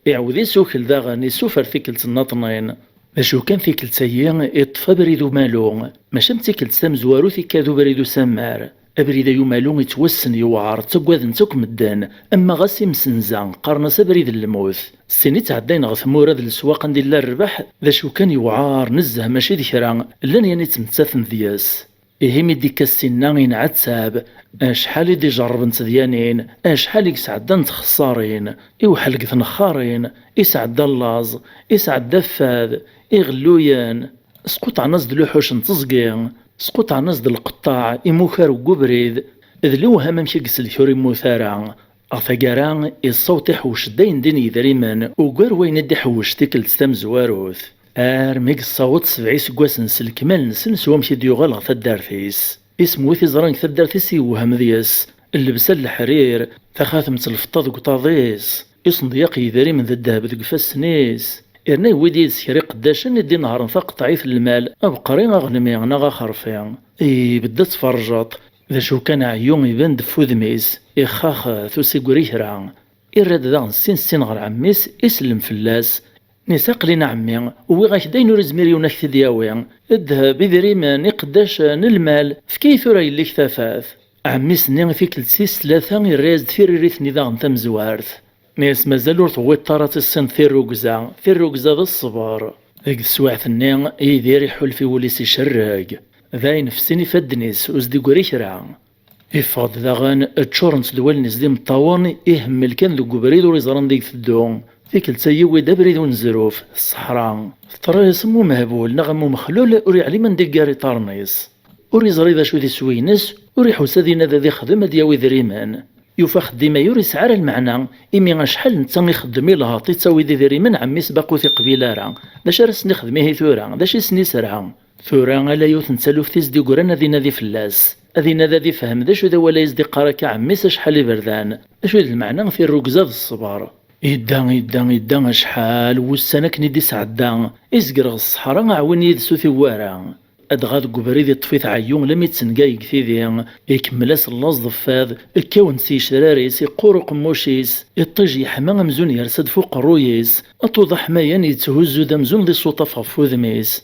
Iɛawed isukel daɣen, isufer tikkelt n laṭnin. D acu kan tikkelt-ayi, iṭṭef abrid umalu, maca am tikkelt tamezwarut ikka d ubrid usammar. Abrid-ayi umalu ittwassen yewɛer, ttaggaden-t akk medden, ama ɣas imsenza qqaren-as abrid n lmut. Sin i ttɛeddayen ɣer tmura d leswaq anda illa rrbeḥ, d acu kan yewɛer nezzeh mačči d kra, llan yan ittmettaten deg-s. Ihi mi d-ikka ssinna inɛettab, acḥal i d-ijerrben tedyanin, acḥal i yesɛeddan n txessarin, iweḥḥel deg tnexxarin, isɛedda llaẓ, isɛedda fad, iɣelluyen, squṭɛen-as-d luḥuc n teẓgi, squṭɛen-as-d lqeṭṭaɛ, imukar deg ubrid, d lewham amek i yesellek ur immut ara. Ɣer taggara, issaweḍ iḥewwec-d ayen din yidrimen, ugar wayen i d-iḥewwec tikkelt tamezwarut. Armi i yessaweḍ sebɛa iseggasen s lekmal-nsen s wamek i d-yuɣal ɣer taddart-is. Isem wi t-iẓran deg taddart-is yewhem deg-s. Llebsa n leḥrir, taxatemt n lfeṭṭa deg uṭaḍ-is, isendyaq n yidrimen d ddheb deg ifassen-is. Yerna yewwi-d yid-s kra iqeddacen i d-inehṛen taqeṭɛit n lmal, abeqri, aɣelmi neɣ axerfi. Ibedd ad tferrjeḍ. D acu kan, ɛeyyu iban-d ɣef wudem-is, ixxaxet, ur s-igri kra. Irra-d daɣen sin sin ɣer ɛemmi-s, isellem fell-as. Nni-as, aql-in a ɛemmi, uwiɣ-ak-d ayen ur izmir yiwen ad k-t-id-yawi. Ddheb, idrimen, iqeddacen, lmal, efk-iyi tura yelli-k Tafat. Ɛemmi-s-nni tikkelt tis tlata irra-yas-d tiririt-nni daɣen tamezwart. Nni-as, mazal ur tewwiḍeḍ ara ad tissineḍ tirrugza, tirrugza d ṣṣber. Deg teswiɛt-nni, Yidir iḥulf i wul-is icerreg. D ayen fessin ifadden-is, ur s-d-iggri kra. Iffeɣ-d daɣen, ččurent-d wallen-is d imeṭṭawen, ihemmel kan deg ubrid ur iẓran deg teddu. Tikkelt-a yiwi-d abrid unezruf, ṣṣeḥra. Teṭṭer-as am umehbul neɣ am umexlul ur yeɛlim anda iggar iṭarren-is. Ur yeẓri d acu d iswi-ines, ur iḥus ad inad ad ixdem ad yawi idrimen. Yufa axeddim-ayi ur yesɛi ara lmeɛna, imi acḥal netta ixeddem i lheṭ ittawi-d idrimen ɛemmi-s baqi ur t-iqbil ara. D acu ara sen-ixdem ihi tura? D acu i sen-isra? Tura ala yiwet n taluft i s-d-iggran ad inadi fell-as. Ad inadi ad ifhem d acu d awal ay s-d-iqqar akka ɛemmi-s acḥal iberdan. D acu d lmeɛna tirrugza d ṣṣber? Idda, idda, idda acḥal wussan akken i d-isɛedda. Izger ɣer ṣṣeḥra aɛwin yid-s ur t-iwwi ara. Adɣa deg ubrid iṭṭef-it ɛeyyu lammi d-tenga deg tidi. Ikemmel-as llaẓ d fad, kkawen-d s yecrar-is, iqqur uqemmuc-is, iṭij yeḥma amzun yersa-d f uqerruy-is. Aṭuḍ aḥmayan yetthuzzu-d amzun d isuṭaf ɣef wudem-is.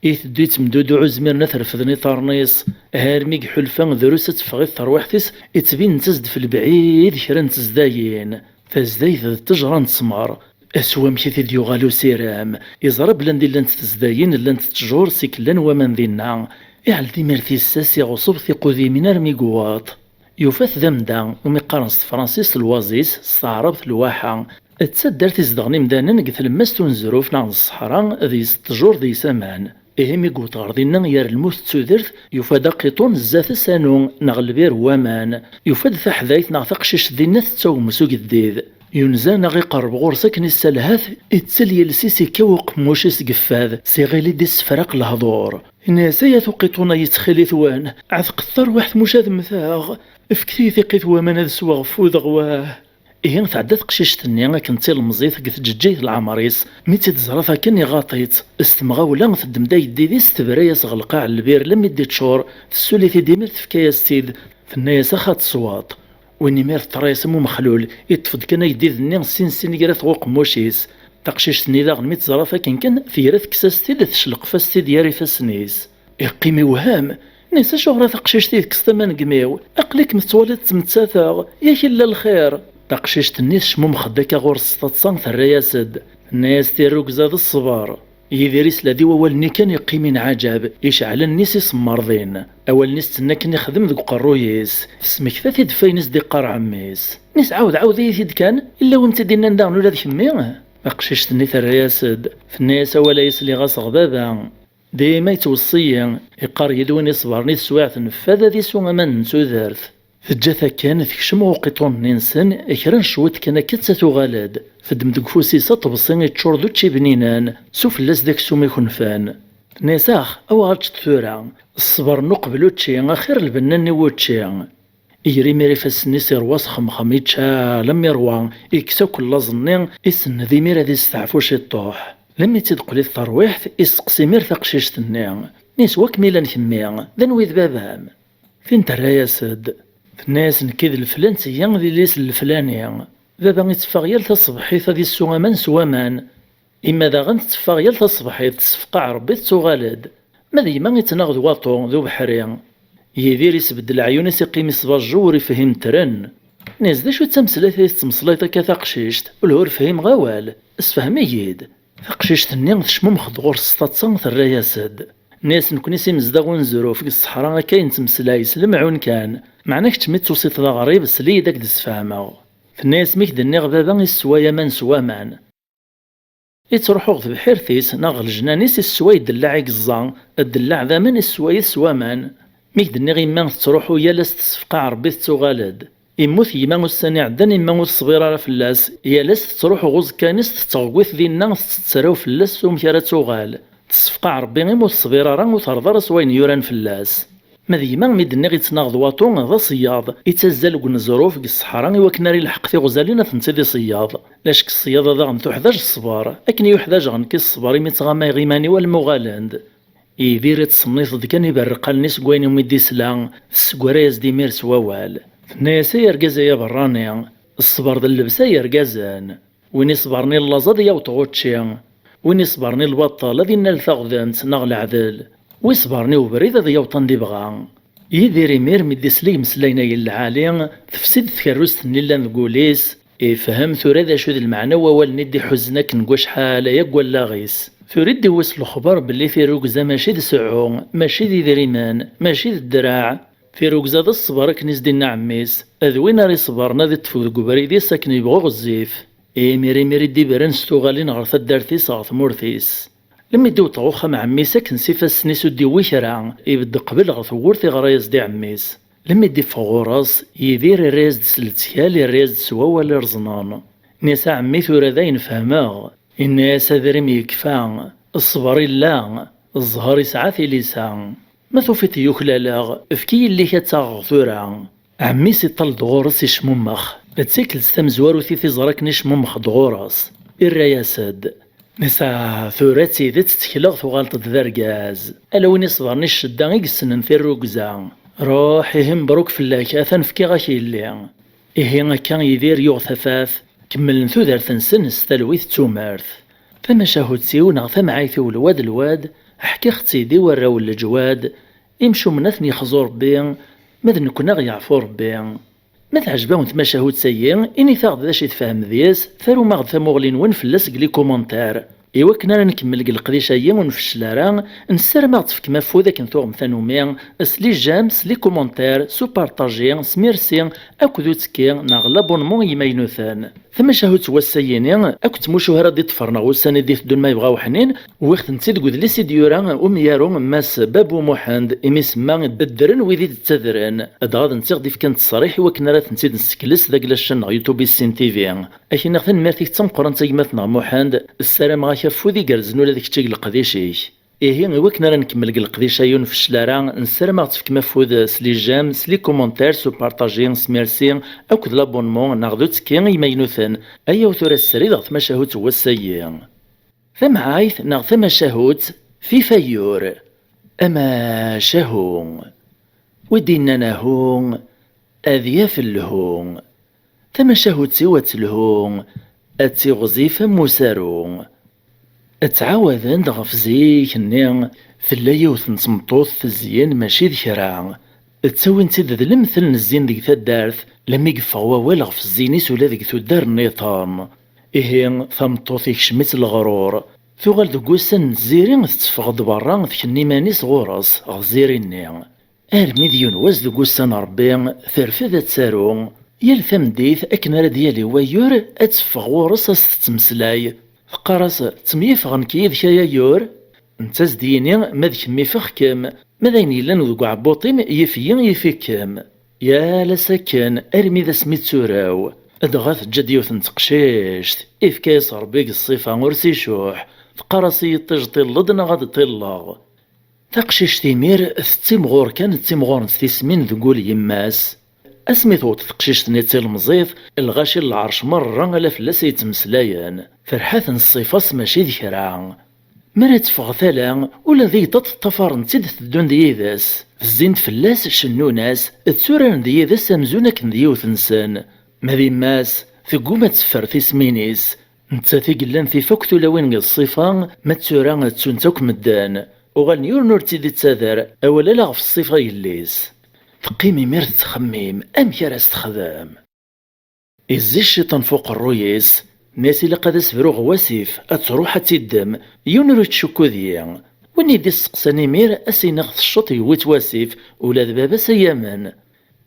Iteddu yettemduduɛu zmiren ad t-refden iṭarren-is, armi iḥulfa drus ad teffeɣ i terwiḥt-is, ittbin-as-d f lebɛid kra n tezdayin. Tazdayt d ttejra n ttmer. S wamek i t-id-yuɣal usirem, iẓra belli anda i llant tezdayin, llant ttjur, seg llan waman dinna. Iɛell timir tissas, iɣṣeb tiqudimin armi yewweḍ. Yufa-t d amda, umi qqaren s tefransist l'oasis, s taɛrabt lwaḥa. D taddart izedɣen imdanen deg tlemmast unezruf neɣ n ṣṣeḥra, deg-s ttjur, deg-s aman. Ihi mi yewweḍ ɣer dinna yer lmut d tudert, yufa-d aqiṭun zdat-s anu neɣ lbir n waman. Yufa-d taḥdayt neɣ taqcict dinna tettagem s ugeddid. Yunza neɣ iqerreb ɣur-s akken issalhat, ittel yiles-is ikkaw uqemmuc-is deg fad, s iɣil i d-issefraq lehdur. Yenna-yas: "Ay at uqiṭun-a yettxil-itwen, ɛetqet tarwiḥt muc ad mmteɣ. Fket-iyi tiqqit n waman ad sweɣ fudeɣ, wah." Ihi tɛedda teqcict-nni akken d tilemẓit deg tǧeǧǧayt n leɛmer-is, mi tt-id-teẓra akken iɣaṭ-itt. S temɣawla teddem-d ayeddid-is, tebra-yas ɣer lqaɛ n lbir lammi d-iččur, tessuli-t-id imir tefka-yas-tt-id, tenna-yas: "Axa tesweḍ." Win imir teṭṭer-as am umexlul, iṭṭef-d kan ayeddid-nni sin sin igra-t ɣer uqemmuc-is. Taqcict-nni daɣen mi tt-teẓra akken kan, tegra tekkes-as-t-id, tecleqf-as-t-id gar ifassen-is. Iqqim iwhem. Nni-as: "Acuɣer a taqcict i tekkseḍ aman deg imi-w? Aql-ikem tettwaliḍ ttmettateɣ, yak illa lxir." Taqcict-nni tecmumex-d akka ɣur-s s taḍsa, terra-yas-d. Tenna-yas: "Tirrugza d ṣṣber." Yidir isla-d i wawal-nni kan iqqim inɛaǧab, icɛel allen-is isemmerḍin. Awal-nni s-, tenna akken ixdem deg uqerruy-is. Tesmekta-t-id ɣef wayen i s-d-iqqar ɛemmi-s. Nni-as: "Ɛawed, ɛawed-iyi-t-id kan, illa win tt-id-innan daɣen ula d kemmi?" Taqcict-nni terra-yas-d. Tenna-yas: "Awal-a sliɣ-as ɣer baba. Dima yettweṣṣi-yi, iqqar-iyi-d win iṣebren i teswiɛt n fad ad isu aman n tudert." Teǧǧa-t akken, tekcem ɣer uqiṭun-nni-nsen, kra n cwiṭ kan akka ad tuɣal-d. Teddem deg ufus-is aṭebsi iččur d učči bninan, s ufella-s d aksum ikenfan. Tenna-yas: "Ax, awa ečč-d tura. Ṣṣber n uqbel učči axir lbenna-nni n wučči." Iger imir ifassen-is, iṛwa s xemxem, ičča alammi iṛwa, ikkes akk llaẓ-nni, isenned imir ad isteɛfu ciṭṭuḥ. Lammi tt-id-teqqel-it terwiḥt, isteqsi imir taqcict-nni. Nni-as: "Wa kem-ilan kemmi? D anwa i d baba-m?" Tin terra-yas-d. Tenna-yas: "Nekki d leflan, tigi d yelli-s n leflani. Baba itteffeɣ yal taṣebḥit ad issu aman s waman. Imma daɣen tetteffeɣ yal taṣebḥit, tessefqaɛ Ṛebbi tetttuɣal-d. Ma d gma ittnaɣ d waṭu, d ubeḥri." Yidir isbedd leɛyun-is, iqqim isbajju ur ifhim tren. Nni-as: "D acu d tameslayt ay tettmeslayeḍ akka taqcict? Ula ur fhimeɣ awal. Sefhem-iyi-d." Taqcict-nni tecmumex-d ɣur-s s taḍsa, terra-yas-d. Nni-as: "Nekni s imezdaɣ unezruf deg ṣṣeḥra akka i nettmeslay s lemɛun kan. Meɛna kečč mi d-tusiḍ d aɣrib, sel-iyi-d ad k-d-sfehmeɣ." Tenna-yas: "Mi k-d-nniɣ baba issewway aman s waman. Ittruḥu ɣer tebḥirt-is neɣ ɣer lejnan-is, issewway ddellaɛ i yeẓẓa, ddellaɛ d aman, issewway-it s waman. Mi k-d-nniɣ yemma tettruḥu yal ass tessefqaɛ Ṛebbi tettuɣal-d. Immut gma ussan iɛeddan, imma ur teṣbir ara fell-as, yal ass tettruḥu ɣer uẓekka-ines, tetteɣwit dinna, tettettrew fell-as s umek ara tuɣal. Tessefqaɛ Ṛebbi imi ur teṣbir ara, ur terḍa ara s wayen yuran fell-as. Ma d gma, mi d-nniɣ ittnaɣ d waṭu, d aṣeyyaḍ, ittazzal deg uneẓruf, deg ṣṣeḥra, i wakken ara ilḥeq tiɣzalin ad tent-id-iṣeyyaḍ. Lacek ṣṣeyyaḍ-a daɣen tuḥdaǧ ṣṣber, akken i uḥdaǧeɣ nekk i ṣṣber imi ttɣamayeɣ iman-iw alma uɣalen-d." Yidir ittṣennit-d kan, iberreq allen-is deg wayen umi d-isla, tesseggra-yas-d imir s wawal. Tenna-yas: "Ay argaz ay aberrani, ṣṣber d llebsa n yergazen. Win iṣebren i llaẓ ad yaweḍ ɣer učči. Win iṣebren i lbaṭel ad innal taɣdemt neɣ leɛdel. Wi iṣebren i ubrid ad yaweḍ anda ibɣa." Yidir imir mi d-isla i imeslayen-agi n lɛali, tefsi-d tkerrust-nni llan deg wul-is, ifhem tura d acu d lmeɛna n wawalen i d-iḥuzen akken deg wacḥal aya deg wallaɣ-is. Tura i d-iwwi s lexbar belli tirrugza mačči d sɛu, mačči d idrimen, mačči d ddreɛ. Tirrugza d ṣṣber akken i s-d-inna ɛemmi-s, d win ara iṣebren ad iṭṭef deg ubrid-is akken yebɣu ɣezzif. Imir imir i d-ibren s tuɣalin ɣer taddart-is ɣer tmurt-is. Lemmi d-iwweḍ ɣer uxxam ɛemmi-s akken s ifassen-is ur d-iwwi kra, ibedd qbel ɣer tewwurt iɣra-yas-d i ɛemmi-s. Lemmi d-iffeɣ ɣur-s, Yidir irra-yas-d s lettkal, irra-yas-d s wawal ireẓnen. Inna-yas: "A ɛemmi, tura dayen fehmeɣ." Inna-yas: "Adrim yekfa, ṣṣber illa, zzher isɛa tilisa. Ma tufiḍ yuklaleɣ, efk-iyi yelli-k ad tt-aɣeɣ tura." Ɛemmi-s iṭall-d ɣur-s icmummex. D tikkelt tamezwarut i t-iẓra akken icmummex-d ɣur-s. Irra-yas-d: "Netta, tura d tidet ttekleɣ tuɣaleḍ-d d argaz. Ala win iṣebren i ccedda i yessnen tirrugza. Ruḥ, ihi mebruk fell-ak, atan fkiɣ-ak yelli." Ihi akka Yidir yuɣ tafat, kemmlen tudert-nsen s talwit d tumert. Tamacahut-iw neɣ tamɛayt-iw lwad lwad, ḥkiɣ-tt-id i warraw n leǧwad, imcumen ad ten-yexzu Rebbi, ma d nekkni ad ɣ-yeɛfu Rebbi. Ma teɛjeb-awen tmacahut-agi, init-aɣ-d d acu i tfehmem deg-s, tarum-aɣ-d tamuɣli-nwen fell-as deg les commentaires. Iwakken ara nkemmel deg leqdic-agi ur nfeccel ara, nessaram ad ɣ-tefkem afud akken tuɣem tanumi, s les j'aime, s les commentaires, s upartaji, s merci, akked uttekki neɣ l'abonnement i yimaynuten. Tamacahut n wass-agi-ni, akked tmucuha ara d-iṭṭfren ɣer wussan i d-iteddun ma yebɣa uḥnin, wwiɣ-tent-id deg udlis i d-yura umyaru Mass Babu Muḥend, imi semma ddren wid i d-ttadren, dɣa d netta i ɣ-d-ifkan ttesriḥ i wakken ara tent-id-nessekles deg la chaîne neɣ YouTube Issin T V. Ak-iniɣ tanemmirt-ik d tameqqrant a gma-tneɣ Muḥend, ssarameɣ-ak afud igerrzen ula d kečč deg leqdic-ik. Ihi, i wakken ara nkemmel deg leqdic-agi ur nfeccel ara, nessaram ad ɣ-tefkem afud s les j'aime, s les commentaires, s upartaji, s merci, akked l'abonnement neɣ d uttekki i yimaynuten. Ayaw tura srid ɣer tmacahut n wass-agi. Tamɛayt neɣ tamacahut, tif ayyur. Amacahu. Wi d-innan ahu, ad yaf lhu. Tamacahut-iw ad telhu, ad tiɣzif am usaru. Ttɛawaden-d ɣef zik-nni, tella yiwet n tmeṭṭut tezyen mačči d kra. Ttawin-tt-id d lemtel n zzin deg taddart, lammi yeffeɣ wawal ɣef zzin-is ula deg tuddar nniḍen. Ihi, tameṭṭut ikcem-itt leɣrur. Tuɣal deg wussan n tziri, tetteffeɣ-d berra, tkennu iman-is ɣur-s, ɣer tziri-nni. Armi d yiwen wass deg ussan n Ṛebbi, terfed ad taru. Yal tameddit, akken ara d-yali wayyur, ad teffeɣ ɣur-s, ad s-tettmeslay. Teqqar-as: "Ttemyifeɣ nekk yid-k ay ayyur?" Netta ad s-d-yini: "Ma d kemm ifeɣ-kem, ma d ayen yellan deg uɛebbuṭ-im yif-iyi yif-ikem." Yal ass akken, armi d asmi d tura-w. Dɣa teǧǧa-d yiwet n teqcict, ifka-yas Ṛebbi deg ṣṣifa ur s-icuḥ. Teqqar-as i yiṭij: "Ṭilleḍ neɣ ad ṭilleɣ?" Taqcict imir tettimɣur kan, ttimɣurent tismin deg ul yemma-s. Asmi tewweḍ teqcict-nni d tilemẓit, lɣaci n lɛerc merra ala fell-as ay ttmeslayen. Terḥa-ten ṣṣifa-s mačči d kra. Mi ara teffeɣ tala, ula d igḍaḍ ṭṭafaren-tt-id teddun-d yid-s. Zzin-d fell-as, cennun-as, tturaren-d yid-s amzun akken d yiwet-nsen. Ma d yemma-s, tegguma ad teffer tismin-is. Nettat i yellan tif akk tulawin deg ṣṣifa, ma d tura ttunt akk medden. Uɣalen yiwen ur tt-id-ittader, awal ala ɣef ṣṣifa yelli-s. Teqqim imir tettxemmim amek ara s-texdem. Izzi cciṭan f uqerruy-is, nna-yas: "Ilaq ad as-bruɣ i wasif, ad truḥ ad tt-iddem, yiwen ur yettcukku deg-i." Win i d-isteqsan imir, ad s-iniɣ tecceḍ yewwi-tt wasif, ula d baba-s ad yamen.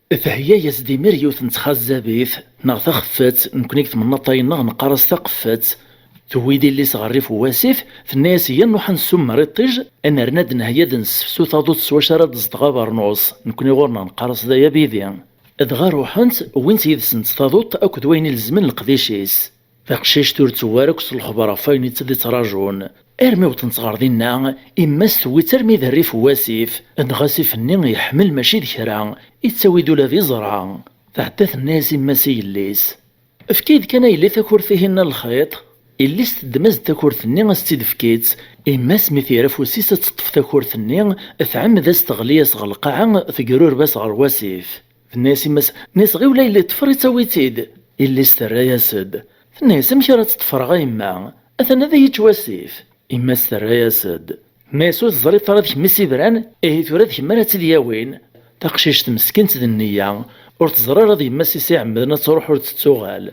Theyya-yas-d imir yiwet n txazzabit, neɣ taxeffet, nekni deg temnaḍt-a-nneɣ neqqar-as taqeffet. Tewwi-d illi-s ɣer rrif n wasif, tenna-yas: "Iyya ad nruḥ ad nessummer iṭij, ad nernu ad nheyya ad nessefsu taḍuṭ s wacu ara d-zedɣ abernus." Nekni ɣur-neɣ neqqar-as d ayabidi. Dɣa ruḥent, wwint yid-sent taḍuṭ akked wayen ilezmen leqdic-is. Taqcict ur tewwi ara akk s lexber ɣef wayen i tt-id-ittrajun. Armi wwḍent ɣer dinna, imma-s tewwi-tt armi d rrif n wasif, dɣa asif-nni yeḥmel mačči d kra, ittawi-d ula d iẓra. Tɛedda tenna-yas imma-s i yelli-s: "Efk-iyi-d kan a yelli takurt-ihin n lxiṭ." Yelli-s teddem-as-d takurt-nni, as-tt-id-tefk-itt. Imma-s mi t-yerra afus-is ad teṭṭef takurt-nni, tɛemmed-as teɣli-yas ɣer lqaɛa, tegrureb-as ɣer wasif. Tenna-yas imma-s: "Nniɣ-as ɣiwel a yelli, ṭṭfer ittawi-tt-id." Yelli-s terra-yas-d. Tenna-yas: "Amek ara tt-ṭṭfreɣ a yemma? Atan ad iyi-yečč wasif." Imma-s terra-yas-d. Tenna-yas: "Ur teẓriḍ ara d kemm i s-ibran? Ihi tura d kemm ara tt-id-yawin." Taqcict meskint d nniya, ur teẓri ara d yemma-s i s-iɛemmden ad truḥ ur tettuɣal.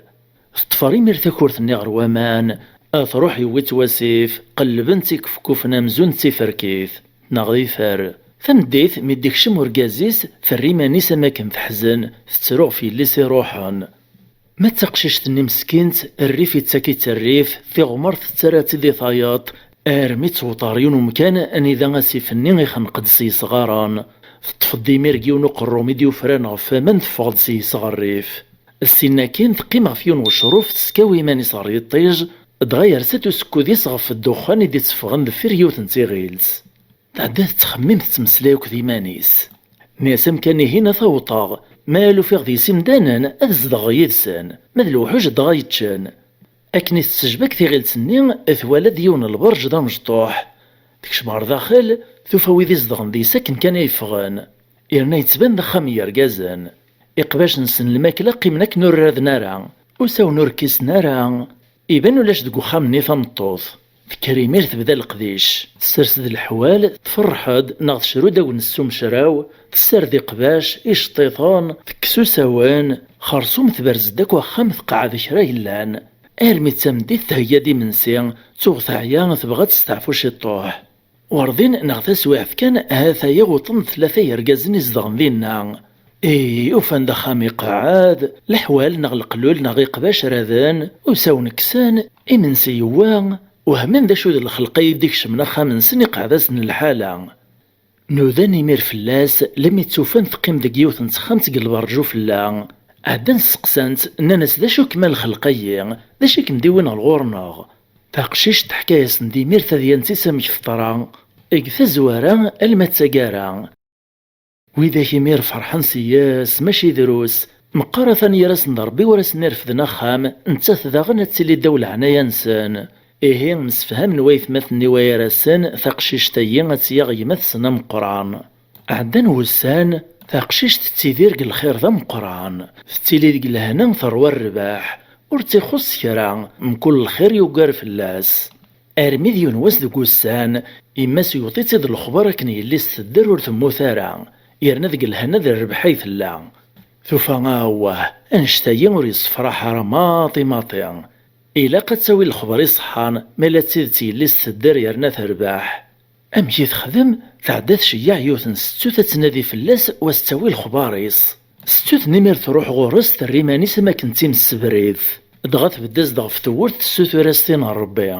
Teṭṭef ar imir takurt-nni ɣer waman, ad truḥ yewwi-tt wasif, qellben-tt ikefkufen amzun d tiferkit, neɣ d ifer. Tameddit, mi d-ikcem urgaz-is, terra iman-is am akken teḥzen, tettru ɣef yelli-s iruḥen. Ma d taqcict-nni meskint, rrif ittak-itt rrif, tiɣmert tettarra-tt-id i tayeḍ, armi tt-tewweḍ ɣer yiwen umkan anida asif-nni ixneq-d s yesɣaren. Teṭṭef-d imir deg yiwen uqerrum i d-yufran ɣef waman, teffeɣ-d s yesɣerrif. Syin akkin teqqim ɣef yiwen wecruf, teskaw iman-is ɣer yiṭij, dɣa yersa-d usekkud-is ɣef ddexxan i d-itteffɣen deffir yiwet n tiɣilt. Tɛedda tettxemmim, tettmeslay akked iman-is. Tenna-yas, amkan-ihin ad t-awḍeɣ, ma ala ufiɣ deg-s imdanen ad zedɣeɣ yid-sen, ma d lewḥuc dɣa yeččen. Akken i tettejbak tiɣilt-nni, twala-d yiwen n lberǧ d amecṭuḥ. Tekcem ɣer daxel, tufa wid izedɣen deg-s akken kan ay ffɣen. Yerna yettban d axxam n yergazen. Iqbac-nsen lmakla qqimen akken ur rraden ara, usawen ur kkisen ara. Iban ulac deg uxxam-nni tameṭṭut. Tekker imir tebda leqdic. Tessers-d leḥwal, tferreḥ-d neɣ tecru-d awennes s umecraw, tessared iqbac, iceṭṭiḍen, tekkes usawen, xersum tberz-d akk axxam, tqeɛɛed kra yellan. Armi d tameddit theyya-d imensi, tuɣ teɛya, tebɣa ad testeɛfu ciṭuḥ. Werḍin neɣ taswiɛt kan, ha-t-aya wwḍen-d tlata yergazen izedɣen dinna. Ih, ufan-d axxam iqeɛɛed, leḥwal neɣ leqlul neɣ iqbac raden, usawen kksen, imensi yewwa, wehmen d acu d lxelq-ayi d-ikecmen axxam-nsen iqeɛɛed-asen lḥala. Nudan imir fell-as, lemmi tt-ufan teqqim deg yiwet n texxamt deg lberǧ ufella. Ɛeddan steqsan-tt, nnan-as, d acu-kem a lxelq-ayi? D acu i kem-d-iwin ɣer ɣur-neɣ? Taqcict teḥka-yasen-d imir tadyant-is amek teḍra, deg tazwara alma d taggara. Widak imir ferḥen s yes, mačči drus. Meqqar atan gar-asen d Ṛebbi ur asen-irefden axxam, nettat daɣen ad tili ddaw leɛnaya-nsen. Ihi, msefhamen waytmaten-nni wayar-asen, taqcict-ayi ad tt-yaɣ gma-tsen ameqqran. Ɛeddan wussan, taqcict tettidir deg lxir d ameqqran. Tettili deg lehna terwa rrbeḥ, ur tt-ixuṣṣ kra, mkul lxir yugar fell-as. Armi d yiwen wass deg wussan, yemma-s yuweḍ-itt-id lexbar akken yelli-s tedder ur temmut ara, yerna deg lehna d rrbeḥ ay tella. Tufa, awah, annect-ayi ur yessefraḥ ara maṭi maṭi. Ilaq ad tawi lexbar iṣeḥḥan, ma la d tidet yelli-s tedder yerna terbeḥ. Amek i texdem? Tɛedda tceyyeɛ yiwet n settut ad tnadi fell-as u ad s-tawi lexbar-is. Settut-nni mi truḥ ɣur-s, terra iman-is am akken d timsebrit. Dɣa tbedd-as-d ɣef tewwurt, tessutur-as tin n Ṛebbi.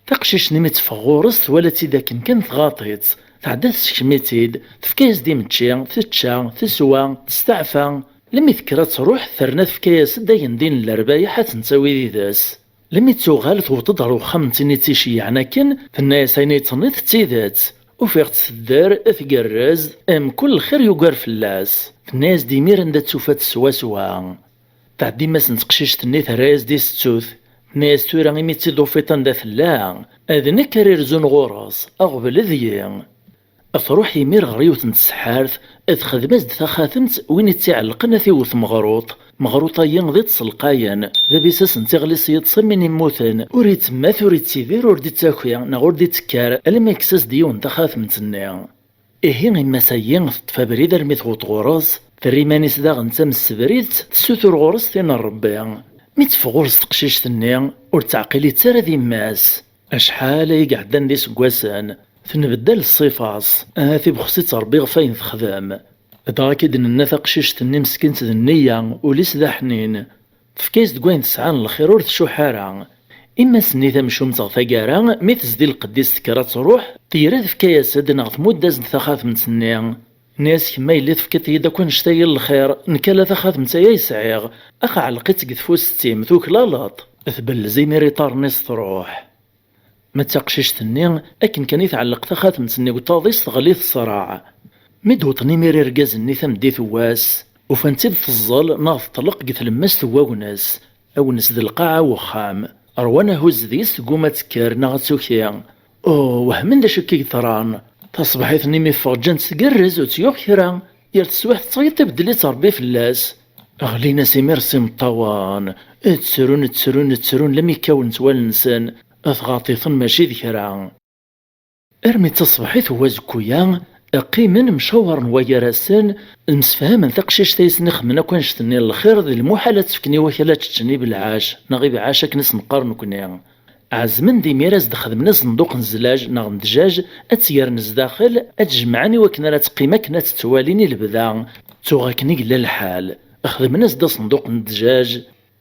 Taqcict-nni mi teffeɣ ɣur-s, twala-tt-id akken kan tɣaḍ-itt. Tɛedda tessekcem-itt-id, tefka-yas-d imečči, tečča, teswa, testeɛfa. Lemmi tekker ad truḥ, terna tefka-yas-d ayen din n lerbayeḥ ad ten-tawi yid-s. Lemmi d-tuɣal, tewweḍ-d ɣer uxxam n tin i tt-iceyyɛen akken, tenna-yas, ayen i d-tenniḍ d tidet. Ufiɣ-tt tedder, tgerrez, mkul lxir yugar fell-as. Tenna-yas-d imir anda tt-tufa swaswa. Tɛedda yemma-s n teqcict-nni, terra-yas-d i settut. Tenna-yas, tura imi tt-id-tufiḍ anda tella, d nekk ara irzun ɣur-s, aɣbel deg-i. Truḥ imir ɣer yiwet n tseḥḥart, texdem-as-d taxatemt, win i tt-iɛellqen ad t-iwet meɣruṭ. Meɣruṭ-ayi d iṭṭes lqayen, d abisas n tiɣli s yiṭes am win immuten, ur ittemmat, ur ittidir, ur d-ittaki, neɣ ur d-ittekkar, alamma yekkes-as-d yiwen taxatemt-nni. Ihi, yemma-s-ayi teṭṭef abrid armi tewweḍ ɣur-s, terra iman-is daɣen d tamsebrit, tessutur ɣur-s tin n Ṛebbi. Mi teffeɣ ɣur-s teqcict-nni, ur teɛqil-itt ara d yemma-s. Acḥal ay iɛeddan d iseggasen, tenbeddal ṣṣifa-s, ahat ibexs-itt Ṛebbi ɣef wayen texdem. Dɣa akka i d-nenna taqcict-nni meskint d nniya, ul-is d aḥnin. Tefka-yas deg wayen tesɛa n lxir, ur tcuḥ ara. Yemma-s-nni tamcumt ɣer taggara, mi tezdi lqedd-is tekker ad truḥ, tira tefka-yas-d neɣ tmudd-as-d taxatemt-nni. Tenna-yas, kemm a yelli tefkiḍ-iyi-d akk annect-agi n lxir, nekk ala taxatemt-aya ay sɛiɣ. Ax ɛelleq-itt deg tfust-im, tuklaleḍ. Tbellez imir iṭarren-is, truḥ. Ma d taqcict-nni, akken kan i tɛelleq taxatemt-nni deg uṭaḍ-is, teɣli teṣreɛ. Mi d-wwḍen imir irgazen-nni tameddit n wass, ufan-tt-id teẓẓel neɣ teṭleq deg tlemmast n wagnes, agnes d lqaɛa n wexxam. Rwan ahuzz deg-s, tegguma ad tekker neɣ ad tuki. Uh, wehmen d acu akka i yeḍran. Taṣebḥit-nni mi ffeɣ ǧǧan-tt tgerrez, ur tt-yuɣ kra. Yal teswiɛt tettɣiḍ, ibeddel-itt Ṛebbi fell-as. Ɣlin-as imir s imeṭṭawen, ttrun, ttrun, ttrun, lammi kkawen-tt wallen-nsen, tɣaḍ-iten mačči d kra. Armi d taṣebḥit n wazekku-ya, Qqimen mcawaren wagar-asen, msefhamen taqcict ay sen-ixedmen akk annect-nni n lxir d lmuḥal ad tt-fken i wakal ad tt-ččen i belɛac neɣ i belɛac akken i s-neqqar nekkni. Ɛezmen d imir ad s-d-xedmen asenduq n zzlaj neɣ n ddjaj, ad tt-gren zdaxel, ad tt-jemɛen i wakken ara teqqim akken ad tt-ttwalin i lebda. Tuɣ akken i yella lḥal. Xedmen-as-d asenduq n ddjaj,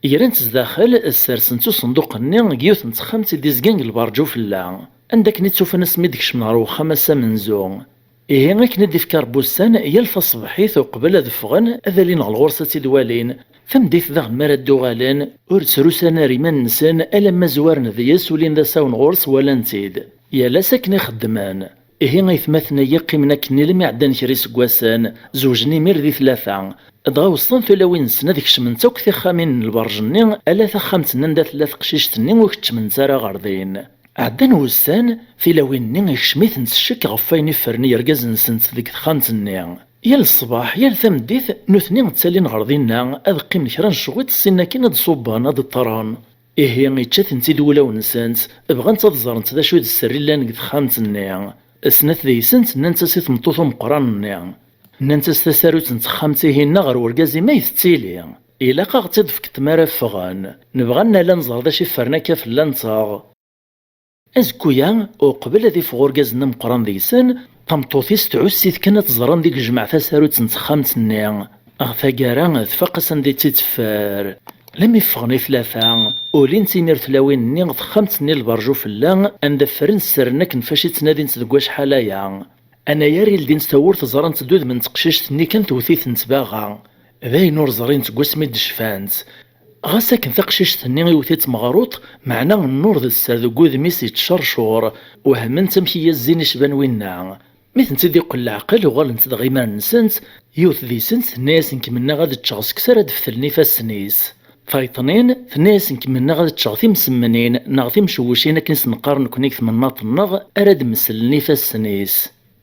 gren-t zdaxel, ssersen-t usenduq-nni deg yiwet n texxamt i d-izgan deg lberǧ ufella, anda akken i tt-ufan asmi d-kecmen ɣer wexxam ass amenzu. Ihi akken i d-ifka Rebbi ussan, yal taṣebḥit uqbel ad ffɣen, ad alin ɣer ɣur-s ad tt-id-walin. Tameddit daɣen mi ara d-uɣalen, ur ttrusan ara iman-nsen alamma zwaren deg-s, ulin d asawen ɣur-s, walan-t-id. Yal ass akken i xeddmen. Ihi aytmaten-agi qqimen akken ilemmi ɛeddan kra iseggasen, zewjen imir di tlata. Dɣa weṣṣan tulawin-nsen ad kecment akk tixxamin n lberǧ-nni, ala taxxamt-nni anda tella teqcict-nni ur keččment ara ɣer din. Ɛeddan wussan, tilawin-nni ikcem-itent ccek ɣef wayen i ffren yergazen-nsent deg texxamt-nni. Yal ṣṣbeḥ, yal tameddit, nutni ttalin ɣer dinna, ad qqimen kra n ccwiṭ, sin akin ad ṣubben, ad ṭṭren. Ihi, ičča-tent-id wulawen-nsent, bɣant ad ẓrent d acu d sser i llan deg texxamt-nni. Snat deg-sent nnant-as i tmeṭṭut umeqqran-nni. Nnant-as tasarut n texxamt-ihin-nneɣ ɣer urgaz-im ay tettili. Ilaq ad ɣ-tt-id-tefkeḍ mi ara ffɣen. Nebɣa ad nali ad nẓer d acu i ffren akka fell-anteɣ. Azekku-ya, uqbel ad iffeɣ urgaz-nni ameqqran deg-sen, tameṭṭut-is tɛuss-it kan ad tẓer anda i yejmeɛ tasarut n texxamt-nni. Ɣer taggara, tfaq-as anda i tt-id-teffer. Lammi ffɣen i tlata, ulint imir tlawin-nni texxamt-nni lberǧ ufella, anda ffren sseren akken fac i ttnadint deg wacḥal aya. Anayer i ldint tawwurt ẓrant-d udem n teqcict-nni kan tewwet-itent baɣa. D ayen ur ẓrint seg wasmi d-cfant. Ɣas akken taqcict-nni iwet-itt meɣruṭ, meɛna nnur d sser deg wudem-is yettcercur, wehment amek i as-zzin icban winna. Mi tent-id-iqqel leɛqel, uɣalent-d ɣer iman-nsent, yiwet deg-sent tenna-yasen kemmleɣ ad ččeɣ seksu ara d-fetlen ifassen-is. Tayeḍnin tenna-yasen kemmleɣ ad ččeɣ timsemmnin neɣ timcewwcin akken i s-neqqar nekkni deg tmennaḍt-nneɣ ara d-meslen ifassen-is.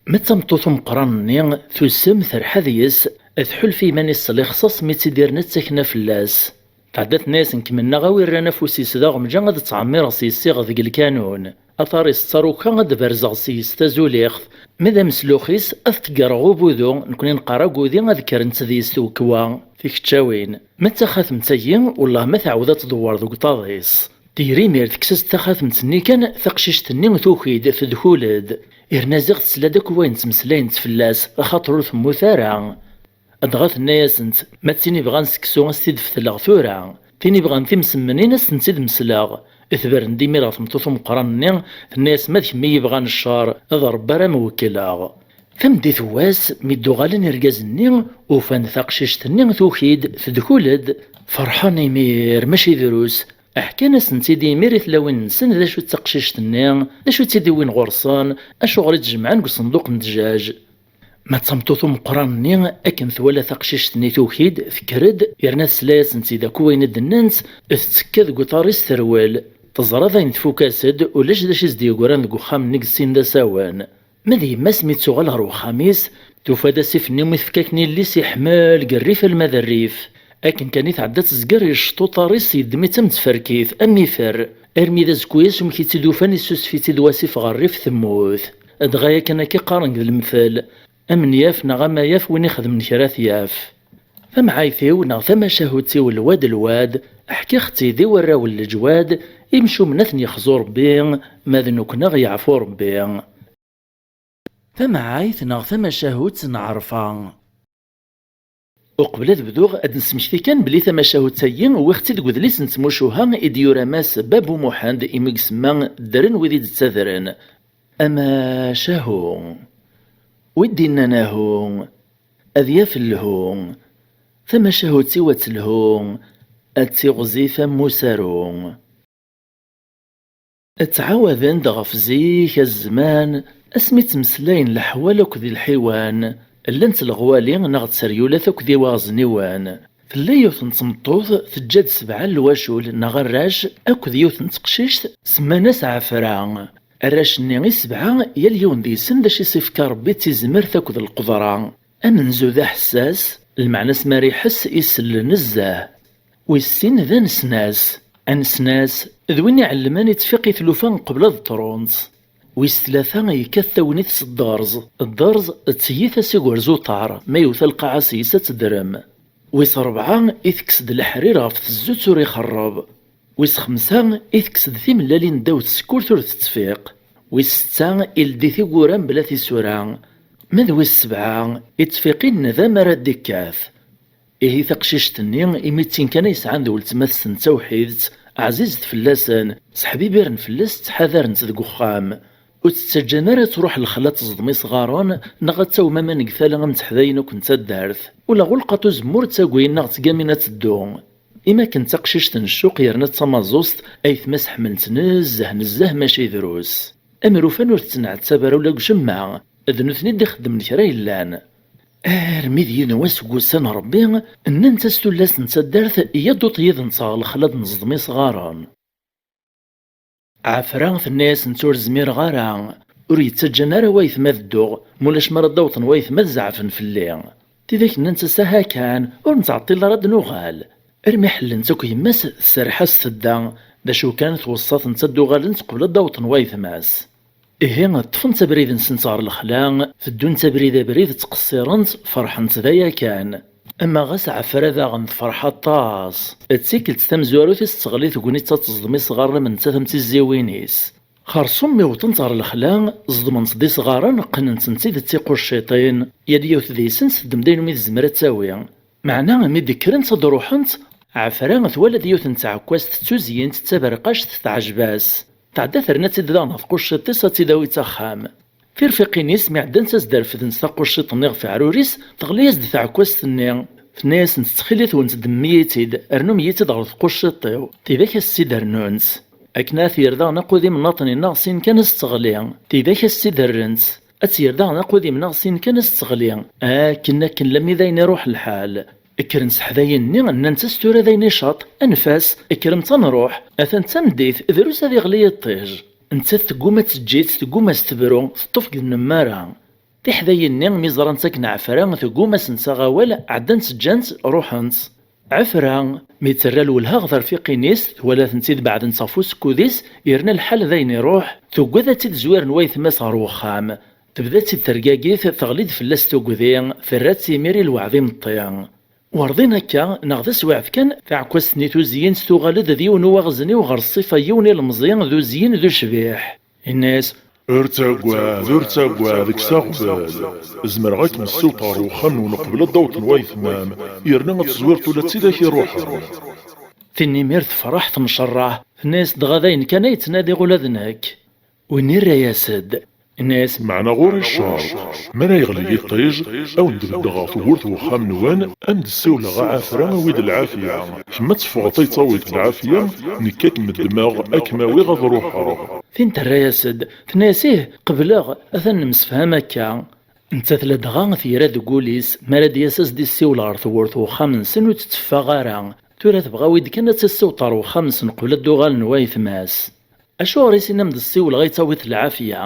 Ma d tameṭṭut umeqqran-nni, tusem, terḥa deg-s, tḥulfa i yiman-is s lixṣaṣ mi tt-id-irna d takna fell-as. Tɛedda tenna-yasen kemmleɣ a wi rran afus-is d aɣemja ad ttɛemmireɣ s yes-iɣ deg lkanun. Aṭar-is d taruka ad d-berzeɣ s yes tazuliɣt. Ma d ameslux-is ad t-ggreɣ ubudu, nekkni neqqar agudi, ad kkrent deg-s twekwa, tikeččawin. Ma d taxatemt-agi, wellah ma tɛawed ad tdewwer deg uṭaḍ-is. Tger imir tekkes-as-d taxatemt-nni kan, taqcict-nni tuki-d, tedkul-d. Irna ziɣ tesla-d akk wayen ttmeslayent fell-as, axaṭer ur temmut ara. Dɣa tenna-yasent, ma d tin ibɣan seksu, a s-t-id-fetleɣ tura. Tin ibɣan timsemmnin, a s-tent-id-mesleɣ. Tebren-d imir ɣer tmeṭṭut umeqqran-nni, tenna-yas, ma d kemm i yebɣan ccer, d Ṛebbi ara m-wekkleɣ. Tameddit n wass, mi d-uɣalen irgazen-nni, ufan taqcict-nni tuki-d, tedkul-d. Ferḥen imir, mačči drus. Ḥkan-asent-id imir i tlawin-nsen d acu d taqcict-nni, d acu i tt-id-iwwin ɣur-sen, acuɣer i tt-jemɛen deg usenduq n ddjaj. Ma d tameṭṭut umeqqran-nni, akken twala taqcict-nni tuki-d, tekker-d, yerna tesla-yasent-id akk wayen i d-nnant, tettekka deg uṭar-is terwel. Teẓra dayen tfuk-as-d, ulac d acu i s-d-yeggran deg uxxam-nni deg sin d asawen. Ma d yemma-s mi d-tuɣal ɣer wexxam-is, tufa-d asif-nni umi tefka akken yelli-s iḥmel deg rrif alma d rrif. Akken kan i tɛedda tezger yecceṭ uṭar-is, yeddem-itt am tferkit, am ifer, armi d azekku-as umek i tt-id-ufan, issusef-itt-id wasif ɣer rrif, temmut. Dɣa yakan akka qqaren deg lemtel, amenyaf neɣ amayaf win ixedmen kra ad t-yaf. Tamɛayt-iw neɣ tamacahut-iw lwad lwad, ḥkiɣ-tt-id i warraw n leǧwad, imcumen ad ten-yexzu Rebbi, ma d nekkni ad ɣ-yeɛfu Rebbi. Tamɛayt neɣ tamacahut n Ɛerfa. Uqbel ad bduɣ, ad d-nesmekti kan belli tamacahut-agi wwiɣ-tt-id deg udlis n tmucuha i d-yura Mass Babu Muḥend, imi i isemma ddren wid i d-ttadren. Amacahu. Wi d-innan ahu, ad yaf lhu. Tamacahut-iw ad telhu, ad tiɣzif am usaru. Ttɛawaden-d ɣef zik, a zzman, asmi ttmeslayen leḥwal akked lḥiwan, llant leɣwali neɣ tteryulat akked iwaɣezniwen. Tella yiwet n tmeṭṭut teǧǧa-d sebɛa n lwacul neɣ arrac akked yiwet n teqcict semman-as Ɛefra. Arrac-nni i sebɛa, yal yiwen deg-sen d acu i s-ifka Rebbi d tizmert akked lqedra. Amenzu d aḥessas, lmeɛna-s mi ara iḥess isell nezzeh. Wis sin d anesnas. Anesnas d win iɛellmen i tfiq i tlufa qbel ad ṭrunt. Wis tlata yekkat tagnit s dderz. Dderz d tiyita s igerz uṭar, ma yewta lqaɛa seg-s ad tedrem. Wis ṛebɛa itekkes-d leḥrir ɣef tezzutt ur ixerreb. Wis xemsa itekkes-d timellalin ddaw tsekkurt ur tettfiq. Wis setta ileddi tiwwura mebla tisura. Ma d wis sebɛa, ittfiqin d amar ad d-ikkat. Ihi taqcict-nni, imi d tin kan ay sɛan d weltma-tsen d tawḥidt, ɛzizet fell-asen, seḥbibiren fell-as, ttḥadaren-tt deg uxxam. Ur tt-ttaǧǧan ara ad truḥ lexla ad teẓdem isɣaren, neɣ ad tawem aman deg tala am teḥdayin akk n taddart. Ula ɣulqaṭ uzemmur ttagin neɣ ttgamin ad teddu. Imi akken d taqcict n ccuq yerna d tamaẓuẓt, aytma-s ḥemmlen-tt nezzeh, nezzeh, mačči drus. Am rufan ur tettneɛttab ara ula deg ucemma, d nutni i d-ixeddmen kra yellan. Armi d yiwen wass deg wussan n Ṛebbi, nnant-as tullas n taddart, "Iyya ad d-tuṭ yid-nteɣ lexla ad neẓdem isɣaren." Ɛafra tenna-yasent, "Ur zmireɣ ara." Ur yi-ttaǧǧan ara waytma ad dduɣ, mulac mi ara d-awḍen waytma ad zeɛfen fell-i. Tidak nnant-as, "Aha kan, ur nettɛeṭṭil ara ad d-nuɣal." Armi ḥellent akk yemma-s, tserreḥ-as tedda, d acu kan tweṣṣa-tent ad d-uɣalent qbel ad d-awḍen waytma-s. Ihi ṭṭfent abrid-nsent ɣer lexla, teddunt abrid abrid, ttqeṣṣirent, ferḥent d aya kan. Ama ɣas Ɛefra daɣen tefreḥ aṭas. D tikkelt tamezwarut i s-teɣli tegnit ad teẓdem isɣaren am nettat am tiziwin-is. Xerṣum mi wwḍent ɣer lexla, ẓedment-d isɣaren, qqnent-tent-id d tiqucciṭin, yal yiwet deg-sent teddem-d ayen umi tezmer ad tawi. Meɛna mi d-kkrent ad d-ruḥent, Ɛefra twala-d yiwet n tɛekkazt d tuzyint d taberqact, teɛjeb-as. Tɛedda terna-tt-id daɣen ɣer tqucciṭ-is ad tt-id-tawi s axxam. Tirfiqin-is mi ɛeddant ad s-d-refdent taqucciṭ-nni ɣef uɛrur-is, teɣli-as-d tɛekkazt-nni. Tenna-yasent, "Ttxil-went ddmem-iyi-tt-id, rnum-iyi-tt-id ɣer tqucciṭ-iw, tidak ad s-tt-id-rnunt." Akken ad t-yerr daɣen aqudim n aṭnin neɣ sin kan ad s-teɣli, tidak ad s-tt-id-rrent. Ad tt-yerr daɣen aqudim neɣ sin kan ad s-teɣli. Akken, akken, lammi d ayen iruḥ lḥal. Kkren seḥdayen-nni, nnant-as, "Tura d ayen icaṭ, anef-as, kkremt ad nruḥ, atan d tameddit, drus ad iɣli yiṭij." Nettat tegguma ad teǧǧ-itt, tegguma ad s-tebru, teṭṭef deg tnemmara. Tiḥdayin-nni mi ẓrant akken Ɛefra tegguma ad sent-taɣ awal, ɛeddant ǧǧant, ruḥent. Ɛefra, mi terra lwelha ɣer terfiqin-is, twala-tent-id beɛdent ɣef usekkud-is, yerna lḥal d ayen iruḥ, tuggad ad tt-id-zwiren waytma-s ɣer wexxam. Tebda-tt-id tergagit, teɣli-d fell-as tugdi, terra-tt imir i lweɛd imeṭṭi. Werḍin akka, neɣ d aswiɛt kan, taɛekkazt-nni tuzyint tuɣal-d d yiwen uwaɣezniw ɣer ṣṣifa n yiwen ilemẓi d uzyin d ucbiḥ. Yenna-yas, "Ur ttaggad, ur ttaggad, kkes aɣbel. Zemreɣ ad kem-ssiwḍeɣ ɣer wexxam-nwen qbel ad d-awḍen waytma-m, yerna ad teẓwireḍ ula d tidak iruḥen." Tin imir tefreḥ, tencerreḥ, tenna-yas, "Dɣa d ayen kan ay ttnadiɣ ula d nekk." Win irra-yas-d, yenna-yas, "Meɛna ɣur-i ccerṭ, mi ara yeɣli yiṭij, ad wen-d-beddeɣ ɣer tewwurt n wexxam-nwen, ad m-d-ssiwleɣ a Ɛefra, awi-d lɛafya. Kemm ad teffɣeḍ ad tawiḍ lɛafya, nekk ad kem-ddmeɣ, ad kem-awiɣ ad ruḥeɣ." Tin terra-yas-d, tenna-yas, "Ih, qebleɣ, atan nemsefham akka." Nettat ladɣa tira deg wul-is, mi ara d-yas ad s-d-issiwel ɣer tewwurt n wexxam-nsen ur tetteffeɣ ara. Tura tebɣa wid kan ad tt-issiwḍ ɣer wexxam-nsen qbel ad d-uɣalen waytma-s. "Acuɣer i s-innam d-ssiwleɣ ad tawiḍ lɛafya?"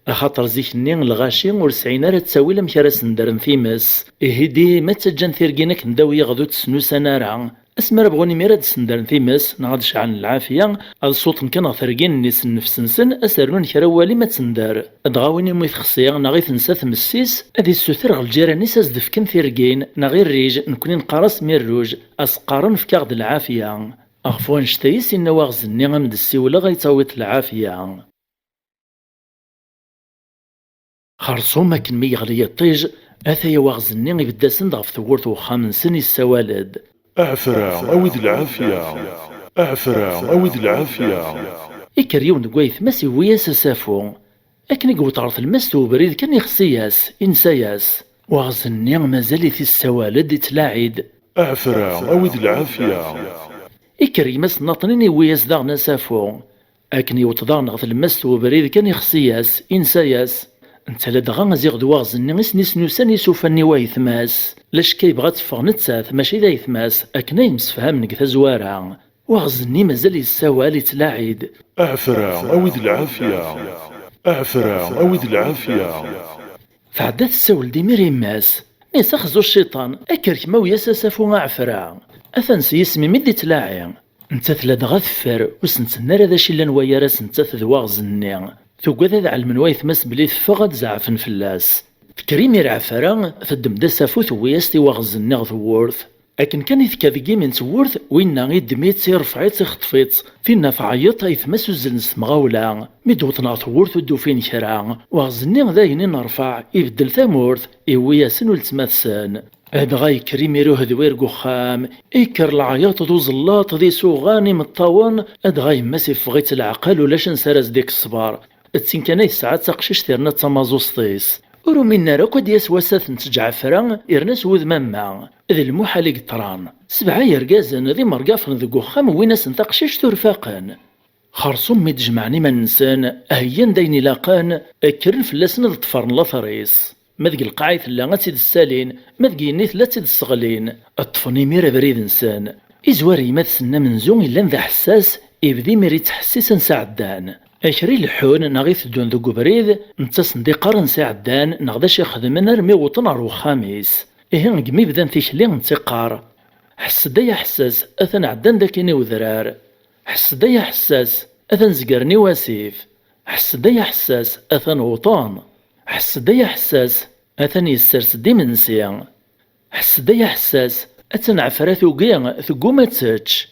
Axaṭer zik-nni lɣaci ur sɛin ara ttawil amek ara sendren times. Ihi dima ttaǧǧan tirgin akken d awi-yaɣ d ur tt-snusan ara. Asmi ara bɣun imir ad d-sendren times, neɣ ad ceɛlen lɛafya, ad ṣuṭen kan ɣer tergin-nni s nnefs-nsen, ad s-rnun kra n walim ad tender. Dɣa win umi texsi, neɣ i tensa tmes-is, ad issuter ɣer lǧiran-is ad s-d-fken tirgin, neɣ irrij, nekni neqqar-as mirruj, ad s-qqaren, "Efk-aɣ-d lɛafya." Ɣef wannect-a i s-inna waɣzen-nni, "Am d-ssiwleɣ ad tawiḍ lɛafya." Xerṣum akken mi yeɣli yiṭij, ataya waɣzen-nni ibedd-asen-d ɣef tewwurt n wexxam-nsen, issawal-d, "Ɛefra, awi-d lɛafya! Ɛefra, awi-d lɛafya!" Ikker yiwen deg waytma-s, iwwi-yas asafu. Akken i yewweḍ ɣer tlemmast n ubrid kan, ixsi-yas, insa-yas. Waɣzen-nni mazal-it issawal-d, ittlaɛi-d, "Ɛefra, awi-d lɛafya!" Ikker gma-s n Naṭnin, iwwi-yas daɣen asafu. Akken yewweḍ daɣen ɣer tlemmast n ubrid kan, ixsi-yas, insa-yas. Netta ladɣa ziɣ d waɣzen-nni i sen-isnusan isufa-nni i waytma-s. Lacekka yebɣa ad teffeɣ nettat, mačči d aytma-s, akken ay msefhamen deg tazwara. Waɣzen-nni mazal yessawal, ittlaɛi-d, "Ɛefra, awi-d lɛafya! Ɛefra, awi-d lɛafya!" Tɛedda tessawel-d imir i yemma-s. Nni-as, "Axzu cciṭan, akker kemm awi-yas asafu a Ɛefra." Atan s yisem-im i d-ittlaɛi. Nettat ladɣa teffer, ur s-nettenna ara d acu illan wayar-as nettat d waɣzen-nni. Tugad ad ɛelmen waytma-s belli teffeɣ, ad zeɛfen fell-as. Tekker imir Ɛefra, teddem-d asafu, tewwi-as-t i waɣzen-nni ɣer tewwurt. Akken kan i tekka deg yimi n tewwurt, winna iddem-itt, irfeɛ-itt, ixṭef-itt. Tinna tɛeyyeṭ, aytma-s uzzlen s temɣawla. Mi d-wwḍen ɣer tewwurt ur d-ufin kra. Waɣzen-nni d ayen i nerfeɛ, ibeddel tamurt, iwwi-yasen uletma-tsen. Adɣa yekker imir uhedwir deg uxxam, ikker leɛyaṭ d uẓellaṭ d isuɣan imeṭṭawen, adɣa yemma-s iffeɣ-itt leɛqel, ulac ansi ara s-d-ikṣber. D tin kan ay tesɛa d taqcict yerna d tamaẓuẓt-is. Ur uminen ara akk ad d-yas wass ad ten-teǧǧ Ɛefra, yerna s wudem am wa. D lmuḥal i yeṭṭran. Sebɛa yergazen d imergafen deg uxxam wwin-asen taqcict ur faqen. Xersum mi d-jemɛen iman-nsen, heyyan-d ayen ilaqen, kkren fell-asen ad ṭṭfren later-is. Ma deg lqaɛa i tella ad tt-id-ssalin, ma deg yigenni tella ad tt-id-sseɣlin. Ṭṭfen imir abrid-nsen. Izwar yemma-tsen amenzu yellan d aḥessas, ibda imir ittḥessis ansi ɛeddan. Akra ileḥḥun neɣ iteddun deg ubrid, netta sen-d-iqqar ansi ɛeddan neɣ d acu ixedmen armi wwḍen ɣer wexxam-is. Ihi deg mi bdan tikli, netta iqqar: "Ḥess-d ay aḥessas, atan ɛeddan-d akkin i wedrar. Ḥess-d ay aḥessas, atan zegren i wasif. Ḥess-d ay aḥessas, atan wwḍen. Ḥess-d ay aḥessas, atan yessers-d imensi. Ḥess-d ay aḥessas, atan Ɛefra tugi, tegguma ad tečč.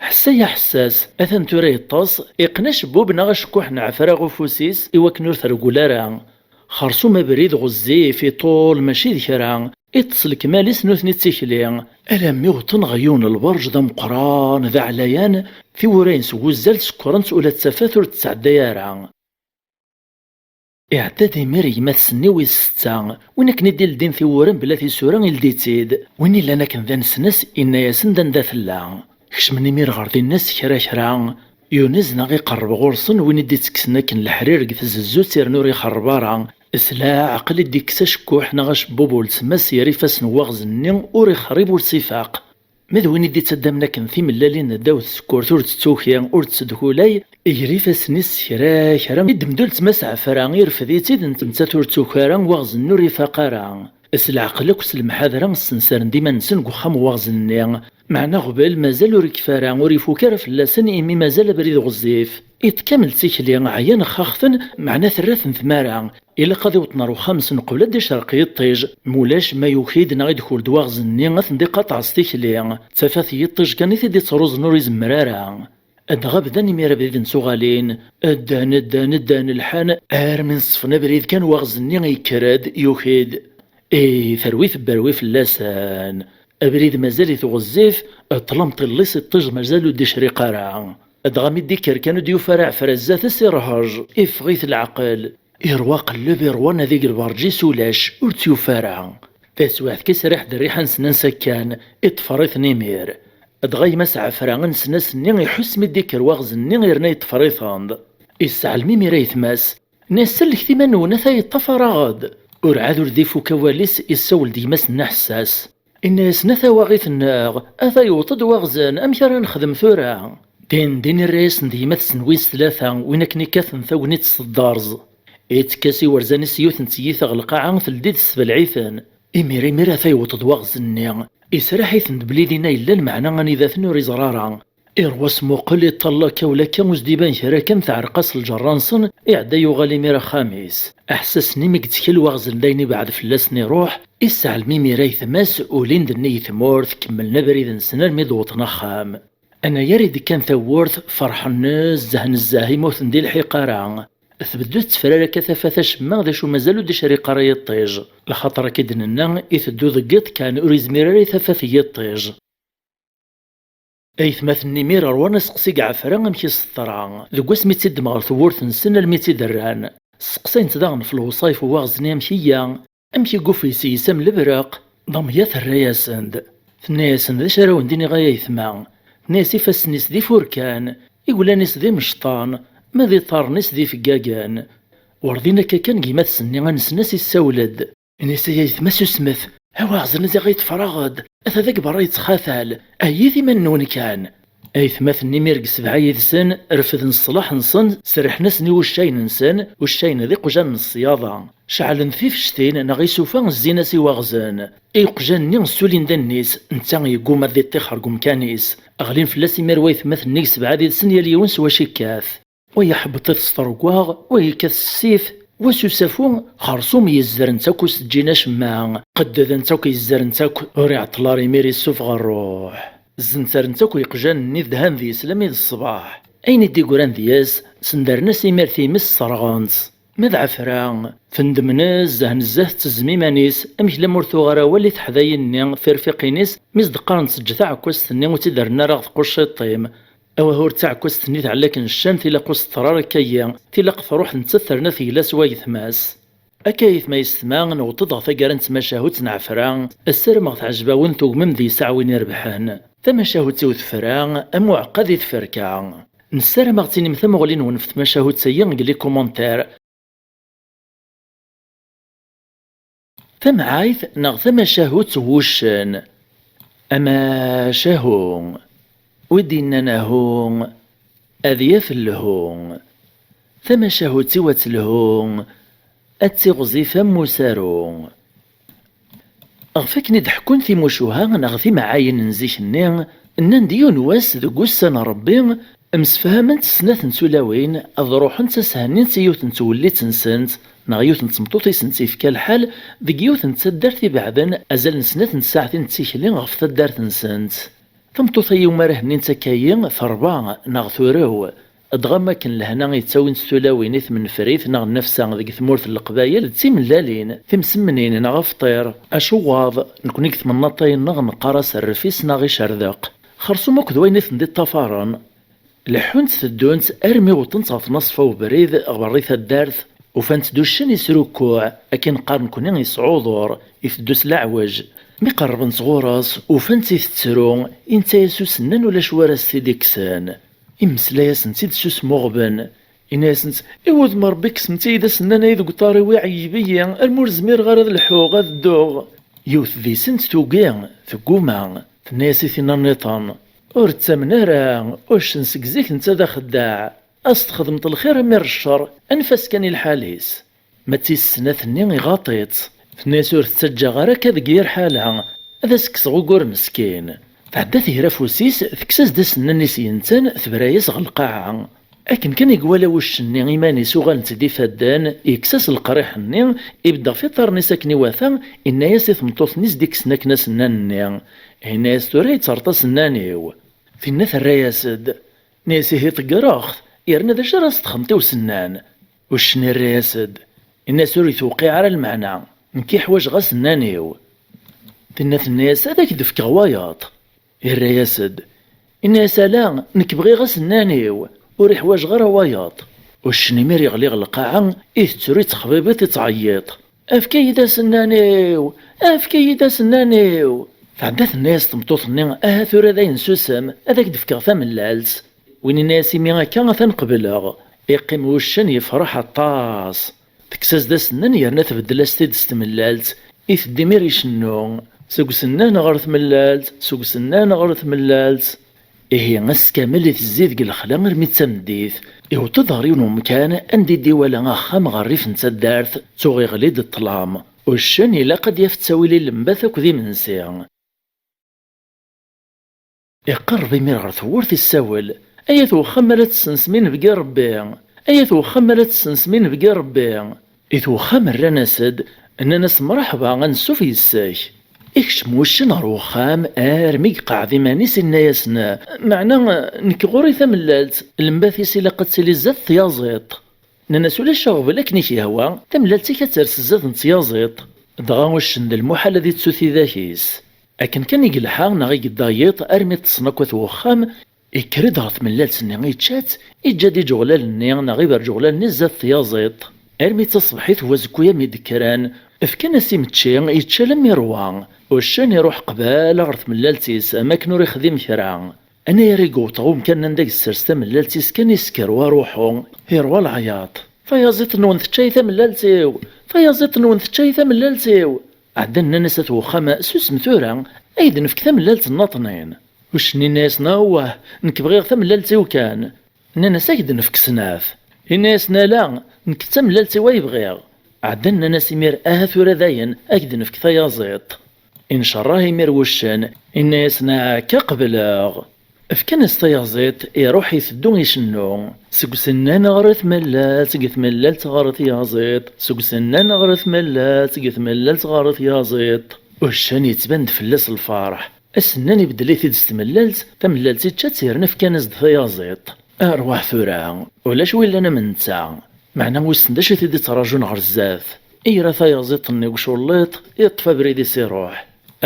Ḥess ay aḥessas, atan tura yeṭṭes, iqqen acebbub neɣ acekkuḥ n Ɛefra ɣef ufus-is i wakken ur trewwel ara." Xersum abrid ɣezzif, iṭul, mačči d kra. Iṭṭes lekmal-is nutni d tikli, alammi wwḍen ɣer yiwen n lberǧ d ameqqran, d aɛlayan, tiwwura-ines n wuzzal sekkrent, ula d tafat ur d-tesɛedday ara. Iɛedda-d imir gma-tsen-nni wis setta, win akken i d-ileddin tiwwura mebla tisura, ildi-tt-id. Win illan akken d anesnas, inna-yasen-d anda tella. Kecmen imir ɣer dinna s kra kra. Yunez neɣ iqerreb ɣur-sen, win i d-ittekksen akken leḥrir deg tzezzut yerna ur ixerreb ara. S leɛqel i d-ikkes acekkuḥ neɣ acebbub uletma-s ger ifassen n waɣzen-nni, ur ixrib ur s-ifaq. Ma d win i d-ittaddamen akken timellalin ddaw tsekkurt ur d-tettuki, ur d-tettedkulay, ger ifassen-is s kra kra, iddem-d uletma-s Ɛefra, irfed-itt-id, nettat ur tettuki ara, waɣzen-nni ur ifaq ara. S leɛqel akk s lemḥadra, ssensaren-d iman-nsen deg uxxam n waɣzen-nni. Meɛna aɣbel mazal ur ikfi ara, ur ifuk ara fell-asen, imi mazal abrid ɣezzif. Iṭ kamel d tikli, ɛyan xaxten, meɛna terra-ten tmara. Ilaq ad iwṭen ar uxxam-nsen qbel ad d-icerq yiṭij, mulac ma yuki-d neɣ idkul-d waɣzen-nni, ad ten-d-iqaṭeɛ s tikli. D tafat n yiṭij kan i t-id-ittruẓen, ur izemmer ara. Dɣa bdan imir abrid n tuɣalin. Ddan, ddan, ddan lḥan, armi neṣṣfen abrid kan waɣzen-nni yekker-d, yuki-d. Ih, terwi tebberwi fell-asen. Abrid mazal-it ɣezzif, ṭṭlam ṭillis iṭij mazal ur d-icriq ara. Dɣa mi d-ikker kan ur d-yufi ara Ɛefra zdat-s, irhej, iffeɣ-it leɛqel. Irwa aqelleb, irwa anadi deg lberǧ-is, ulac, ur tt-yufi ara. Taswiɛt kan isriḥ-d rriḥa-nsen ansa kan, iṭṭfer-iten imir. Dɣa gma-s Ɛefra anesnas-nni iḥuss mi d-ikker waɣzen-nni yerna yeṭṭfer-iten-d. Isseɛlem imir aytma-s. Nna-yas: "Sellket iman-nwen, ata yeṭṭafar-aɣ-d." Urɛad ur d-ifuk awal-is, issawel-d gma-s-nni aḥessas. Inna-yasen: "Ata waɣit-nneɣ, ata yewweḍ-d waɣzen, amek ara nexdem tura?" Din din irra-yasen-d gma-tsen wis tlata, win akken ikkaten tagnit s teddarẓ. Ittekk-as iwerzan-is yiwet n tyita ɣer lqaɛa, teldi-d tesbelɛ-iten. Imir imir ata yewweḍ-d waɣzen-nni. Israḥ-iten-d belli dinna yella lmeɛna anida-ten ur iẓra ara. Irwa asmuqel, iṭṭal akka u lakka ur s-d-iban kra kan, teɛreq-as lǧerra-nsen, iɛedda yuɣal imir axxam-is. Aḥessas-nni mi yettkel waɣzen d ayen ibɛed fell-asen iruḥ, isseɛlem imir aytma-s, ulin-d nnig tmurt, kemmlen abrid-nsen armi d-wwḍen axxam. Anagar i d-kkan tawwurt, ferḥen nezzeh nezzeh imi ur ten-d-ilḥiq ara. Tbeddu tettefrar akka tafat acemma, d acu mazal ur d-icriq ara yiṭij. Lxaṭer akka i d-nenna, iteddu deg yiḍ kan, ur izmir ara i tafat n yiṭij. Aytmaten n imir rwan aseqsi deg Ɛefra amek i s-teḍra, deg wasmi i tt-iddem ɣer tewwurt-nsen almi i tt-id-rran. Sseqsayent daɣen ɣef lewṣayef n waɣzen-nni amek iga, amek i yufeg yes-s am lebreq. Damya terra-yasen-d. Tenna-yasen: "D acu ara wen-d-iniɣ ay aytma?" Tenna-yas: "Ifassen-is d ifurkan, iglan-is d imecṭan, ma d iḍarren-is d ifeggagen." Werḍin akka kan gma-tsen-nni anesnas issawel-d. Ini-as: "Ay aytma, susmet! Awaɣzen-a ziɣ yeṭṭfer-aɣ-d! Ata deg berra yettxatal! Ayyit iman-nwen kan!" Aytmaten imir deg sebɛa yid-sen refden ṣṣlaḥ-nsen, serrḥen-asen i wuccayen-nsen, uccayen d iqjan n ṣṣyaḍa. Ceɛlen tifectin neɣ isufa, zzin-as i waɣzen. Iqjan-nni ssulin-d allen-is, netta yegguma ad iṭṭixer deg umkan-is. Ɣlin fell-as imir waytmaten-nni deg sebɛa yid-sen, yal yiwen s wacu ikkat. Wa iḥebbeṭ-it s ṭergwaɣ, wa yekkat s ssif, wa s usafu, xersum yezzren-tt akk ur s-ǧǧin acemma, qeddden-tt akk, yezzren-tt akk, ur iɛeṭṭel ara imir issufeɣ ṛṛuḥ. Zzenzaren-tt akk yeqjan-nni, dhan deg-s lammi d ṣṣbeḥ. Ayen i d-yeggran deg-s, sendren-as imir times, sserɣen-tt. Ma d Ɛefra, tendem nezzeh nezzeh, tettezzem iman-is, amek lemmer ur tuɣ ara awal i teḥdayin-nni, tirfiqin-is, mi s-d-qqarent eǧǧ taɛekkazt-nni ur tt-id-rren ara ɣer tqucciṭ-im. Awah, ur d taɛekkazt-nni teɛla akken ccan, tilaq ur s-teḍra ara akka-yi, tilaq truḥ nettat terna tegla s wayetma-s. Akka ayetma yessetma, newweḍ-d ɣer taggara n tmacahut n Ɛefra, ssarameɣ teɛjeb-awen, tugmem deg-s aɛwin irebḥen. Tamacahut-iw tefra, am uɛeqqa di tferka. Nessaram ad ɣ-tinim tamuɣli-nwen ɣef tmacahut-agi deg les commentaires. Tamɛayt neɣ tamacahut n wuccen. Amacahu, wi d-innan ahu, ad yaf lhu. Tamacahut-iw ad telhu, ad tiɣzif am usaru. Ɣef wakken i d-ḥekkun timucuha neɣ timɛayin n zik-nni, nnan-d yiwen wass deg ussan n Ṛebbi, msefhament snat n tulawin ad ruḥent ad s-hennint i yiwet n twellit-nsent neɣ yiwet n tmeṭṭut i sent-yefka lḥal deg yiwet n taddart ibeɛden azal n snat n tsaɛtin n tikli ɣef taddart-nsent. Tameṭṭut-agi umi ara hennint akka-yi terba neɣ turew. Dɣa am wakken lehna i ttawint tulawin i tmenfrit neɣ nnefsa deg tmurt n Leqbayel d timellalin, timsemmnin neɣ afṭir, acuɣaḍ, nekni deg tmennaṭ-ayi-nneɣ neqqar-as rrefis neɣ icerdeq. Xersum akk d wayen i ten-d-iṭṭafaren. Leḥḥunt teddunt armi wwḍent ɣer tnaṣfa ubrid ɣer berra i taddart, ufant-d uccen isrukkuɛ, akken qqar nekni yesɛuḍur, iteddu s leɛwej. Mi qerrbent ɣur-s, ufant-it tettru, inta-yas usennan ulac wara s-t-id-ikksen. Immeslay-asent-id s usmuɣben. Inna-yasent, "I wudem n Ṛebbi, kksemt-iyi-d asennan-ayi deg uṭar-iw, iɛeyyeb-iyi, armi ur zmireɣ ara ad lḥuɣ, ad dduɣ." Yiwet deg-sent tugi, tegguma. Tenna-yas i tinna nniḍen, "Ur ttamen ara, uccen seg zik netta d axeddaɛ. Ad s-txedmeḍ lxir am ir ccer, anef-as kan i lḥal-is." Ma d tis snat-nni iɣaṭ-itt. Tenna-yas, "Ur t-ttaǧǧaɣ ara akka deg yir ḥala, ad as-kkseɣ ugur meskin." Tɛedda tger afus-is, tekkes-as-d asennan-is yenttan, tebra-yas ɣer lqaɛa. Akken kan i iwala wuccen-nni iman-is uɣalent-d ifadden, yekkes-as leqriḥ-nni, ibedd ɣef iṭarren-is akken iwata, inna-yas i tmeṭṭut-nni s-d-ikksen akken asennan-nni. Inna-yas, "Tura i tt-rreḍ asennan-iw." Tinna terra-yas-d, tenna-yas, "Ihi ṭeggreɣ-t, yerna d acu ara s-texdmeḍ i usennan?" Uccen irra-yas-d, inna-yas, "Ur itewqiɛ ara lmeɛna, nekk i ḥwajeɣ asennan-iw." Tinna tenna-yas, "Ad ak-d-fkeɣ wayeḍ." Irra-yas-d, inna-yas, "Ala, nekk bɣiɣ asennan-iw, ur iḥwajeɣ ara wayeḍ." Uccen imir yeɣli ɣer lqaɛa, itettru, yettexbibiṭ, yettɛeyyiṭ, "Efk-iyi-d asennan-iw! Efk-iyi-d asennan-iw!" Tɛedda tenna-yas tmeṭṭut-nni, "Aha tura dayen susem, ad ak-d-fkeɣ tamellalt." Win inna-yas, "Imi akka atan qebleɣ." Iqqim wuccen yefreḥ aṭas. Tekkes-as-d asennan yerna tbeddel-as-t-id s tmellalt. Iteddu imir icennu, seg usennan ɣer tmellalt, seg usennan ɣer tmellalt. Ihi, ass kamel itezzi deg lexla armi d tameddit. Iwweḍ-d ɣer yiwen umkan anda i d-iwala axxam ɣer rrif n taddart, tuɣ iɣli-d ṭṭlam. Uccen ilaq ad d-yaf ttawil i llembat akked imensi. Iqerreb imir ɣer tewwurt, issawel, "Ay at wexxam, ma la tessensem inebgi n Ṛebbi! Ay at wexxam, ma la tessensem inebgi n Ṛebbi!" It wexxam rran-as-d, nnan-as, "Mreḥba, ansuf yes-k." Ikcem wuccen ɣer wexxam armi iqeɛɛed iman-is, inna-yasen, "Meɛna nekk ɣur-i tamellalt, lembat-is ilaq ad tili zdat tyaẓiḍt." Nnan-as, "Ulac aɣbel, akken i k-yehwa, tamellalt-ik ad ters zdat n tyaẓiḍt." Dɣa uccen d lmuḥal ad ittu tidak-is. Akken kan i yelḥa neɣ i yedda yiḍ armi ṭṭsen akk at wexxam, ikker-d ɣer tmellalt-nni, ičča-tt, iǧǧa-d iǧuɣlal-nni neɣ iberǧuɣlal-nni zdat tyaẓiḍt. Armi d taṣebḥit n wazekka-ya mi d-kkren, fkan-as imečči, yečča alammi yerwa. Uccen iruḥ qbala ɣer tmellalt-is am akken ur ixdim kra. Anayer i yewweḍ ɣer umkan anda i yessers tamellalt-is kan, isker waruḥu, yerwa leɛyaḍ. "Tayaziḍt-nwen tečča-yi tamellalt-iw! Tayaziḍt-nwen tečča-yi tamellalt-iw!" Ɛeddan nnan-as at wexxam, "Susem tura, ad k-d-nefk tamellalt nniḍen." Uccen inna-yasen, "Awah, nekk bɣiɣ tamellalt-iw kan." Nnan-as, "Ad k-d-nefk snat." Inna-yasen, "Ala, nekk d tamellalt-iw ay bɣiɣ." Ɛeddan nnan-as imir, "Aha tura dayen, ad k-d-nefk tayaziḍt." Incerrah imir wuccen, inna-yasen, "Akka qebleɣ." Fkan-as tayaziḍt, iruḥ iteddu icennu. Seg usennan ɣer tmellalt, seg tmellalt ɣer tyaziḍt, seg usennan ɣer tmellalt, seg tmellalt ɣer tyaziḍt. Uccen yettban-d fell-as lferḥ. Asennan ibeddel-it-id s tmellalt, tamellalt ičča-tt yerna fkan-as-d tayaziḍt. Arwaḥ tura, ulac wi llan am netta. Meɛna wissen d acu i t-id-ittraǧun ɣer zdat. Ira tayaziḍt-nni deg uculliṭ, iṭṭef abrid-is iruḥ.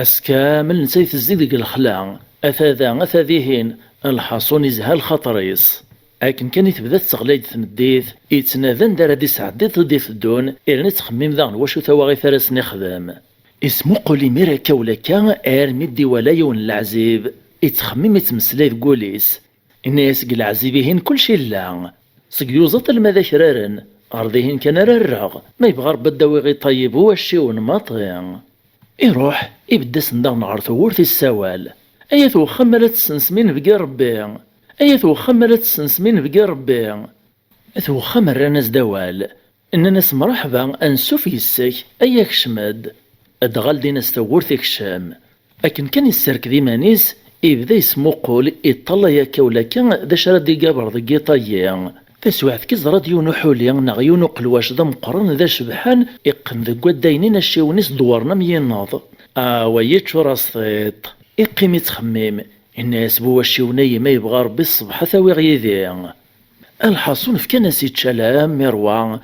Ass kamel netta itezzi deg lexla, ata da, ata dihin, lḥaṣun izha lxaṭer-is. Akken kan i tebda tettɣlay-d tmeddit, ittnadi anda ara d-isɛeddi tiṭ i d-iteddun, irna ittxemmim daɣen wacu tawaɣit ara sen-ixdem. Ismuqul imir akka ula akka armi d-iwala yiwen n leɛzib, ittxemmim ittmeslay deg wul-is. Inna-yas deg leɛzib-ihin kullec illa. Seg yuẓaṭ alma d akraren, ɣer dihin kan ara rreɣ, ma yebɣa Rebbi ad d-awiɣ i ṭayyib u acciwen maṭi. Iruḥ, ibedd-asen daɣen ɣer tewwurt issawal. Ay at wexxam ara tessensem inebgi Rebbi! Ay at wexxam ara tessensem inebgi Rebbi! At wexxam rran-as-d awal. Nnan-as mreḥba, ansuf yes-k, ay akcem-d. Dɣa ldin-as tawwurt ikcem. Akken kan isserked iman-is, ibda yesmuqul, iṭṭalay akka ula akka d acu ara d-igaber deg yiṭ-agi. Taswiɛt kan iẓra-d yiwen uḥuli neɣ yiwen uqelwac d ameqqran d acebḥan, iqqen deg waddayen-in acciwen-is dewren am yinneḍ. Awa yeččur-as tiṭ. Iqqim ittxemmim, inna-yas bu wacciwen-ayi ma yebɣa Rebbi ṣṣbeḥ ad t-awiɣ yid-i. Lḥaṣun fkan-as iččala am irwa.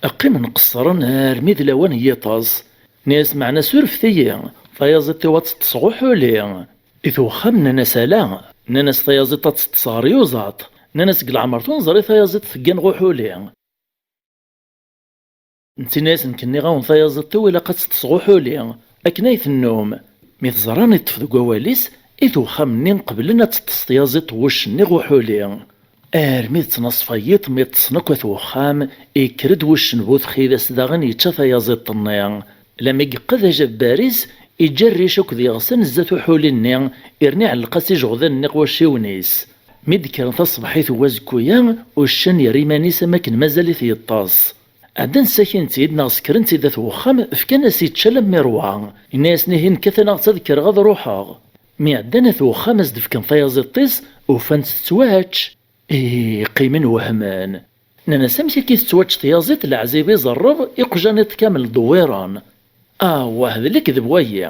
Qqimen qeṣṣren armi d lawan n yiṭes. Nni-as meɛna surfet-iyi, tayaziḍt-iw ad teṭṭes ɣ uḥuli. It wexxam nnan-as ala, nnan-as tayaziḍt ad teṭṭes ɣer yuẓaṭ. Nnan-as deg leɛmer-twen ẓri tayaziḍt teggan ɣ uḥuli. Nettinna-yas nekk nniɣ-awen tayaziḍt-iw ilaq ad teṭṭes ɣ uḥuli, akken ay tennum. Mi teẓra iṭṭef deg wawal-is, it wexxam-nni qeblen ad teṭṭes tyaziḍt n wuccen-nni ɣ uḥuli. Armi d ttnaṣfa n yiḍ mi ṭṭsen akk at wexxam, ikker-d wuccen bu txidas daɣen yečča tayaziḍt-nni. Lami yeqqed ajabbar-is, iǧǧa rric akked iɣsan zdat uḥuli-nni, irna iɛelleq-as ijeɣdan-nni ɣ wacciwen-is. Mi d-kkren taṣebḥit n wazekku-ya, uccen yerra iman-is am akken mazal-it yeṭṭes. Ɛeddan ssakin-t-id neɣ sekren-t-id at wexxam, fkan-as iččal am irwa. Inna-yasen ihi nekk atan ad kkreɣ ad ruḥeɣ. Mi ɛeddan at wexxam ad s-d-fken tayaziḍt-is, ufan-tt tettwačč. Ih, qqimen wehmen. Nnan-as amek akka i tettwačč tyaziḍt, leɛzib iẓerreb, iqjan-iḍ kamel dewwiren. Awah d lekdeb wayi.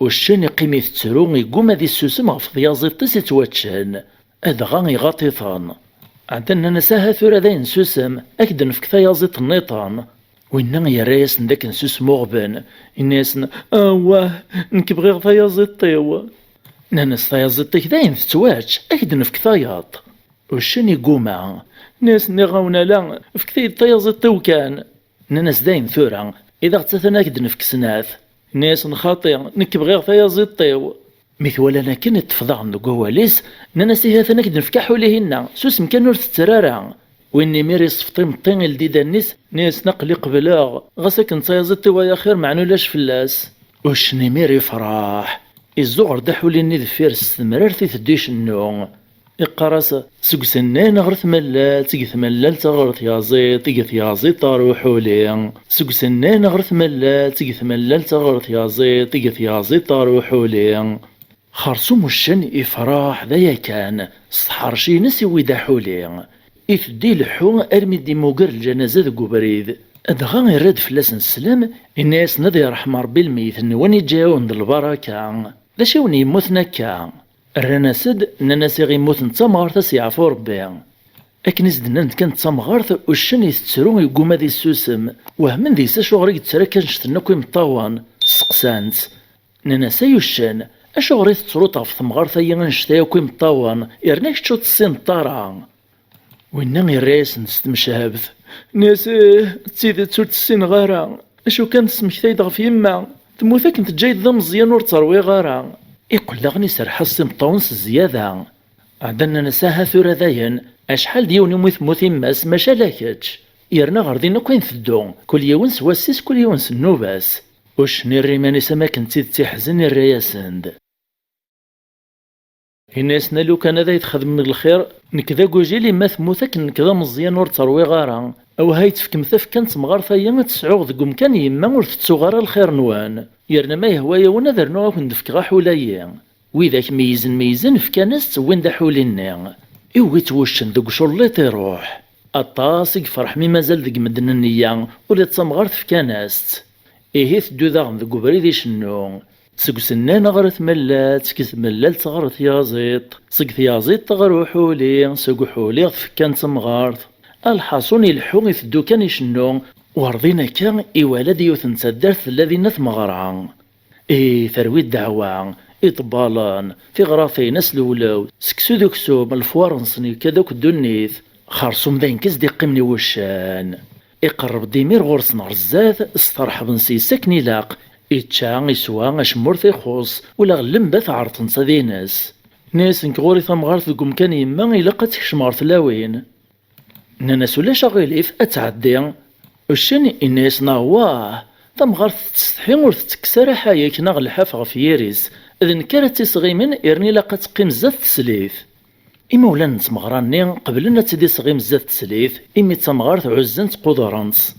Uccen iqqim itettru, igguma ad issusem ɣef tyaziḍt-is ittwaččen. Dɣa iɣaṭ-iten. Ɛeddan nnan-as aha tura dayen susem, ad k-d-nefk tayaziḍt nniḍen. Winna yerra-yasen-d akken susem uɣben, inna-yasen awah, nekk bɣiɣ tayaziḍt-iw. Nnan-as tayaziḍt-ik dayen tettwačč, ad k-d-nefk tayeḍ. Uccen igguma. Nnan-as nniɣ-awen ala, fket-iyi-d tayaziḍt-iw kan. Nnan-as dayen tura, i d aɣ-ttatan ad k-d-nefk snat. Nnan-as xaṭi, nekk bɣiɣ tayaziḍt-iw. Mi t-walan akken iṭṭef daɣen deg wawal-is, nnan-as ihi atan ad k-d-nefk aḥuli-hinna, susem kan ur tetter ara. Win imir isfeḍ imeṭṭi ildi idan-is, nnan-as aql-i qebleɣ, ɣas akken d tayaziḍt-iw ay axir meɛna ulac fell-as. Uccen imir ifreḥ, izzuɣer-d aḥuli-nni deffir-s s temrart iteddu icennu. Iqqar-as seg usennan ɣer tmellalt, seg tmellalt ɣer tyaziḍt, seg tyaziḍt ɣer uḥuli. Seg usennan ɣer tmellalt, seg tmellalt ɣer tyaziḍt, seg tyaziḍt ɣer uḥuli. Xersum uccen ifreḥ d aya kan, s tḥerci-ines iwwi-d aḥuli. Iteddu ileḥḥu armi d-imuger lǧanaza deg ubrid. Dɣa irra-d fell-asen sslam, inna-yasen ad yerḥem Rebbi lmeyyet-nwen, iǧǧa-yawen-d lbaraka. D acu i wen-yemmuten akka? Rran-as-d, nnan-as iɣ immuten d tamɣart ad s-yeɛfu Rebbi. Akken i s-d-nnant kan d tamɣart, uccen itettru, yegguma ad issusem. Wehmen deg-s acuɣer i yetter akka annect-nni akk imeṭṭawen. Steqsan-tt. Nnan-as ay uccen, acuɣer i tettruḍ ɣef temɣart-agi annect-a akk imeṭṭawen, yerna kečč ur tessineḍ ara? Winna irra-yasen-d s tmecḥabt, nnan-as ih, d tidet ur tt-ssineɣ ara, acu kan tesmektay-d ɣef yemma, temmut akken teǧǧa-yi-d d ameẓyan ur tt-rwiɣ ara. Iqqel daɣen iserreḥ-as s imeṭṭawen s zzyada. Ɛeddan nnan-as aha tura dayen, acḥal d yiwen umi temmut yemma-s maca ala kečč. Yerna ɣer din akk ay nteddu, kul yiwen s wass-is, kul yiwen s nnuba-s. Uccen irra iman-is am akken d tidet iḥzen, irra-yasen-d. Inna-yasen a lukan ad ay-txedmem lxir, nekk d agujil, yemma temmut akken nekk d ameẓyan ur tt-rwiɣ ara. Awah ay tefkem tafekka n temɣart-ayi ad tt-sɛuɣ deg umkan yemma ur tettuɣ ara lxir-nwen. Yerna ma yehwa-yawen ad rnuɣ ad aken-d-fkeɣ aḥulay-i. Widak meyyzen meyyzen fkan-as-tt, wwin-d aḥuli-nni. Iwwi-tt wuccen deg uculliṭ iruḥ. Aṭas i yefreḥ mi mazal deg medden nniya, ula d tamɣart fkan-as-tt. Ihi teddu daɣen deg ubrid icennu. Seg usennan ɣer tmellalt, seg tmellalt ɣer tyaẓiḍt, seg tyaẓiḍt ɣer uḥuli, seg uḥuli ɣer tfekka n temɣart. Alḥaṣun ileḥḥu iteddu kan icennu, ur din akka iwala-d yiwet n taddart tella dinna tmeɣra. Ih, terwi ddeɛwa, iḍebbalen, tiɣratin, aslewlew, seksu d uksum, lefwar-nsen yekka-d akk ddunit. Xersum d ayen kan i s-d-iqqimen i wuccen. Iqerreb-d imir ɣur-sen ɣer zdat, steṛḥben s-yes akken ilaq. Ičča, iswa, acemma ur t-ixuṣṣ, ula ɣ llembat ɛerḍen-tt ad ines. Nna-yas: "Nekk ɣur-i tamɣart deg umkan yemma, ilaq ad tekcem ɣer tlawin." Nnan-as: "Ulac aɣilif, ad tɛeddi." Uccen inna-yasen: "Awah, tamɣart tettsetḥi ur tettekkes ara ḥay-ik neɣ lḥaf ɣef yiri-s, d nekk ara tt-isɣimen, yerna ilaq ad teqqim zdat teslit." Imawlan n tmeɣra-nni qeblen ad tt-id-isɣim zdat teslit, imi d tamɣart ɛuzzen-tt qudren-tt.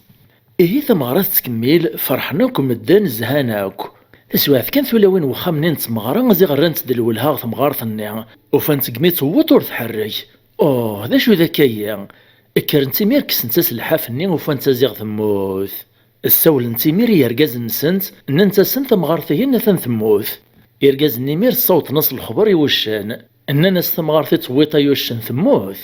Ihi tameɣra tettkemmil, ferḥen akk medden, zhan akk. Taswiɛt kan tulawin n wexxam-nni n tmeɣra ziɣ rrant-d lwelha ɣer temɣart-nni, ufan-tt degmi tewweḍ ur tḥerrek. Uh, d acu d akka-yi? Kkrent imir, kksent-as lḥaf-nni, ufant-tt ziɣ temmut. Ssawlent imir i yergazen-nsent, nnant-asen tamɣart-ihin atan temmut. Irgazen imir ssawḍen-as lexber i wuccen. Nnan-as: "Tamɣart i tewwiḍ ay uccen temmut."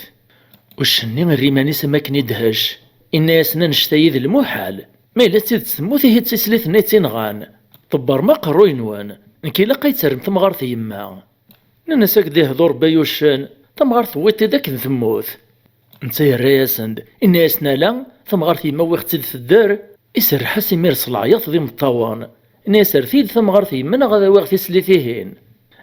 Uccen-nni irra iman-is am akken idhec. Inna-yasen: "Annect-ayi d lmuḥal. Ma yella d tidet temmut, ihi d tislit-nni i tt-inɣan. Ḍebbṛem aqerruy-nwen. Nekk ilaq ay terrem tamɣart yemma." Nnan-as: "Ad k-d-ihdu Ṛebbi ay uccen, tamɣart tewwiḍ-tt-id akken temmut." Netta yerra-yasen-d, inna-yasen: "Ala, tamɣart yemma wwiɣ-tt-id tedder." Iserreḥ-as imir s leɛyaḍ d imeṭṭawen. Inna-yas: "Rret-iyi-d tamɣart yemma neɣ ad awiɣ tislit-ihin."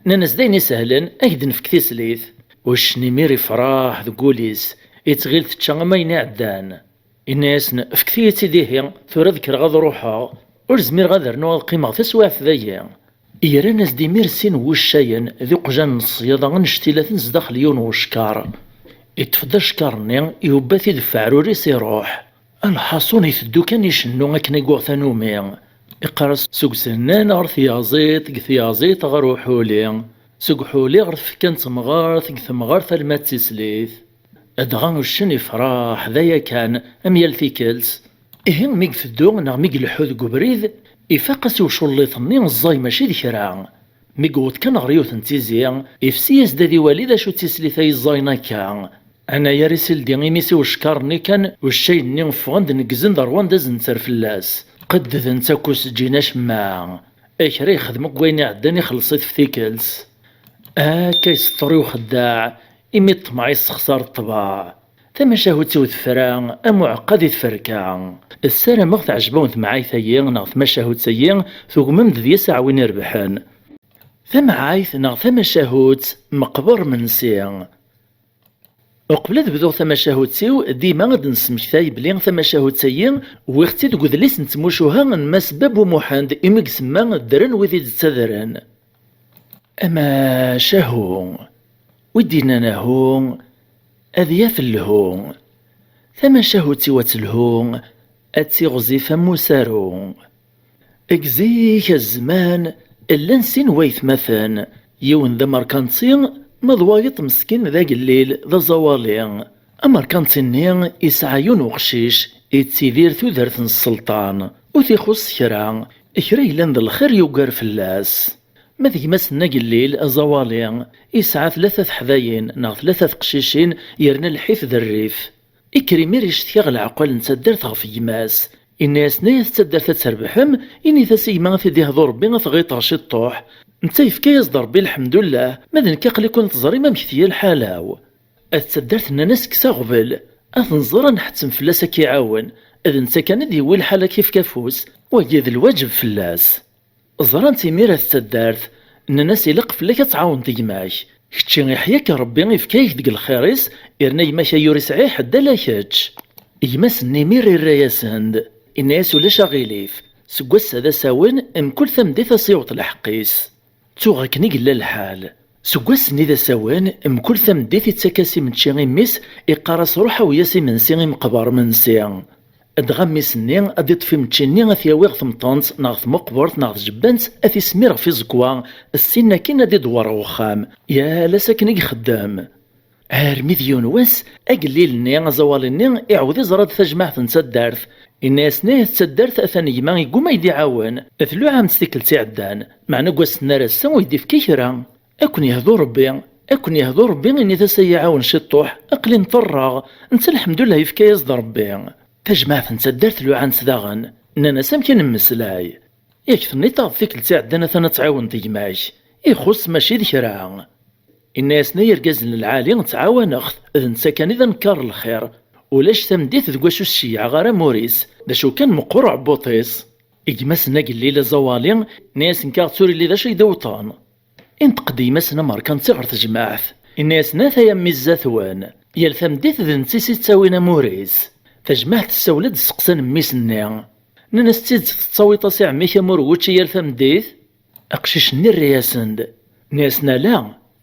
Nnan-as: "D ayen isehlen, ad k-d-nefk tislit." Uccen imir ifreḥ deg wul-is, ittɣil tečča am ayen iɛeddan. Inna-yasen: "Fket-iyi-tt-id ihi, tura ad kkreɣ ad ruḥeɣ. Ur zmireɣ ad rnuɣ ad qqimeɣ taswiɛt dagi." Yerran-as-d imir sin n wuccayen d iqjan n ṣṣyada annect-ilaten zdaxel yiwen n ucekkaṛ. Iṭṭef-d acekkaṛ-nni, ihubba-t-id ɣef uɛrur-is, iṛuḥ. Alḥaṣun iteddu kan icennu akken i yuɣ tanumi. Iqqar-as: "Seg usennan ɣer tyaẓiḍt, deg tyaẓiḍt ɣer uḥuli, seg uḥuli ɣer tfekka n temɣart, deg temɣart alma d tislit." Dɣa uccen ifreḥ, d aya kan, am yal tikkelt. Ihi mi iteddu neɣ mi ileḥḥu deg ubrid, ifaq-as i uculliṭ-nni ẓẓay mačči d kra. Mi yewweḍ kan ɣer yiwet n tizi, ifsi-yas-d ad iwali d acu d tislit ay ẓẓayen akka. Anayer isildi imi-s i ucekkaṛ-nni kan, uccay-nni ffɣen-d neggzen-d ṛwan-d azenzer fell-as. Qeddden-tt akk ur s-ǧǧin acemma. Kra yexdem akk wayen iɛeddan ixelleṣ-it f tikkelt. Akka iseṭṭer i uxeddaɛ, imi ṭṭmeɛ issexṣar ṭṭbeɛ. Tamacahut-iw tefra, am uɛeqqa di tferka. Ssarameɣ teɛjeb-awen temɛayt-ayi neɣ tmacahut-ayi, tugmem-d deg-s aɛwin irebḥen. Tamɛayt neɣ tamacahut, meqber mensi. Uqbel ad bduɣ tamacahut-iw, dima ad d-nesmektay belli tamacahut-ayi wwiɣ-tt-id deg udlis n tmucuha n Mass Babu Muḥend, imi i isemma ddren wid i d-ttadren. Amacahu, wi d-yennan ahu, ad yaf lhu. Tamacahut-iw ad telhu, ad tiɣzif am usaru. Deg zik a zzman, llan sin waytmaten, yiwen d amerkanti, ma d wayeḍ meskin d agellil, d aẓawali. Amerkanti-nni yesɛa yiwen uqcic, yettidir tudert n sselṭan, ur t-ixuṣṣ kra, kra yellan d lxir yugar fell-as. Ma d gma-s n agellil, aẓawali, yesɛa tlata teḥdayin neɣ tlata teqcicin, yerna lḥif d rrif. Ikker imir icetki ɣer leɛqel n taddart ɣef gma-s. Inna-yasen: "Ay at taddart ad trebḥem, init-as i gma ad t-id-ihdu Ṛebbi ad t-ɣiṭeɣ ciṭṭuḥ." Netta yefka-yas-d Ṛebbi lḥemdullah, ma d nekk aql-iken teẓrim amek tga lḥala-w. At taddart nnan-as: "Kkes aɣbel, ad t-nẓer ad nḥettem fell-as ad k-iɛawen, d netta kan ad d-yewwi lḥala ad k-ifk afus, wagi d lwaǧeb fell-as." Ẓran-tt imir at taddart, nnan-as: "Ilaq fell-ak ad tɛawneḍ gma-k. Kečči iḥya-k Ṛebbi, ifka-yak deg lxir-is, yerna gma-k ay ur isɛi ḥedd ala kečč." Gma-s-nni imir irra-yasen-d, inna-yas: "Ulac aɣilif, seg wass-a d asawen, mkul tameddit ad s-iwweḍ lḥeqq-is." Tuɣ akken i yella lḥal. Seg wass-nni d asawen, mkul tameddit ittak-as imečči i mmi-s, iqqar-as: "Ruḥ awi-yas imensi i meqber mensi." Dɣa mmi-s-nni ad d-iṭṭef imečči-nni, ad t-yawi ɣer temṭent neɣ tmeqbert neɣ tjebbant, ad t-ismir ɣef iẓekwa, ssin akin ad d-idewwer ɣer uxxam. Yal ass akken i ixeddem. Armi d yiwen wass, agellil-nni aẓawali-nni iɛawed iẓra-d tajmaɛt n taddart. Inna-yasen: "Ih, d taddart, atan gma yegguma ad yi-d-iɛawen. Tluɛam-tt tikkelt iɛeddan, meɛna deg wass-nni ar ass-a ur yi-d-ifki kra." "Ad ken-yehdu Rebbi, ad ken-yehdu Rebbi, init-as ad yi-iɛawen ciṭṭuḥ, aql-i nṭerreɣ, netta lḥemdullah yefka-yas-d Rebbi." Tajmaɛt n taddart luɛan-tt daɣen, nnan-as: "Amek i nemmeslay? Yak tenniḍ-aɣ-d tikkelt iɛeddan atan ad tɛiwneḍ gma-k, ixuṣṣ mačči d kra." Inna-yasen: "Ay irgazen n lɛali, ttɛawaneɣ-t, d netta kan i d anekkar n lxir. Ulac tameddit deg wacu s-ceyyɛeɣ ara amur-is, d acu kan meqqer uɛebbuṭ-is." Gma-s n agellil aẓawali, inna-yasen: "Nekk ur tturiɣ d acu i d-iwṭen." Inṭeq-d gma-s n amerkanti ɣer tejmaɛt, inna-yasen: "Ataya mmi zdat-wen, yal tameddit d netta i s-ittawin amur-is." Tajmaɛt tessawel-d, tesseqsan mmi-s-nni. Nnan-as: "D tidet tettawiḍ-as i ɛemmi-k amur n wučči yal tameddit?" Aqcic-nni irra-yasen-d, nnan-asen: "Ala,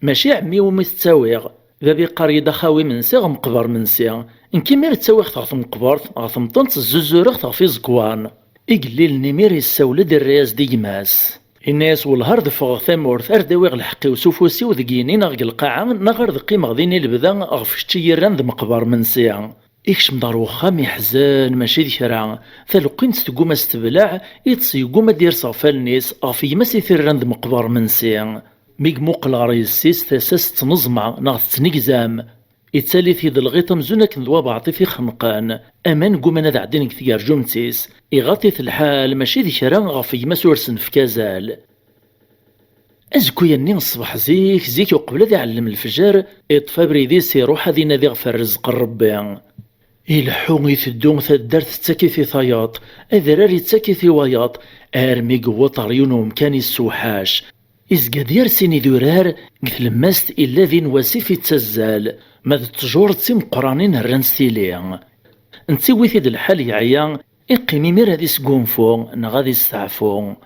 mačči ɛemmi iwumi t-ttawiɣ, baba iqqar-iyi-d a xawi imensi ɣer meqber mensi, nekk imir ttawiɣ-t ɣer tmeqbert, ɣer temṭent zzuzureɣ-t ɣef iẓekwan." Igellil-nni imir yessawel-d, irra-yas-d i gma-s. Inna-yas: "Wellah ar d-ffɣeɣ tamurt, ar d-awiɣ lḥeqq-iw s ufus-iw deg yini neɣ deg lqaɛa, neɣ ar d-qqimeɣ din i lebda ɣef kečč i yi-rran d meqber mensi." Ikcem-d ɣer wexxam iḥzen, mačči d kra. Taleqqimt tegguma s teblaɛ, iṭes yegguma ad d-ires ɣef allen-is, ɣef gma-s i t-irran d meqber mensi. Mi imuqel ɣer yessi-s, tasa-s tettneẓma neɣ tettnegzam. Ittali-t-id lɣiṭ amzun akken d wabeɛṭi t-ixenqen. Aman gguman ad ɛeddin deg tgerjumt-is. Iɣaṭ-it lḥal, mačči d kra, ɣef gma-s ur s-nefka azal. Azekka-nni ṣṣbeḥ zik, zik uqbel ad iɛellem lefjer, iṭṭef abrid-is, iruḥ ad inadi ɣef rrezq n Rebbi. Ileḥḥu, iteddu, taddart tettak-it i tayeḍ, adrar yettak-it i wayeḍ, armi yewweḍ ɣer yiwen umkan yessewḥac. Izga-d yar sin idurar, deg tlemmast illa din wasif ittazzal, ma d ttjur d timeqqranin rran s tili. Netta iwwi-t-id lḥal yeɛya, iqqim imir ad isgunfu neɣ ad isteɛfu.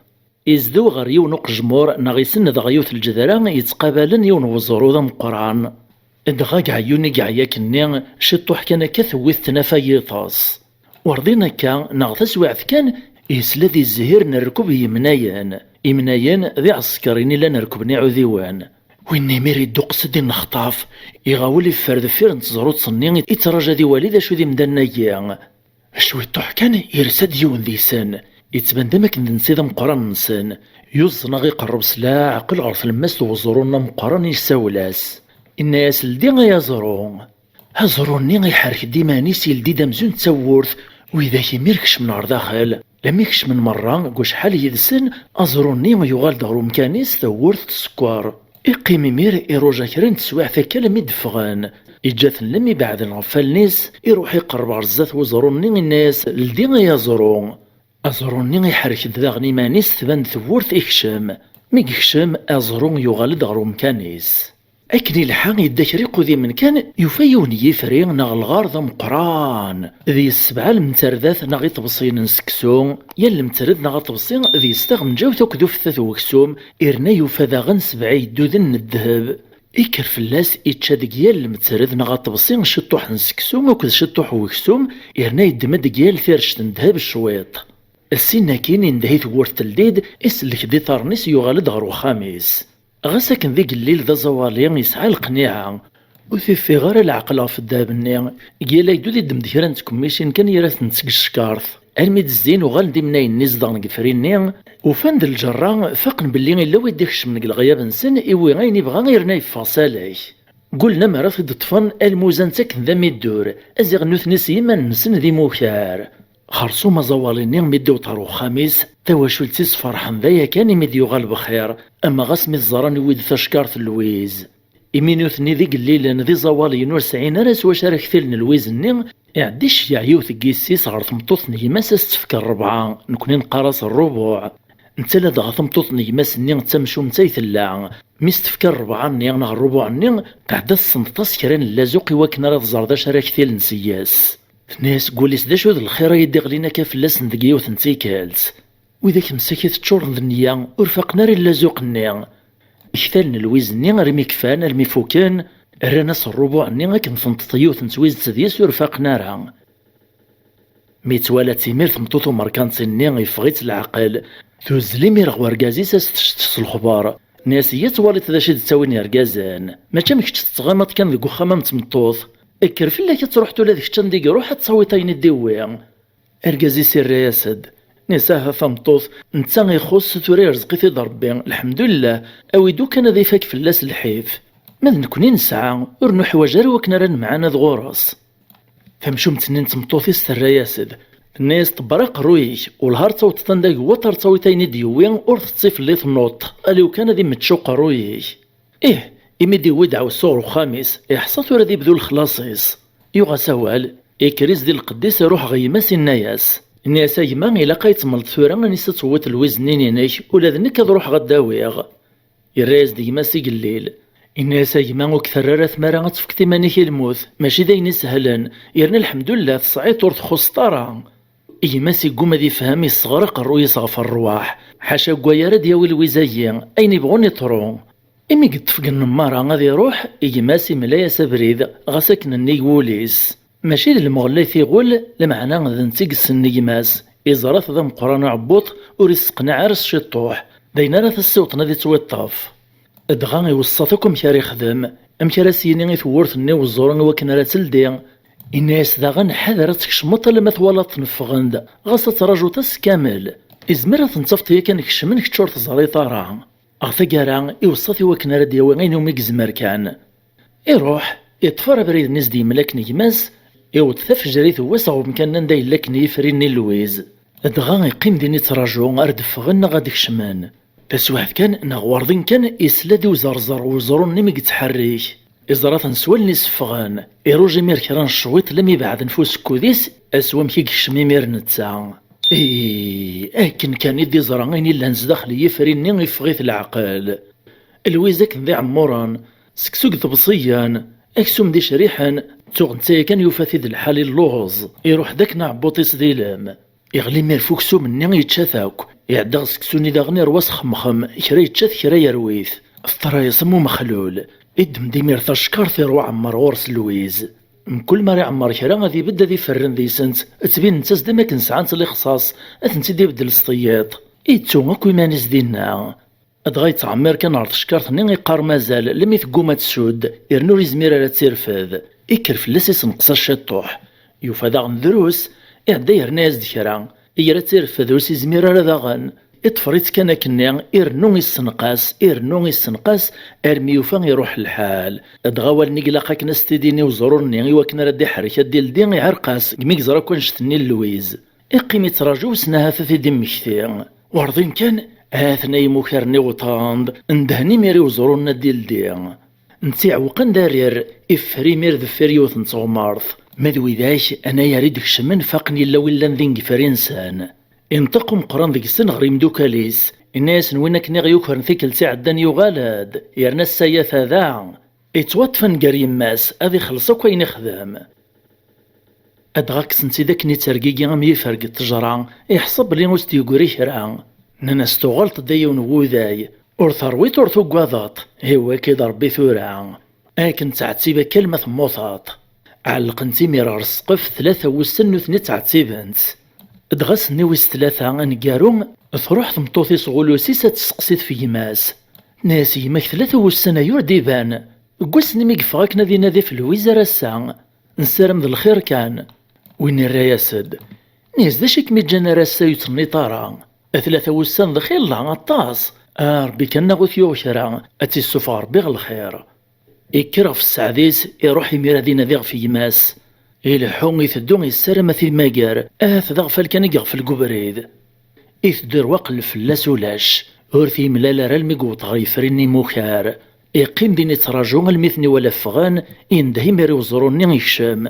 Izdew ɣer yiwen uqejmur neɣ isenned ɣer yiwet lǧedra yettqabalen yiwen weẓru d ameqqran. Dɣa deg ɛeyyun i yeɛya akkenni, ciṭṭuḥ kan akka tewwi-t tnafa yiṭes. Werḍin akka, neɣ taswiɛt kan, yesla di zzhir n rrkub n yemnayen. Imnayen d iɛsekriyen i llan rekkben iɛudiwen. Winna imir idduqes-d innexṭaf, iɣawel iffer deffir n teẓrut-nni, ittraǧu ad iwali d acu d imdanen-agi. Cwiṭuḥ kan, yersa-d yiwen deg-sen. Yettban-d am akken d netta i d ameqqran-nsen. Yuẓ neɣ iqerreb s leɛqel ɣer tlemmast n weẓru-nni ameqqran, yessawel-as. Inna-yas: "Ldi ay aẓru." Aẓru-nni iḥerrek-d iman-is, yeldi-d amzun d tawwurt. Widak imir kecmen ɣer daxel. Lami kecmen merra, deg wacḥal yid-sen, aẓru-nni yuɣal-d ɣer umkan-is, tawwurt tsekkeṛ. Iqqim imir iruja kra n teswiɛt akka almi d-ffɣen. Yeǧǧa-ten lami beɛden ɣef wallen-is, iruḥ iqerreb ɣer zdat weẓru-nni, inna-yas: "Ldi ay aẓru." Aẓru-nni iḥerrek-d daɣen iman-is, tban-d tewwurt, ikcem. Mi yekcem, aẓru yuɣal-d ɣer umkan-is. Akken ilḥa, yedda kra iqudimen kan, yufa yiwen n yifri neɣ lɣar d ameqqran. Deg-s sebɛa lemterdat neɣ iṭebsiyen n seksu, yal lemtred neɣ aṭebsi deg-s taɣenǧawt akked ufettat n weksum, irna yufa daɣen sebɛa yedduden n ddheb. Ikker fell-as, ičča deg yal lemtred neɣ aṭebsi ciṭṭuḥ n seksu akked ciṭṭuḥ n weksum, irna yeddem-d deg yal tirect n ddheb cwiṭ. Sin akkin, indeh i tewwurt teldi-d, isellek-d iḍarren-is, yuɣal-d ɣer uxxam-is. Ɣas akken d igellil d aẓawali, yesɛa leqniɛa. Ur t-iffiɣ ara leɛqel ɣef ddheb-nni. Deg yal aydud iddem-d kra n tkemmicin kan, yerra-tent seg tcekkart. Almi d-zdin, uɣalen-d imnayen-nni zedɣen deg ifri-nni, ufan-d lǧerra, faqen belli illa wi d-ikecmen deg leɣyab-nsen, iwwi ayen ibɣa, yerna yeffeɣ s alek. Gullen amer ad t-id-ṭṭfen, almuzan ttaken d amiddur, aziɣ nutni s yiman-nsen d imukar. Xersum aẓawali-nni mi d-iwweḍ ɣer uxxam-is, tawacult-is ferḥen d aya kan imi d-yuɣal bexir, ama ɣas mi t-ẓran iwwi-d tacekkart n Lwiz. Imi nutni d igellilen d iẓawaliyen ur sɛin ara s wacu ara ktilen Lwiz-nni, iɛedda iceyyeɛ yiwet n yessi-s ɣer tmeṭṭut n gma-s ad s-tefk rebɛa, nekni neqqar-as rrubuɛ. Netta ladɣa tameṭṭut n gma-s-nni d tamcumt ay tella. Mi s-tefka rebɛa-nni neɣ rrubuɛ-nni, tɛedda tessenṭeḍ-as kra n llazuq i wakken ara tẓer d acu ara ktilen seg-s. Tenna-yas deg wul-is: "D acu d lxir ay d-iɣlin akka fell-asen deg yiwet n tikkelt?" Widak msakit ččuren d nniya, ur faqen ara i llazuq-nni. Ktalen Lwiz-nni armi kfan, armi fuken, rran-as rrubuɛ-nni akken tenṭeḍ yiwet n twizet deg-s, ur faqen ara. Mi twala timirt tmeṭṭut umerkanti-nni, yeffeɣ-itt leɛqel. Tuzzel imir ɣer urgaz-is, as-tecceḍ s lexbar. Nni-as, "Iyya ad twaliḍ d acu i d-ttawin yergazen. Mačči am kečč tettɣamaḍ kan deg uxxam am tmeṭṭut. Kker fell-ak ad truḥeḍ ula d kečč anda i iruḥ, ad tawiḍ ayen i d-iwwi." Argaz-is irra-yas-d. Nni-as, "Aha tameṭṭut, netta ixuṣṣ, tura irzeq-it-id Rebbi, lḥemdullah, awi-d ukan ad ifak fell-as lḥif. Ma d nekkni nesɛa, ur nuḥwaǧ ara wakken ara nemɛanad ɣur-s." Tamcumt-nni n tmeṭṭut-is terra-yas-d. Tenna-yas, "Ṭebber aqerruy-ik, wellah ar tawḍeḍ anda yewweḍ, ar tawiḍ ayen i d-yewwi, ur tetti fell-i tnuṭ, aliw kan ad imečč uqerruy-ik." Ih, imi d-yewwi deɛwessu ɣer uxxam-is, iḥṣa tura ad ibdu lexlaṣ-is. Yuɣ-as awal, ikker-is di lqedd-is, iruḥ ɣer gma-s, inna-yas, nni-as, "A gma, ilaq ad yi-temmleḍ tura anisa ad tewwiḍ lwiz-nni-inek, ula d nekk ad ruḥeɣ ad d-awiɣ." Irra-yas-d gma-s igellil. Inna-yas, "A gma, ur k-terri ara tmara ad tefkeḍ iman-ik i lmut, mačči d ayen isehlen, yerna lḥemdullah tesɛiḍ ur txuṣṣeḍ ara." Gma-s igguma ad ifhem, isseɣer aqerruy-is ɣef rrwaḥ. Ḥaca deg waya ara d-yawi lwiz-agi, ayen ibɣun iṭru. Imi yeṭṭef deg nnemmara ad iruḥ, gma-s imla-yas abrid, ɣas akken nnig wul-is. Mačči d lmuɣella i t-iɣul, lameɛna d netta i yessen gma-s. Iẓra-t d ameqqran uɛebbuḍ, ur isseqnaɛ ara s ciṭṭuḥ. D ayen ara t-ssiwḍen ad ittwiṭṭef. Dɣa iweṣṣa-t akk amek ara ixdem, amek ara s-yini i tewwurt-nni uẓru i wakken ara teldi. Inna-yas daɣen, "Ḥader ad tkecmeḍ alamma twalaḍ-ten ffɣen-d, ɣas ad trajuḍ ass kamel. Izmer ad ten-tafeḍ yakan kecmen, kečč ur teẓriḍ ara." Ɣer taggara, iweṣṣa-t i wakken ara d-yawi ayen umi yezmer kan. Iruḥ, iṭṭef ara abrid-nni s-d-yemla akken gma-s, iwweḍ tafejrit n wass ɣer umkan anda yella akken yifri-nni n lwiz. Dɣa iqqim din ittraǧu ar d-ffɣen neɣ ad d-kecmen. Taswiɛt kan neɣ werḍin kan, isla-d i uẓerẓer n weẓru-nni mi yettḥerrik. Iẓra-ten s wallen-is ffɣen, iruj imir kra n ccwiṭ lammi beɛden f usekkud-is, as wamek i yekcem imir netta. Ih, akken kan i d-iẓra ayen illan zdaxel n yifri-nni, iffeɣ-it leɛqel. Lwiz akken d iɛemmuren, seksu deg iḍebsiyen, aksum d icriḥen, tuɣ netta yakan yufa-t-id lḥal illuẓ, iruḥ-d akken aɛebbuḍ-is d ilem. Iɣli imir f uksum-nni, yečča-t akk. Iɛedda ɣer seksu-nni daɣen, irwa s xemxem, kra yečča-t, kra yerwi-t. Teḍra-yas am umexlul. Iddem-d imir tacekkart, irwa ɛemmer ɣur-s lwiz. Mkul mi ara iɛemmer kra, ad ibedd, ad iferren deg-sent, ttbinent-as-d am akken sɛant lixṣaṣ, ad tent-id-ibeddel s tiyiḍ. Ittu akk iman-is dinna. Dɣa yettɛemmir kan ɣer tcekkart-nni, iqqar mazal, lemmi tegguma ad tsudd, yerna ur izmir ara ad tt-irfed. Ikker fell-as, isenqes-as ciṭṭuḥ. Yufa daɣen drus, iɛedda yerna-yas-d kra. Iger ad tt-irfed, ur s-izmir ara daɣen. Iṭṭfer-itt kan akkenni, irennu issenqas, irennu issenqas, armi yufa iruḥ lḥal. Dɣa wallen i ilaq akken ad s-t-id-yini uẓru-nni i wakken ara d-iḥerrek ad d-ildi, iɛerq-as, deg mi yeẓra akk annect-nni n lwiz. Iqqim ittraǧu wissen ahat ad t-id-immekti. Werḍin kan, ha-ten-a imukaren iwṭan-d, ndehen imir i uẓru-nni ad d-ildi. Netta iɛewweq anda ar irr, iffer imir deffir yiwet n tɣemmart. Ma d widak, anagar i d-kecmen, faqen illa wi llan din deg yifri-nsen. Inṭeq umeqqran deg-sen ɣer imdukal-is, inna-yasen, "Win akken i ɣ-yukren tikkelt iɛeddan yuɣal-d, yerna ass-a yata da." Ittwaṭṭef anger yemma-s, ad ixelleṣ akk ayen ixdem. Dɣa kksen-tt-id akken ittergigi am yifer deg ttejra, iḥṣa belli ur s-d-yeggri kra. Nnan-as, "Tuɣaleḍ-d a yiwen n wuday, ur terwiḍ ur tugadeḍ, iwwi-k-id Rebbi tura." Akken tettɛettib akka alma temmuteḍ. Ɛellqen-tt imir ɣer ssqef, tlata wussan nutni ttɛettiben-tt. Dɣa ass-nni wis tlata aneggaru, truḥ tmeṭṭut-is ɣer ulus-is ad testeqsi-t f gma-s. Tenna-yas, "Gma-k tlata wussan aya ur d-iban. Deg wass-nni mi yeffeɣ akken ad inadi f Lwiz ar ass-a. Nessaram d lxir kan." Win irra-yas-d, nni-as, "D acu i kem-iǧǧan ar ass-a ur tenniḍ ara? Tlata wussan d xilla aṭas. A Rebbi kan neɣ ur t-yuɣ kra, ad tt-issufeɣ Rebbi ɣer lxir." Ikker ɣef sseɛd-is, iruḥ imir ad inadi ɣef gma-s. Ileḥḥu, iteddu, yessaram ad t-immager, ahat d aɣfal kan i yeɣfel deg ubrid. Iteddu irwaqel fell-as ulac, ur t-yemlal ara almi yewweḍ ɣer yifri-nni imukar. Iqqim din ittraǧu almi ten-iwala ffɣen, indeh imir i uẓru-nni ikcem.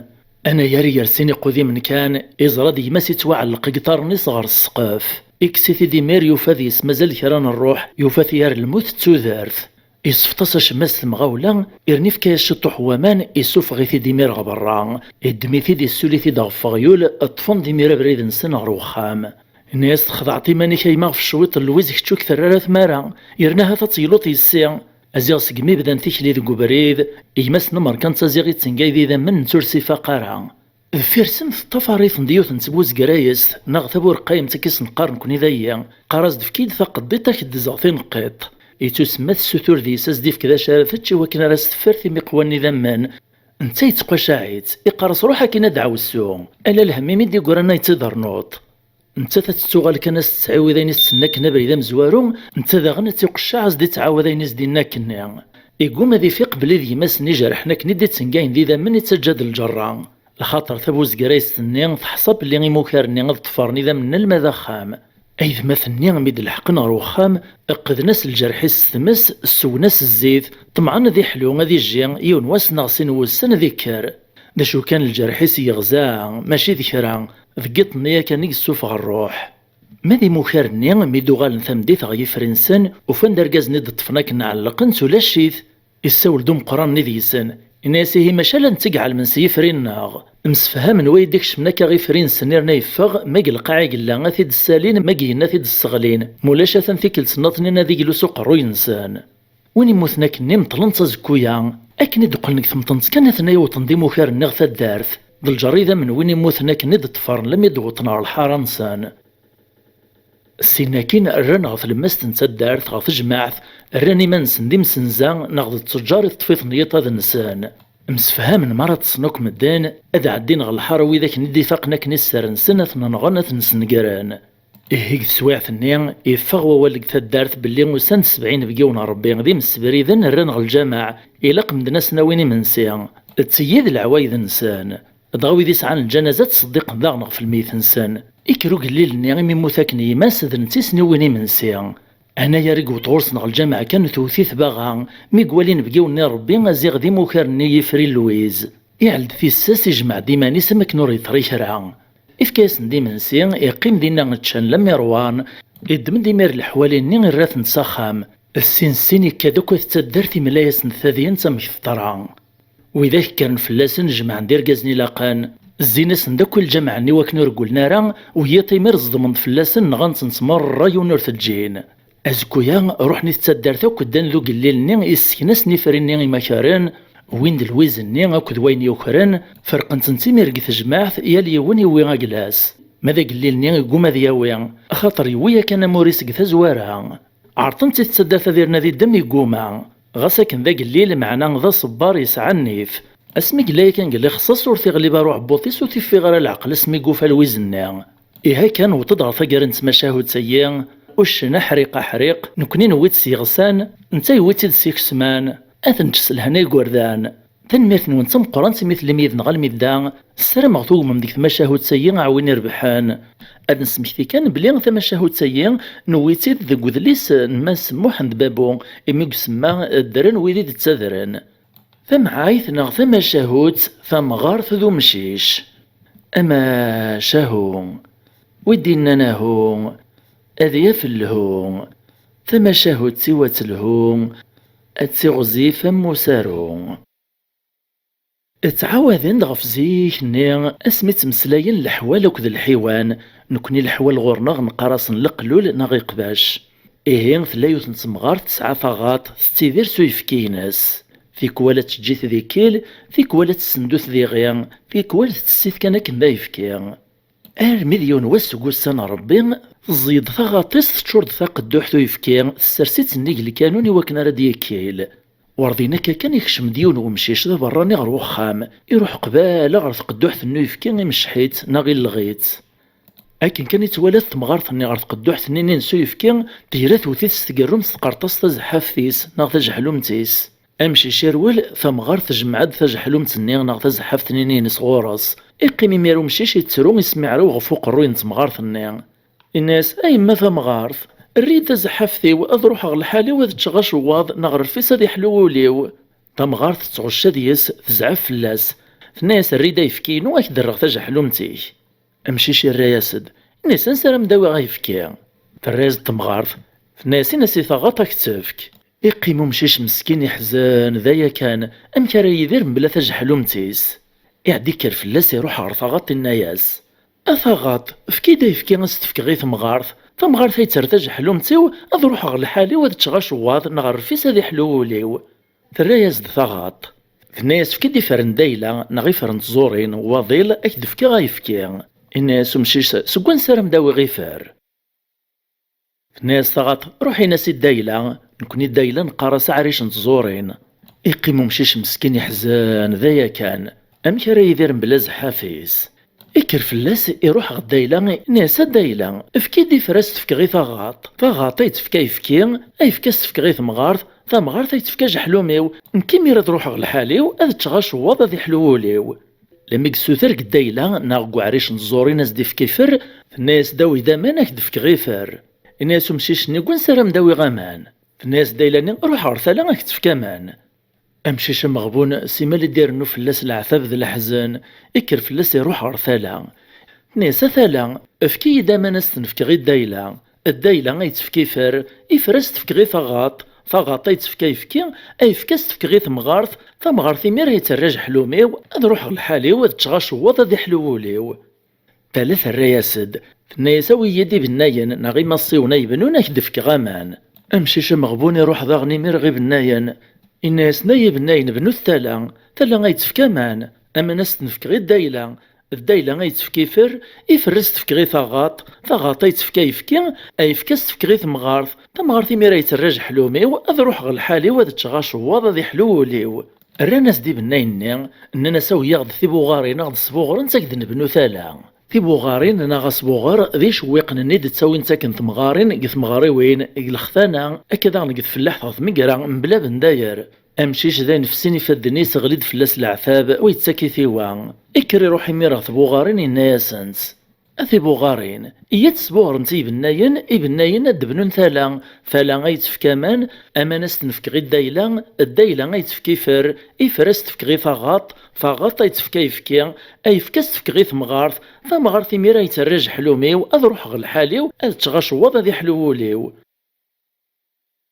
Anagar i ger sin iqudimen kan, iẓra-d gma-s ittwaɛelleq deg iḍarren-is ɣer ssqef. Ikkes-it-id imir, yufa deg-s mazal kra n rruḥ, yufa-t gar lmut d tudert. Isfeḍ-as acemma s temɣawla, irna ifka-yas ciṭṭuḥ n waman, issufeɣ-it-id imir ɣer berra. Iddem-it-id, issuli-t-id ɣef weɣyul, ṭṭfen-d imir abrid-nsen ɣer wexxam. Inna-yas, "Txedɛeḍ iman-ik a gma ɣef cwiṭ n lwiz, kečč ur k-terri ara tmara, yerna ahat ad tegluḍ yes-i." Aziɣ segmi bdan tikli deg ubrid, gma-s n Merkan d Taziɣ ittengay d idammen, netta ur s-ifaq ara. Deffir-sen teṭṭafar-iten-d yiwet n tbuzgrayest neɣ taburqayemt akka i s-neqqar nekni dayi, qqar-as-d: "Efk-iyi-d taqeddiṭ, ad k-ddzeɣ tineqqiṭ." Yettusemma tessutur deg-s ad s-d-ifk d acu ara tečč i wakken ara s-teffer timiqwa-nni idammen. Netta yettqacaɛ-itt, iqqar-as: "Ruḥ akkin ad d-ɛawessu, ala lhemm imi d-yeggran ad yettidernuṭ." Nettat ad tettuɣal kan ad s-tettɛiwid ayen i s-d-tenna akken abrid amezwaru, netta daɣen ad tt-iqecceɛ ad s-d-ittɛawad ayen i s-d-yenna akkenni. Iguma ad ifiq belli d gma-s-nni ijerḥen akken i d-ittengayen d idammen i ttaǧǧa-d lǧerra. Lxaṭer tabuzgrayest-nni teḥṣa belli imukar-nni ad ṭṭfaren idammen alma d axxam. Aytmaten-nni mi d-leḥqen ɣer uxxam, qqden-as lǧerḥ-is s tmes, ssewwen-as zzit, ṭemɛen ad iḥlu, ad ijji, yiwen wass neɣ sin wussan ad ikker. D acu kan, lǧerḥ-is yeɣza, mačči d kra, deg yiḍ-nni yakan i yessufeɣ rruḥ. Ma d imukar-nni, mi d-uɣalen tameddit ɣer yifri-nsen, ufan-d argaz-nni d-ṭṭfen akken ɛellqen-t ulac-it. Issawel-d umeqqran-nni deg-sen, yenna-yas: "Ihi maca la netteg ɛelmen s yifri-nneɣ." Msefhamen wayen d-ikecmen akka ɣer yifri-nsen, irna yeffeɣ, ma deg lqaɛ i yella ad t-id-ssalin, ma deg yigenni ad t-id-sseɣlin, mulac atan tikkelt nniḍen ad iglu s uqerruy-nsen. Win immuten akkenni meṭlen-t azekku-ya. Akken i d-qqlen deg temṭent kan, aten-a yewṭen d imukar-nni ɣer taddart. D lǧer idammen win immuten akken i d-ṭṭfaren lammi d-wwḍen ɣer lḥara-nsen. Sin akkin rran ɣer tlemmast n taddart, ɣer tejmaɛt, rran iman-nsen d imsenza neɣ d ttejjar i teṭṭfit n yiṭṭaden-nsen. Msefhamen mi ara ṭṭsen akk medden, ad ɛeddin ɣer lḥara widak-nni d-ifaqen akken i sser-nsen, ad ten-nɣen, ad ten-snegren. Ihi deg teswiɛt-nni, iffeɣ wawal deg taddart belli usan-d sebɛin inebgiwen n Ṛebbi d imsebriden, rran ɣer lǧameɛ, ilaq medden ad sen-awin imensi. D tigi d leɛwayed-nsen. Dɣa wid isɛan lǧanaza ttṣeddiqen daɣen ɣef lmeyyet-nsen. Ikker ugellil-nni imi yemmut akken gma-s, d netta i sen-iwwin imensi. Anagar i yewweḍ ɣur-sen ɣer lǧameɛ kan tewwet-it baɣa, mi iwala inebgiwen-nni n Ṛebbi aziɣ d imukar-nni n yifri n Lwiz. Iɛell-d tissas, ijmeɛ-d iman-is am akken ur yeḍri kra. Ifka-yasen-d imensi, iqqim dinna ččan lammi ṛwan, iddem-d imir leḥwal-nni irra-tent s axxam. Sin sin ikka-d akk at taddart imla-yasen-d tadyant amek teḍra. Widak kkren fell-asen, jemɛen-d irgazen ilaqen, zzin-asen-d akk i lǧameɛ-nni wakken ur ggulen ara, wiyaḍ imir ẓedmen-d fell-asen, nɣan-ten merra, yiwen ur t-ǧǧin. Azekku-ya, ruḥen i taddart akk, ddan d ugellil-nni, issken-asen ifri-nni imakaren, wwin-d lwiz-nni akked wayen yukren, ferqen-tent imir deg tejmaɛt, yal yiwen iwwi agla-s. Ma d agellil-nni igguma ad yawi, axaṭer yewwi yakan amur-is deg tazwara. Ɛerḍen-t i taddart ad irnad iddem, igguma. Ɣas akken d agellil, meɛna d aṣebbar yesɛa nnif. Asmi yella yakan deg lixṣaṣ, ur t-iɣlib ara uɛebbuḍ-is, ur t-iffiɣ ara leɛqel asmi yufa lwiz-nni. Ihi kan, wweḍ-d ɣer taggara n tmacahut-agi, uccen aḥriq aḥriq, nekni newwi-tt s yiɣsan, netta yewwi-tt-id s ikesman, ad t-nečč s lehna n yigerdan. Tanemmirt-nwen d tameqqrant imi tellim yid-neɣ almi d da, ssarameɣ tugmem deg tmacahut-agi aɛwin irebḥen. Ad nesmekti kan belli tamacahut-agi newwi-tt-id deg udlis n Mass Muḥend Babu, imi deg usemma ddren wid i d-ttadren. Tamɛayt neɣ tamacahut, tamɣart d umcic. Amacahu, wi d-innan ahu, ad yaf lhu, tamacahut-iw ad telhu, ad tiɣzif am usaru. Ttɛawaden-d ɣef zik-nni, asmi ttmeslayen leḥwal akked lḥiwan, nekni leḥwal ɣur-neɣ neqqar-asen leqlul neɣ iqbac. Ihi, tella yiwet n temɣart tesɛa taɣaṭ, tettidir s uyefki-ines. Tikwal ad teǧǧ-it di kkil, tikwal ad tessendut diɣi, tikwal tettess-it kan akken d ayefki. Armi d yiwen wass seg ussan n Ṛebbi, teẓẓeg-d taɣaṭ-is, teččur-d taqedduḥt uyefki, tessers-itt nnig lkanun i wakken ara d-yekkil. Werḍin akka kan ikcem-d yiwen wemcic d aberrani ɣer uxxam, iruḥ qbala ɣer tqedduḥt-nni uyefki, imecceḥ-itt neɣ illeɣ-itt. Akken kan i twala temɣart-nni ɣer tqedduḥt-nni-ines uyefki, tegra tewwet-it s tgerrumt, tqerṭ-as tazeḥḥaft-is neɣ tajeḥlumt-is. Amcic irwel, tamɣart tejmeɛ-d tajeḥlumt-nni neɣ tazeḥḥaft-nni-ines ɣur-s. Iqqim imir umcic ittru, ismiɛrew ɣef uqerruy n temɣart-nni. Inna-yas: "A yemma tamɣart, err-iyi-d tazeḥḥaft-iw, ad ruḥeɣ lḥal-iw ad ččeɣ acewwaḍ, neɣ rref-is ad iḥlu wul-iw." Tamɣart tettɣecca deg-s, tezɛef fell-as. Tenna-yas: "Err-iyi-d ayefki-inu, ad k-d-rreɣ tajeḥlumt-ik." Amcic irra-yas-d, inna-yas: "Ansi ara m-d-awiɣ ayefki?" Terra-yas-d temɣart, tenna-yas: "Ini-as i taɣaṭ ad k-tt-tefk." Iqqim umcic meskin iḥzen, d aya kan, amek ara yidir mebla tajeḥlumt-is? Iɛedda ikker fell-as, iruḥ ɣer taɣaṭ, inna-yas: "A taɣaṭ, efk-iyi-d ayefki ad s-t-fkeɣ i temɣart, tamɣart ad terr tajeḥlumt-iw, ad ruḥeɣ lḥal-iw ad ččeɣ acewwaḍ, neɣ rref-is ad iḥlu wul-iw." Terra-yas-d taɣaṭ. Tenna-yas: "Efk-iyi-d ifer n dayla neɣ ifer n tẓurin, waḍil, ad k-d-fkeɣ ayefki." Inna-yas umcic: "Seg wansi ara m-d-awiɣ ifer?" Tenna-yas taɣaṭ: "Ruḥ in-as i dayla, nekni dayla neqqar-as aɛric n tẓurin." Iqqim umcic meskin iḥzen, d aya kan. Amek ara yidir mebla zḥaf-is? Ikker fell-as, iruḥ ɣer dayla, inna-yas: "A dayla, efk-iyi-d ifer ad s-t-fkeɣ i taɣaṭ. Taɣaṭ ay tefka ayefki, ayefki ad s-t-fkeɣ i temɣart, tamɣart ay tefka ajeḥlum-iw. Nekk imir ad ruḥeɣ lḥal-iw, ad ččeɣ acewwaḍ, ad iḥlu wul-iw." Lami yessuter deg dayla neɣ deg uɛric n tẓurin ad s-d-ifk ifer, tenna-yas: "D awi-d aman, ad k-d-fkeɣ ifer." Inna-yas umcic-nni: "Deg wansi ara m-d-awiɣ aman?" Tenna-yas dayla-nni: "Ruḥ ɣer tala, ad k-tt-tefk aman." Amcic ameɣbun, simal i d-irennu fell-as leɛtab d leḥzen, ikker fell-as iruḥ ɣer tala. Tenna-yas: "A tala, efk-iyi-d aman ad s-ten-fkeɣ i dayla. Dayla ay tefk ifer, ifer ad s-t-fkeɣ i taɣaṭ, taɣaṭ ay tefk ayefki, ayefki ad s-t-fkeɣ i temɣart, tamɣart imir ay terra ajeḥlum-iw, ad ruḥeɣ lḥal-iw, ad ččeɣ acewwaḍ, ad iḥlu wul-iw." Tala terra-yas-d, tenna-yas: "Awi-yi-d ibennayen neɣ imassiwen ay bnun, ad k-d-fkeɣ aman." Amcic ameɣbun iruḥ daɣen imir ɣer ibennayen. Inna-yasen: "Ay ibennayen, bnut tala, tala ay tefk aman, aman ad s-ten-fkeɣ i dayla, d dayla ay tefk ifer, ifer ad s-t-fkeɣ i taɣaṭ, taɣaṭ ay tefk ayefki, ayefki ad s-t-fkeɣ i temɣart, tamɣart imir ay terra ajeḥlum-iw, ad ruḥeɣ lḥal-iw, ad ččeɣ acewwaḍ, ad iḥlu wul-iw." Rran-as-d ibennayen-nni, nnan-as: "Awi-yaɣ-d tibuɣarin, ad ɣ-d-sbuɣrent, ad k-d-nebnu tala." Tibuɣarin neɣ asbuɣer d icewwiqen-nni d-ttawint akken temɣarin deg tmeɣriwin, deg lextana, akka daɣen deg tfellaḥt ɣer tmegra, mebla bendayer. Amcic d ayen fessin ifadden-is, ɣli-d fell-as leɛtab, wa yettak-it i wa. Ikker iruḥ imir ɣer tbuɣarin, yenna-yasent: "A tibuɣarin, iyyat sbuɣrent i ibennayen, ibennayen ad d-bnun tala, tala ay tefk aman, aman ad s-ten-fkeɣ i dayla, dayla ay tefk ifer, ifer ad s-t-fkeɣ i taɣaṭ, taɣaṭ ay tefk ayefki, ayefki ad s-t-fkeɣ i temɣart, tamɣart imir ay terra ajeḥlum-iw, ad ruḥeɣ lḥal-iw, ad ččeɣ acewwaḍ, ad iḥlu wul-iw."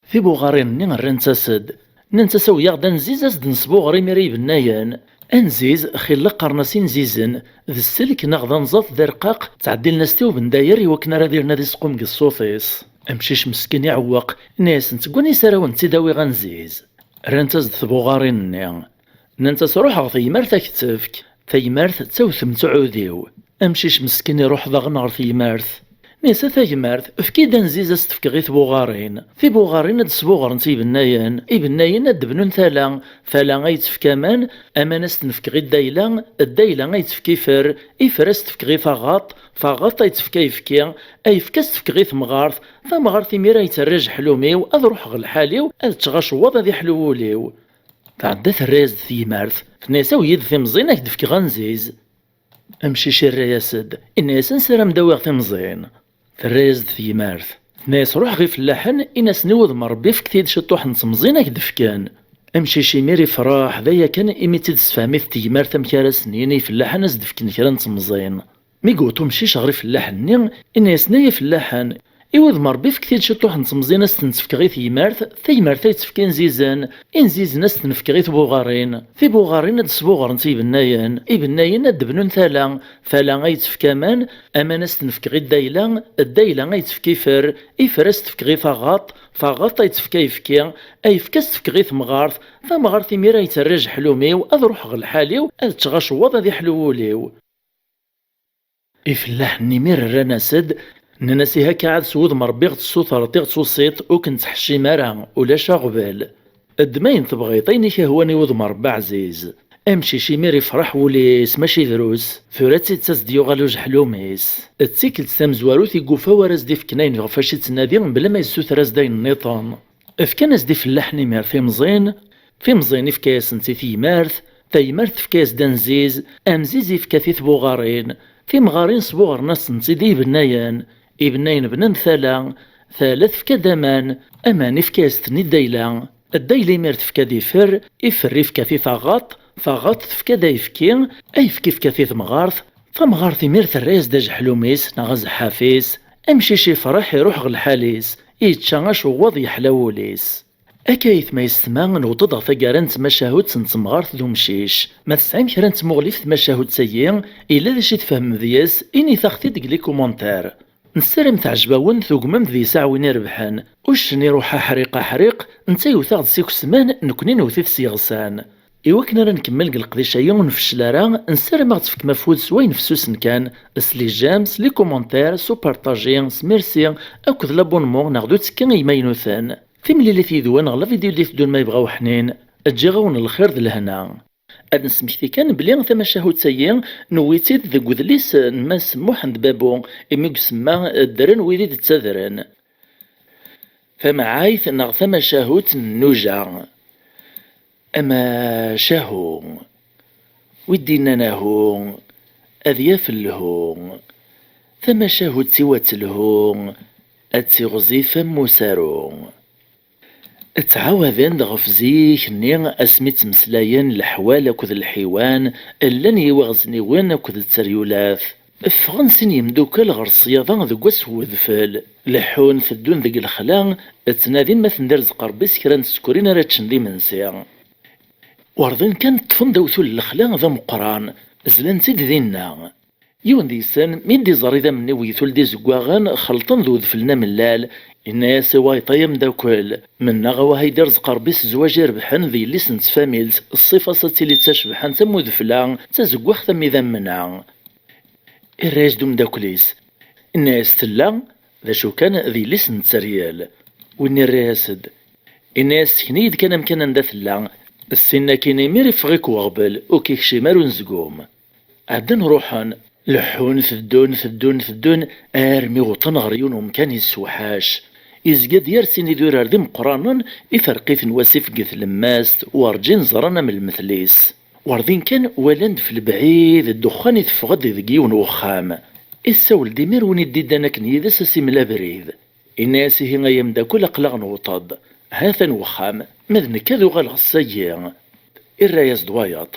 Tibuɣarin-nni rrant-as-d, nnant-as: "Awi-yaɣ-d anziz, ad s-d-nesbuɣer imir i ibennayen." Anziz, xilla qqaren-as inzizen, d sselk neɣ d anẓad d arqaq, ttɛeddilen-as-t i ubendayer i wakken ara d-irren ad isqum deg ṣṣut-is. Amcic meskin iɛewweq, inna-yasent: "Seg wansi ara wen-tt-id-awiɣ anziz?" Rrant-as-d tbuɣarin-nni. Nnant-as: "Ruḥ ɣer teyemmat ad k-tt-tefk. Tayemmat d tawtemt uɛudiw." Amcic meskin iruḥ daɣen ɣer teyemmat. Inna-yas: "A tayemmat, efk-iyi-d anziz ad s-t-fkeɣ i tbuɣarin. Tibuɣarin ad d-sbuɣrent ibennayen, ibennayen ad d-bnun tala, tala ay tefk aman, aman ad s-ten-fkeɣ i dayla, dayla ay tefk ifer, ifer ad s-t-fkeɣ i taɣaṭ, taɣaṭ ay tefk ayefki, ayefki ad s-t-fkeɣ i temɣart, tamɣart imir ay terra ajeḥlum-iw, ad ruḥeɣ lḥal-iw, ad ččeɣ acewwaḍ, ad iḥlu wul-iw." Tɛedda terra-yas-d teyemmat, tenna-yas: "Awi-yi-d timẓin, ad k-d-fkeɣ anziz." Amcic irra-yas-d, inna-yas: "Ansi ara m-d-awiɣ timẓin?" Terra-yas-d teyemmat, tenna-yas: "Ruḥ ɣer ifellaḥen, in-asen i wudem n Ṛebbi, fket-iyi-d ciṭuḥ n temẓin, ad k-d-fken." Amcic imir ifreḥ, d aya kan imi tt-id-tessefhem-it teyemmat amek ara sen-yini i ifellaḥen ad s-d-fken kra n temẓin. Mi yewweḍ umcic ɣer ifellaḥen-nni, inna-yasen: "Ay ifellaḥen, i wudem n Ṛebbi fket-id ciṭuḥ n temẓin ad s-ten-tefkeɣ i teyemmat, tayemmat ay tefka inzizen, inzizen ad s-ten-fkeɣ i tbuɣarin, tibuɣarin ad d-sbuɣrent ibennayen, ibennayen ad d-bnun tala, tala ay tefka aman, aman ad s-ten-fkeɣ i dayla, dayla ay tefka ifer, ifer ad s-t-fkeɣ i taɣaṭ, taɣaṭ ay tefka ayefki, ayefki ad s-t-fkeɣ i temɣart, tamɣart imir ay terra ajeḥlum-iw, ad ruḥeɣ lḥal-iw, ad ččeɣ acewwaḍ, ad iḥlu wul-iw." Ifellaḥen imir rran-as-d, nnan-as: "Ihi akka ɛad s wudem n Ṛebbi i ɣ-tessutreḍ, i ɣ-tusiḍ, ur ken-ttḥeccim ara, ulac aɣbel. Ddem ayen tebɣiḍ, ayen i k-ihwan i wudem n Ṛebbi aɛziz." Amcic imir ifreḥ wul-is, mačči drus. Tura d tidet ad s-d-yuɣal ujeḥlum-is. D tikkelt tamezwarut i yufa wara s-d-ifken ayen ɣef wacu yettnadi, mebla ma yessuter-as-d ayen nniḍen. Fkan-as-d ifellaḥen imir timẓin, timẓin ifka-yasent i teyemmat, tayemmat tefka-yas-d anziz, amziz ifka-t i tbuɣarin, timɣarin sbuɣren-asent-id i ibennayen, ibennayen bnan tala, tala tefka-d aman, aman ifka-yas-ten i dayla, dayla imir tefka-d ifer, ifer ifka-t i taɣaṭ, taɣaṭ tefka-d ayefki, ayefki ifka-t i temɣart, tamɣart imir terra-yas-d ajeḥlum-is neɣ azeḥḥaf-is, amcic ifreḥ iruḥ ɣer lḥal-is, yečča acewwaḍ yeḥla wul-is. Akka ayetma yessetma, newweḍ-d ɣer taggara n tmacahut n temɣart d umcic. Ma tesɛim kra n tmuɣli ɣef tmacahut-agi, yella d acu i tfehmem deg-s, init-aɣ-t-id deg les commentaires. Nessaram teɛjeb-awen, tugmem deg-s aɛwin irebḥen. Uccen iruḥ aḥriq aḥriq, netta yewwet-aɣ-d s ikesman, nekkni newwet-it s yeɣsan. Iwakken ara nkemmel deg leqdic-agi ur nfeccel ara, nessaram ad ɣ-tefkem afud s wayen fessusen kan, s les j'aime, s les commentaires, s upartaji, s merci, akked l'abonnement neɣ d utekki i yimaynuten. Timlilit yid-wen ɣer la vidéo d-iteddun ma yebɣa uḥnin, ǧǧiɣ-awen lxir d lehna. Ad nesmekti kan belli tamacahut-agi newwi-tt-id deg udlis n Mass Muḥend Babu, imi deg usemma ddren wid i d-ttadren. Tamɛayt neɣ tamacahut n nnuja. Amacahu. Wi d-innan ahu, ad yaf lhu. Tamacahut-iw ad telhu, ad tiɣzif am usaru. Ttɛawaden-d ɣef zik-nni asmi ttmeslayen leḥwal akked lḥiwan, llan yiwaɣezniwen akked tteryulat. Ffɣen sin yemdukal ɣer ṣṣyada deg wass n wedfel. Leḥḥun, teddun deg lexla, ttnadin ma tenda rrezq Ṛebbi s kra n tsekrin ara ččen d imensi. Werḍin kan ṭṭfen-d awtul n lexla d ameqqran, zlan-tt-id dinna. Yiwen deg-sen, mi d-iẓer idammen n uytul d-izeggaɣen xelṭen d udfel n amellal, yenna-yas i wayeṭ: "Ay ameddakel, mennaɣ a wah ay d-irzeq Ṛebbi s zzwaǧ irebḥen d yelli-s n tfamilt, ṣṣif-as ad tili d tacebḥant am udfel-a, d tazeggaɣt am idammen-a." Irra-yas-d umeddakel-is, inna-yas: "Tella, d acu kan, d yelli-s n tteryel." Win irra-yas-d, inna-yas: "Sken-iyi-d kan amkan anda tella, ssin-akin imir iffeɣ-ik weɣbel, ur k-ikcim ara unezgum." Ɛeddan ruḥen, leḥḥun, teddun, teddun, teddun, armi wwḍen ɣer yiwen umkan yessewḥac. Yezga-d yir sin idurar d imeqqranen, iferq-iten wasif deg tlemmast, werǧin ẓran am lmetl-is. Werḍin kan walan-d f lebɛid ddexxan iteffeɣ-d deg yiwen wexxam. Issawel-d imir win i d-iddan akken yid-s ad s-imel abrid. Inna-yas: "Ihi ay ameddakel, aql-aɣ newweḍ-d. Ha-t-an wexxam, ma d nekk ad uɣaleɣ ssagi." Irra-yas-d wayeṭ,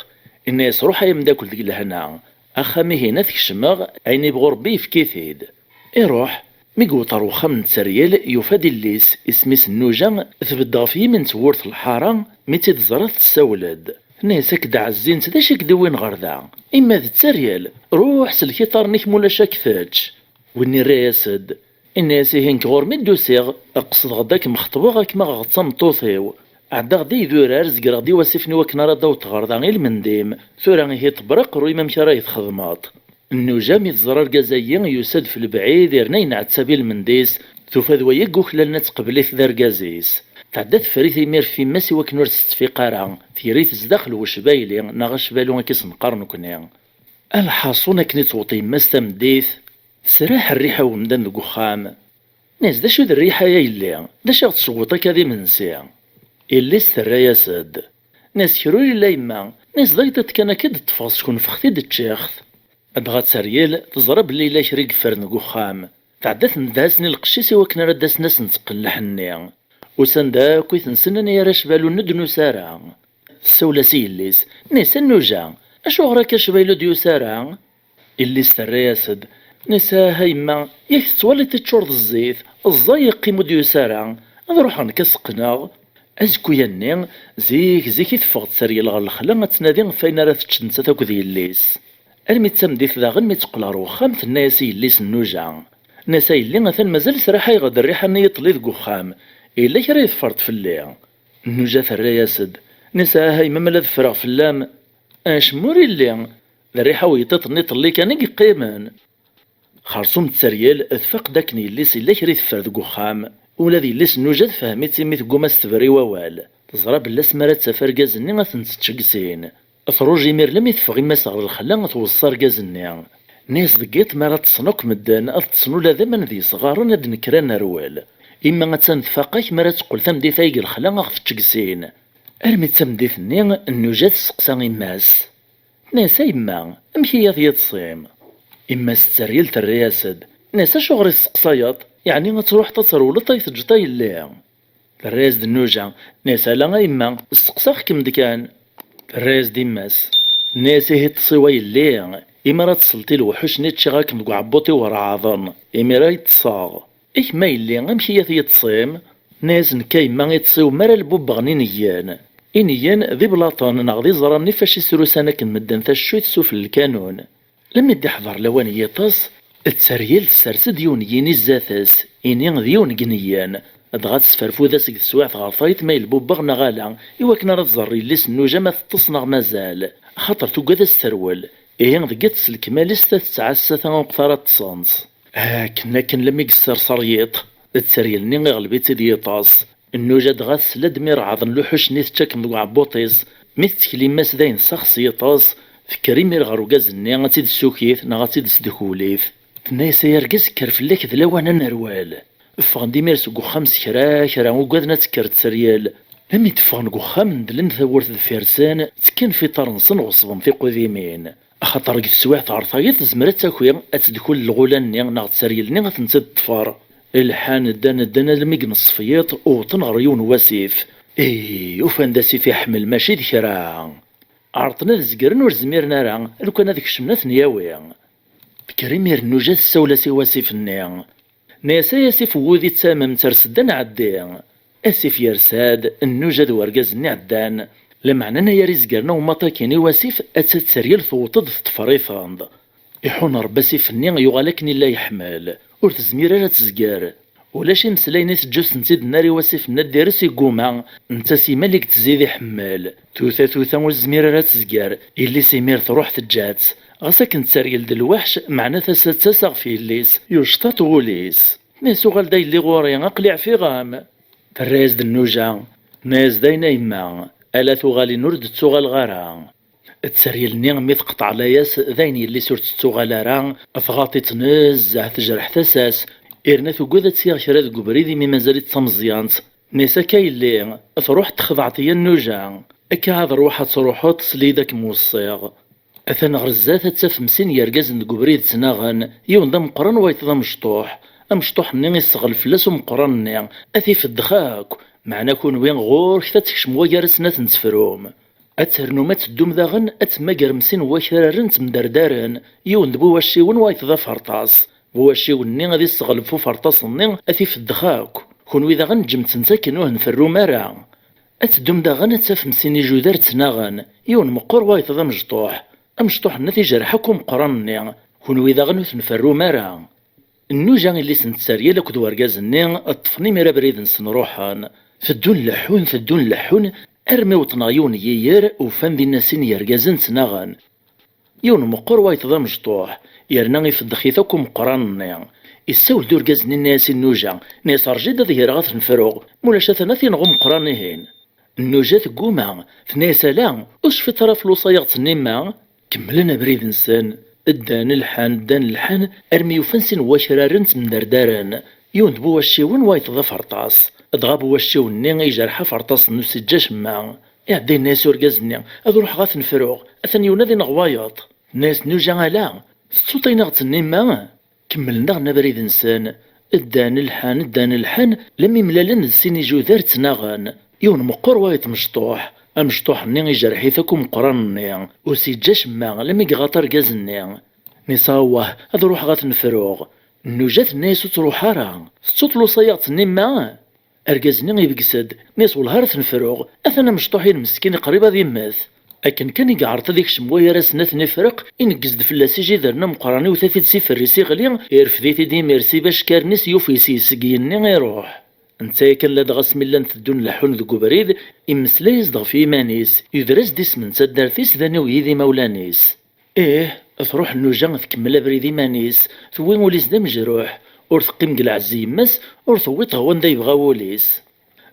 inna-yas: "Ruḥ ay ameddakel deg lehna, axxam-ihin ad t-kecmeɣ, ayen ibɣu Ṛebbi yefk-it-id." Iruḥ, mi yewweḍ ɣer wexxam n tteryel, yufa-d illi-s, isem-is Nnuja, tbedd ɣef yimi n tewwurt n lḥara, mi tt-id-teẓra tessawel-d. Tenna-yas: "Ak-d ɛezzint, d acu i k-d-iwwin ɣer da? Imma d tteryel, ruḥ sellek iḍarren-ik ma ulac ad k-tečč." Win irra-yas-d, inna-yas: "Ihi nekk ɣur-m i d-usiɣ, qesdeɣ-d ad kem-xeṭbeɣ, ad kem-aɣeɣ d tameṭṭut-iw. Ɛeddaɣ-d i idurar, zegreɣ-d iwasifen i wakken ara d-taweḍ ɣer da i lmend-im. Tura ihi ṭebber aqerruy-im amek ara yi-txedmeḍ." Nnuja mi teẓra argaz-agi yusa-d f lebɛid, irna yenɛettab i lmend-is, tufa d waya i yuklalen ad teqbel-it d argaz-is. Tɛedda teffer-it imir f yemma-s i wakken ur tettfiq ara, tger-it zdaxel wecbayli neɣ acbalu akka i s-neqqar nekni. Alḥaṣun, akken i tewweḍ yemma-s tameddit, tesraḥ rriḥa n umdan deg uxxam. Nna-yas: "D acu d rriḥa-ya, yelli? D acu i ɣ-tessewweḍ akka d imensi?" Yelli-s terra-yas-d. Nna-yas: "Kra ur yelli a yemma." Nna-yas: "D agḍiḍ kan akka i d-ṭṭfeɣ seg unfex-t i d-ččiɣ-t." Dɣa tteryel teẓra belli yella kra i yeffren deg uxxam. Tɛedda tendeh-asen i lqecc-is i wakken ara d-asen ad sen-tteqqen lḥenni. Usan-d akk i ten-snen ay arrac balu n ur d-nusi ara. Tessawel-as i yelli-s, nna-yas: "A Nnuja, acuɣer akka acbaylu ur d-yusi ara?" Yelli-s terra-yas-d, nna-yas: "Ah a yemma, yak tettwaliḍ iččur d zzit, ẓẓay yeqqim ur d-yusi ara, ad ruḥeɣ nekk ad s-qqneɣ." Azekka-nni, zik zik i teffeɣ tteryel ɣer lexla ad tnadi ɣef wayen ara tečč nettat akked yelli-s. Armi d tameddit daɣen mi teqqel ɣer wexxam, tenna-yas i yelli-s Nnuja. Nna-yas: "A yelli, atan mazal sraḥayeɣ-d rriḥa-nni iḍelli deg wexxam. Yella kra i teffreḍ fell-i?" Nnuja terra-yas-d. Nna-yas: "Ah a yemma, ma la ḍefreɣ fell-am." "Acemma ur illi, d rriḥa n wiṭṭiḍ-nni iḍelli kan i yeqqimen." Xersum tteryel tfaq-d akken yelli-s yella kra i teffer deg uxxam. Ula d yelli-s Nnuja tefhem-itt imi tegguma s tebra i wawal. Teẓra belli asmi ara d-taf argaz-nni ad ten-tečč deg sin. Truj imir lammi teffeɣ yemma-s ɣer lexla, tweṣṣa argaz-nni. Nna-yas: "Deg yiḍ mi ara ṭṭsen akk medden, ad ṭṭsen ula d aman d yesɣaren, ad d-nekker ad nerwel. Yemma attan tfaq-ak, mi ara teqqel tameddit-a deg lexla ad ɣ-tečč deg sin." Armi d tameddit-nni, Nnuja tesseqsa yemma-s. Nna-yas: "A yemma, amek i ad yiṭṣim?" Yemma-s tteryel terra-yas-d. Nna-yas: "Acuɣer i tesseqsayeḍ? Yeɛni ad truḥeḍ ad trewleḍ ay teǧǧeḍ a yelli?" Terra-yas-d Nnuja. Nna-yas: "Ala a yemma, steqsaɣ-kem-d kan." Terra-yas-d yemma-s. Nna-yas: "Ihi ṭṭes-iw a yelli, imi ara tesleḍ i lewḥuc-nni ččiɣ-akem deg uɛebbuḍ-iw ur ɛaḍen, imir ay ṭṭseɣ." "I kemm a yelli, amek i ad yiṭṣim?" Nna-yas: "Nekk a yemma, iṭṣ-iw mi ara lbubbeɣen ineggen. Ineggen d iblaṭen neɣ d iẓran n ifac i srusan akken medden taccuyt sufell lkanun. Lammi d-iḥḍer lawan n yiṭes, tteryel tessers-d yiwen n yini zdat-s, ini d yiwen n ineggen. Dɣa tesferfud-as deg teswiɛt ɣer tayeḍ ma yelbubbeɣ neɣ ala, iwakken ara tẓer yelli-s Nnuja ma teṭṭes neɣ mazal, axaṭer tugad ad s-terwel. Ihi deg-s s lekmal-is ta tettɛassa ta uqtar ad ṭṭsent. Akken akken lammi yesserser yiḍ, tteryel-nni iɣleb-itt-id yiṭas. Nnuja dɣa tesla-d mi reɛden luḥuc-nni teččaken deg uɛebbuṭ-is, mi tettkel yemma-s dayen tsax s yiṭas, tekker imir ɣer urgaz-nni ad tt-id-tessukit neɣ ad tt-id-tesdekkulit. Tenna-yas: "Ay argaz, kker fell-ak d lawan ad nerwel. Ffɣen-d imir seg uxxam s kra kra, ugaden ad tekker tteryel." Lammi d-ffɣen deg uxxam, ndlen tawwurt deffir-sen, ttekkan f iṭar-nsen, ɣeṣben tiqudimin. Axaṭer deg teswiɛt ɣer tayeḍ tezmer ad taki ad tedkul lɣula-nni neɣ tteryel-nni ad tent-id-teṭṭfer. Lḥan ddan ddan almi i ineṣṣef yiḍ, wwḍen ɣer yiwen n wasif. Ih, ufan-d asif iḥemmel mačči d kra. Ɛerḍen ad zegren ur zmiren ara, lukan ad kecmen ad ten-yawi. Tekker imir Nnuja tessawel-as i wasif-nni. Tenna-yas: "Ay asif n wudi d tamemt, ers-d ad nɛeddi." Asif yersa-d, Nnuja d urgaz-nni ɛeddan. Lameɛna anagar izgaren awmaṭ akkin i wasif, atta tteryel tewweḍ-d teṭṭfer-iten-d. Iḥun Rebbi asif-nni yuɣal akken i la iḥemmel, ur tezmir ara ad tezger. Ulac imeslayen i teǧǧa ur s-tent-id-nnar i wasif-nni ad d-ires, igguma, netta s imal i yettzid iḥemmel. Tuta tuta ur tezmir ara ad tezger, yelli-s imir truḥ teǧǧa-tt. Ɣas akken tteryel d lweḥc, meɛna tasa d tasa ɣef yelli-s, yucṭaṭ wul-is. Tenna-yas: "Uɣal-d a yelli ɣur-i, aql-i ɛfiɣ-am." Terra-yas-d Nnuja, tenna-yas: "D ayen a yemma, ala tuɣalin ur d-ttuɣaleɣ ara." Tteryel-nni mi teqṭeɛ layas, d ayen yelli-s ur tettuɣal ara, tɣaḍ-itt nezzeh, tejreḥ tasa-s, irna tugad ad tt-yaɣ kra deg ubrid imi mazal-itt d tameẓyant. Tenna-yas: "Akka yelli, truḥ texdeɛ-tt ya Nnuja, akka ad ruḥ ad truḥeḍ, sel-iyi-d ad kem-weṣṣiɣ." Atan ɣer zdat ad tafem sin yergazen deg ubrid ttnaɣen, yiwen d ameqqran wayeḍ d amecṭuḥ. Amecṭuḥ-nni isseɣlef fell-as umeqqran-nni, ad t-ifeddex akk, meɛna kunwi ɣur-k ad tkecmem wagar-asen ad ten-tefrum. Ad ternum ad teddum daɣen ad temmagrem sin n wakraren ttemderdaren, yiwen d bu wacciwen wayeḍ d aferṭas. Bu wacciwen-nni ad isseɣlef uferṭas-nni ad t-ifeddex akk. Kunwi daɣen ǧǧem-tent akken ur hen-ferrum ara. Ad teddum daɣen ad tafem sin ijudar ttnaɣen, yiwen meqqer wayeḍ d amecṭuḥ. Amecṭuḥ-nni ad t-ijreḥ akk umeqqran-nni. Kunwi daɣen ur ten-ferrum ara. Nnuja, yelli-s n tteryel akked urgaz-nni ṭṭfen imir abrid-nsen ruḥen. Teddun leḥḥun, teddun leḥḥun, armi wwḍen ɣer yiwen n yiyer, ufan dinna sin yergazen ttnaɣen. Yiwen meqqer wayeḍ d amecṭuḥ, yerna ifeddex-it akk umeqqran-nni. Issawel-d urgaz-nni, yenna-yas i Nnuja, yenna-yas: "Rǧu-d ad greɣ ad ten-fruɣ, mulac atan ad t-ineɣ umeqqran-ihin." Nnuja tegguma, tenna-yas: "Ala, ur tecfiḍ ara ɣef lewṣaya ɣ-tt-tenna yemma?" Kemmlen abrid-nsen, ddan lḥan, ddan lḥan, armi ufan sin n wakraren ttemderdaren, yiwen d bu wacciwen, wayeḍ d aferṭas. Dɣa bu wacciwen-nni ijreḥ aferṭas-nni, ur s-iǧǧa acemma. Iɛedda yenna-yas urgaz-nni: "Ad ruḥeɣ ad ten-fruɣ, atan yiwen ad ineɣ wayeḍ." Tenna-yas Nnuja: "Ala, tettuḍ ayen i ɣ-d-tenna yemma?" Kemmlen daɣen abrid-nsen. Ddan lḥan, ddan lḥan, lammi mlalen d sin ijudar ttnaɣen. Yiwen meqqer, wayeḍ mecṭuḥ. Amecṭuḥ-nni ijreḥ-it akk umeqqran-nni. Ur s-iǧǧa acemma, lammi iɣaḍ argaz-nni. Nisa: "Awah, ad ruḥeɣ ad ten-fruɣ." Nnuja tenna-yas: "Ur ttruḥ ara. Tettuḍ lewṣaya i ɣ-d-tenna yemma?" Argaz-nni ibges-d, nni-as: "Wellah ara ten-fruɣ, atan amecṭuḥ-inem meskin qrib ad immet." Akken kan i yeɛreḍ ad ikcem wayar-asen ad ten-ifreq, ineggez-d fell-as ijidren ameqqran, iwet-it-id s iferr-is iɣli, irfed-it-id imir s ibacekaren-is, yufeg-it seg yigenni, iruḥ. Netta yakan ladɣa asmi llan teddun leḥḥun deg ubrid, imeslay-as-d ɣef yiman-is, yuder-as-d isem n taddart-is d aniwyi d imawlan-is. Ih, truḥ Nnuja tkemmel abrid iman-is, tewwi ul-is d amejruḥ, ur teqqim deg lɛezz n yemma-s, ur tewwiḍ ɣer wanda yebɣa wul-is.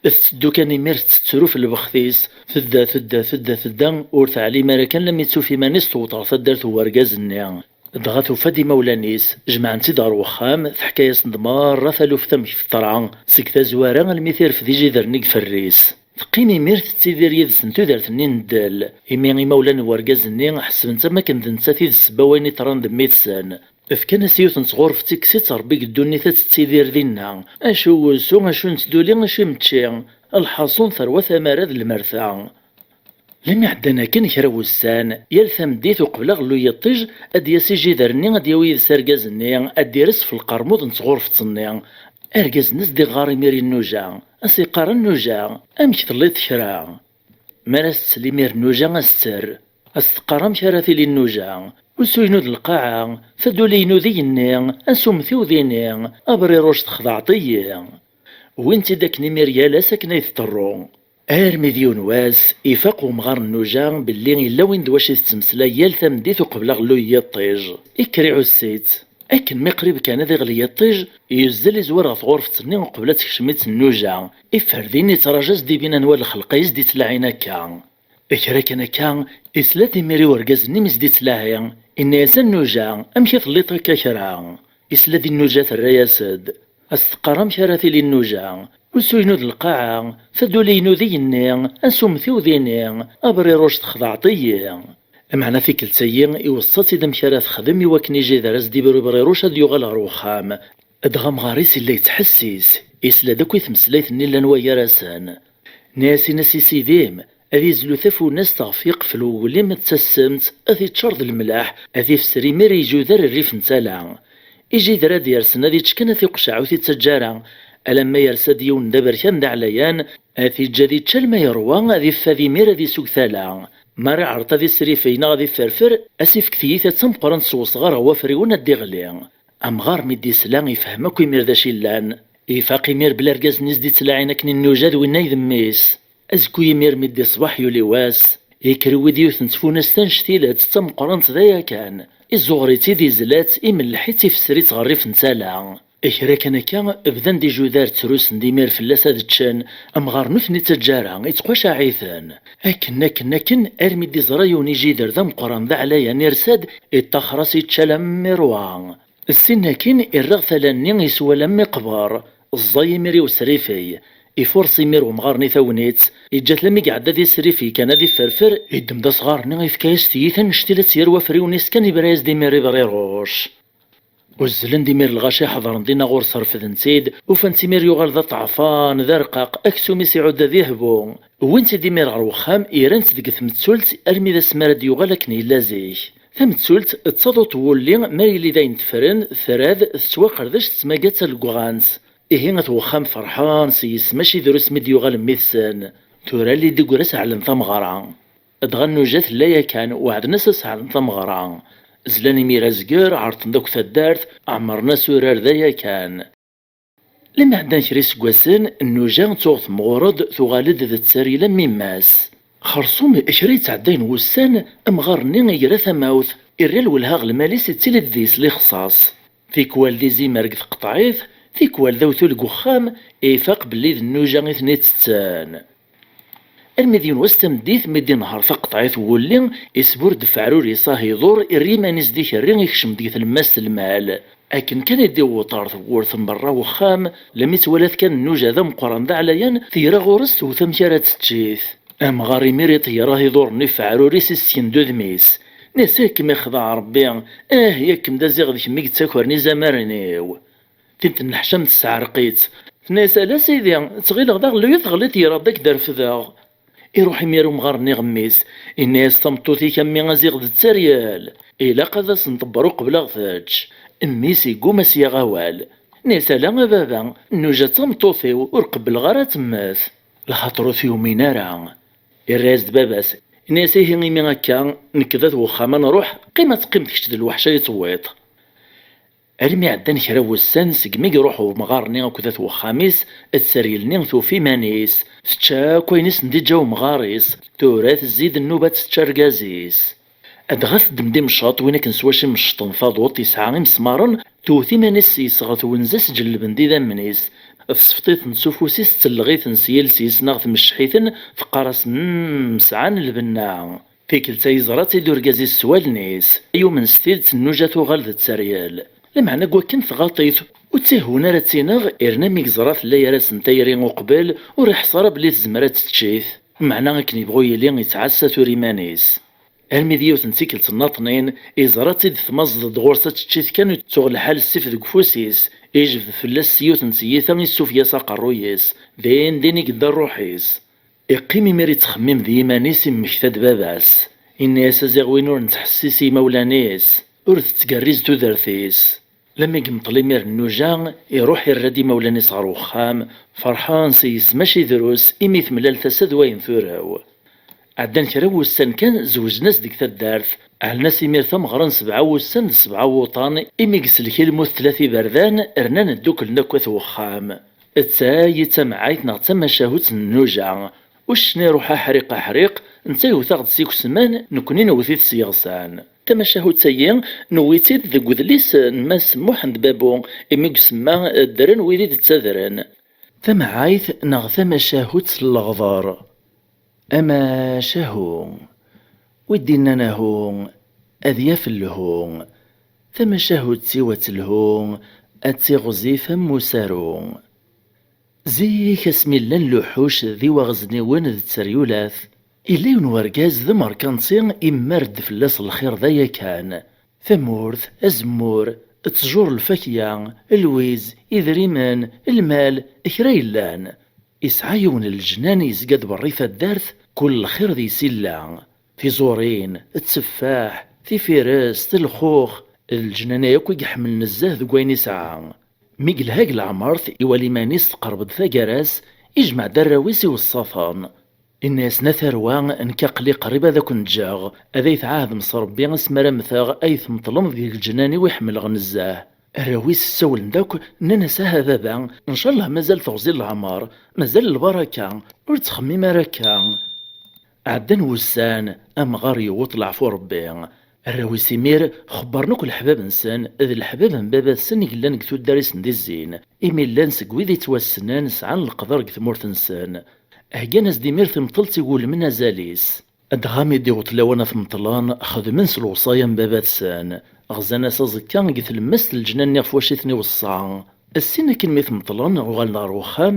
Tetteddu kan imir tettettru f lbext-is, tedda, tedda, tedda, tedda, ur teɛlim ara kan lammi ttufi iman-is tewweḍ ɣer taddart n urgaz-nni. Dɣa tufa-d imawlan-is, jemɛen-tt-id ɣer wexxam, teḥka-yasen-d merra taluft amek teḍra, seg tazwara almi tirfed ijidren i iferr-is. Teqqim imir tettidir yid-sen tudert-nni n ddel, imi imawlan n urgaz-nni ḥesben-tt am akken d nettat i d ssebba wayen iḍran d mmi-tsen. Fkan-as yiwet n tɣurfet i kkes-itt Rebbi deg ddunit ad tettidir dinna. Acu n wusu, acu n tduli, acu n yimečči. Lḥaṣun terwa tamara d lmerta. Limi ɛeddan akken kra n wussan, yal tameddit uqbel aɣelluy n yiṭij, ad d-yas ijidren-nni ad d-yawi yid-s argaz-nni, ad d-ires f lqermud n tɣurfet-nni. Argaz-nni ad s-d-iɣɣar imir i Nnuja, ad s-iqqar: "A Nnuja, amek telliḍ kra?" Mi ara s-tsel imir Nnuja, ad s-terr, ad s-teqqar: "Amek ara tili Nnuja? Usu-inu d lqaɛa, taduli-inu d igenni, asummet-iw d ini, abriruc texdeɛḍ-iyi." Wwin-tt-id akken imir yal ass akken ay teṭṭerru. Armi d yiwen wass, ifaq wemɣar n Nuja belli yella win d wacu i tettmeslay yal tameddit uqbel aɣelluy n yiṭij. Ikker iɛuss-itt. Akken mi qrib kan ad iɣli yiṭij, yuzzel izwar ɣef tɣurfet-nni uqbel ad tekcem-itt Nuja. Iffer din ittraǧu ad s-d-ibin anwa lxelq i s-d-ittlaɛin akka. Kra kan akka, isla-d imir i urgaz-nni mi s-d-ittlaɛi, inna-yas: "A Nnuja, amek i telliḍ akka kra?" Isla-d i Nnuja terra-yas-d. As-teqqar amek ara tili Nnuja: "Usu-inu d lqaɛa, taduli-inu d igenni, asummet-iw d ini, abriruc texdeɛḍ-iyi." Lameɛna tikkelt-agi, iweṣṣa-tt-id amek ara texdem i wakken ijider ad s-d-ibru ubriruc ad yuɣal ɣer wexxam. Dɣa amɣar-is yella yettḥessis, isla-d akk i tmeslayt-nni llan waygar-asen. Nna-as: "Ini-as i sidi-m ad izlu tafunast ɣef yiqfel uglim d tassemt, ad t-iččar d lemleḥ, ad ifser imir i ijuder rrif n tala. Ijider ad yersen ad ičč kan, ad t-iqceɛ, ur t-ittaǧǧa ara, alamma yersa-d yiwen d aberkan d aɛlayan, ad t-iǧǧ ad ičč alma yerwa, ad iffad imir ad isug tala. Ma ara iɛreḍ ad isrifeg neɣ ad ifferfer, ad s-ifk tiyita d tameqqrant s wesɣar ɣer wafriwen ad d-iɣli." Amɣar mi d-isla, ifhem akk imir d acu yellan. Ifaq imir belli argaz-nni s-d-ittlaɛin akken i Nnuja d winna i d mmi-s. Azekka imir mi d-iṣbeḥ yuli wass, ikker iwwi-d yiwet n tfunast annect-ilatt d tameqqrant d aya kan. Iẓuɣer-itt-id, izla-tt, imelleḥ-itt, ifesser-itt ɣer rrif n tala. Kra kan akka, bdan-d ijuder ttrusen-d imir fell-as ad ččen, amɣar ur ten-ittaǧǧa ara, ittqacaɛ-iten. Akken, akken, akken, armi d-iẓra yiwen ijider d ameqqran d aɛlayan irsa-d, iṭṭaxer-as, ičča alammi rwa. Ssin akkin, irreɣ tala-nni, iswa alammi qber. Ẓẓay imir i usrifeg. Ifurṣ imir wemɣar-nni tagnit, iǧǧa-t lammi iɛedda di srifeg kan ad ifferfer, iddem-d asɣar-nni, ifka-yas tiyita annect-ilatt yer wafriwen-is kan, ibra-yas-d imir ibriruc. Uzzlen-d imir lɣaci, ḥeḍren dinna ɣur-s, refden-t-id, ufan-t imir yuɣal d aṭeɛfan, d arqaq, aksum-is iɛudda d ihbu. Wwin-t-id imir ɣer wexxam, iran-t deg tmettult armi d asmi ara d-yuɣal akken yella zik. Tamettult d taḍuṭ n wulli, ma yili d ayen tefren, trad, tettwaqerdec, tettmaga d taleggɣant. Ihi at wexxam ferḥen s yes, mačči drus mi d-yuɣal mmi-tsen. Tura lli d-iggra seɛlen tameɣra. Dɣa Nnuja tella yakan, weɛden-as ad seɛlen tameɣra. Zlan imir azger, ɛerḍen-d akk taddart, ɛemmren-as urar d aya kan. Lmi ɛeddan kra iseggasen, Nnuja tuɣ temɣur-d, tuɣal-d d tteryel am yemma-s. Xerṣum kra yettɛeddayen wussan, amɣar-nni igra tamawt, irra lwelha ɣer lmal-is, ittili-d deg-s lixṣaṣ. Tikwal d izimer deg tqeṭɛit, tikwal d awtul deg uxxam, ifaq belli d Nnuja i ten-itetten. Armi d yiwen wass tameddit, mi d-inehher taqeṭɛit n wulli, isbur-d ufeɛrur-is ahiḍur, irra iman-is d ikerri, ikcem-d deg tlemmast n lmal. Akken kan i d-iwweḍ ɣer tewwurt n berra n wexxam, lmi twala-t kan Nnuja d ameqqran d aɛlayan, tegra ɣur-s, tewwet amek ara tečč-it. Amɣar imir iṭeyyer ahiḍur-nni ufeɛrur-is, issken-d udem-is. Nna-s: "Ad kem-ixdeɛ Rebbi, ah, yak-m d aziɣ d kemm i yettakren izamaren-iw." Tin tenneḥcam tesseɛreq-itt. Tenna-yas: "Ala sidi, ttɣileɣ d aɣelluy i teɣliḍ, ɣriɣ-d ad k-d-refdeɣ." Iruḥ imir umɣar-nni ɣer mmi-s, inna-yas: "Tameṭṭut-ik a mmi aziɣ d tteryel, ilaq ad as-nḍebber uqbel ad ɣ-tečč." Mmi-s igguma s-yaɣ awal. Nna-yas: "Ala a baba, Nnuja d tameṭṭut-iw, ur qebbleɣ ara ad temmet." Lxaṭer ur t-yumin ara. Irra-yas-d baba-s, inna-yas: "Ihi imi akka, nekk d at wexxam ad nruḥ, qqim ad teqqimeḍ kečč d lweḥc ay ṭewwiḍ." Armi ɛeddan kra n wussan segmi iruḥ umɣar-nni akked at wexxam-is, tteryel-nni tufa iman-is, tečča akk ayen i sen-d-iǧǧa umɣar-is, tura tezzi-d nnuba ad tečč argaz-is. Dɣa teddem-d imecceṭ, win akken s wacu i mecceṭen taḍuṭ, yesɛa imesmaren, tewwet iman-is s-yes ɣer twenza, sǧellben-d idammen-is, tesfeḍ-iten s ufus-is, telleɣ-iten s yiles-is neɣ tmecceḥ-iten, teqqar-as: "Mm, sɛan lbenna." Tikkelt-a yeẓra-tt-id urgaz-is s wallen-is, yumen s tidet Nnuja tuɣal d tteryel. Lameɛna deg wakken tɣaḍ-it, ur tt-ihun ara ad tt-ineɣ, yerna mi yeẓra tella gar-asen tayri uqbel, ur iḥṣa ara belli tezmer ad tt-tečč-it. Meɛna akken yebɣu yili, yettɛassa tura iman-is. Armi d yiwet n tikkelt nnaṭnin, yeẓra-tt-id tmaẓeḍ-d ɣur-s ad tečč-it kan, tuɣ lḥal ssif deg ufus-is, ijbed fell-as s yiwet n tyita, issufeg-as aqerruy-is, din din i yedda rruḥ-is. Iqqim imir ittxemmim d yiman-is, immekta-d baba-s. Inna-yas: "A ziɣ win ur nettḥessis i yimawlan-is, ur tettgerriz tudert-is." Lammi yemṭel imir Nnuja, iruḥ irra-d imawlan-is ɣer wexxam, ferḥen s yes, mačči drus, imi temlal tasa d wayen turew. Ɛeddan kra n wussan kan, zewjen-as deg taddart. Ɛellen-as imir tameɣra n sebɛa wussan d sebɛa wuṭan, imi yeslek i lmut tlata iberdan, rnan dduklen akk at wexxam. D ta i d tamɛayt neɣ d tamacahut n nnuja. Uccen iruḥ aḥriq aḥriq, netta yewwet-aɣ-d s ikesman, nekkni newwet-it s yiɣsan. Tamacahut-agi newwi-tt-id deg udlis n Mass Muḥend Babu, imi deg usemma ddren wid i d-ttadren. Tamɛayt neɣ tamacahut n leɣder. Amacahu. Wi d-innan ahu, ad yaf lhu. Tamacahut-iw ad telhu, ad tiɣzif am usaru. Zik asmi llan luḥuc d iwaɣezniwen d tteryulat, illa yiwen wergaz d amerkanti, immer-d fell-as lxir d aya kan. Tamurt, azemmur, ttjur lfakya, lwiz, idrimen, lmal, kra yellan. Isɛa yiwen n leǧnan yezga-d berri taddart, kul lxir deg-s illa. Tiẓurin, tteffaḥ, tifirest, lxux, d leǧnan-a akk i iḥemmel nezzeh deg wayen isɛa. Mi yelha deg leɛmert, iwala iman-is teqreb-d taggara-s, ijmeɛ-d arraw-is iweṣṣaten. Inna-yasen: "A tarwa, nekk aql-i qrib ad akent-ǧǧeɣ, ad ay-tɛahdem s Rebbi asmi ara mmteɣ, ay tmeṭlem deg leǧnan-iw i ḥemmleɣ nezzeh." Arraw-is ssawlen-d akk, nnan-as: "Aha baba, ncallah mazal teɣzi n leɛmer, mazal lbaraka, ur ttxemmim ara akka." Ɛeddan wussan, amɣar yewweḍ leɛfu Rebbi. Arraw-is imir xebbren akk leḥbab-nsen, d leḥbab n baba-tsen i yellan deg tuddar i sen-d-izzin, imi llan seg wid ittwassnen sɛan leqder deg tmurt-nsen. Heggan-as-d imir timṭelt i wulmen azal-is. Dɣa mi d-iweṭ lawan ad t-meṭlen, xedmen s lewṣaya n baba-tsen. Ɣzan-as aẓekka deg tlemmast n leǧnan-nni ɣef wacu i ten-iweṣṣa. Ssin akken mi t-meṭlen, uɣalen ɣer wexxam,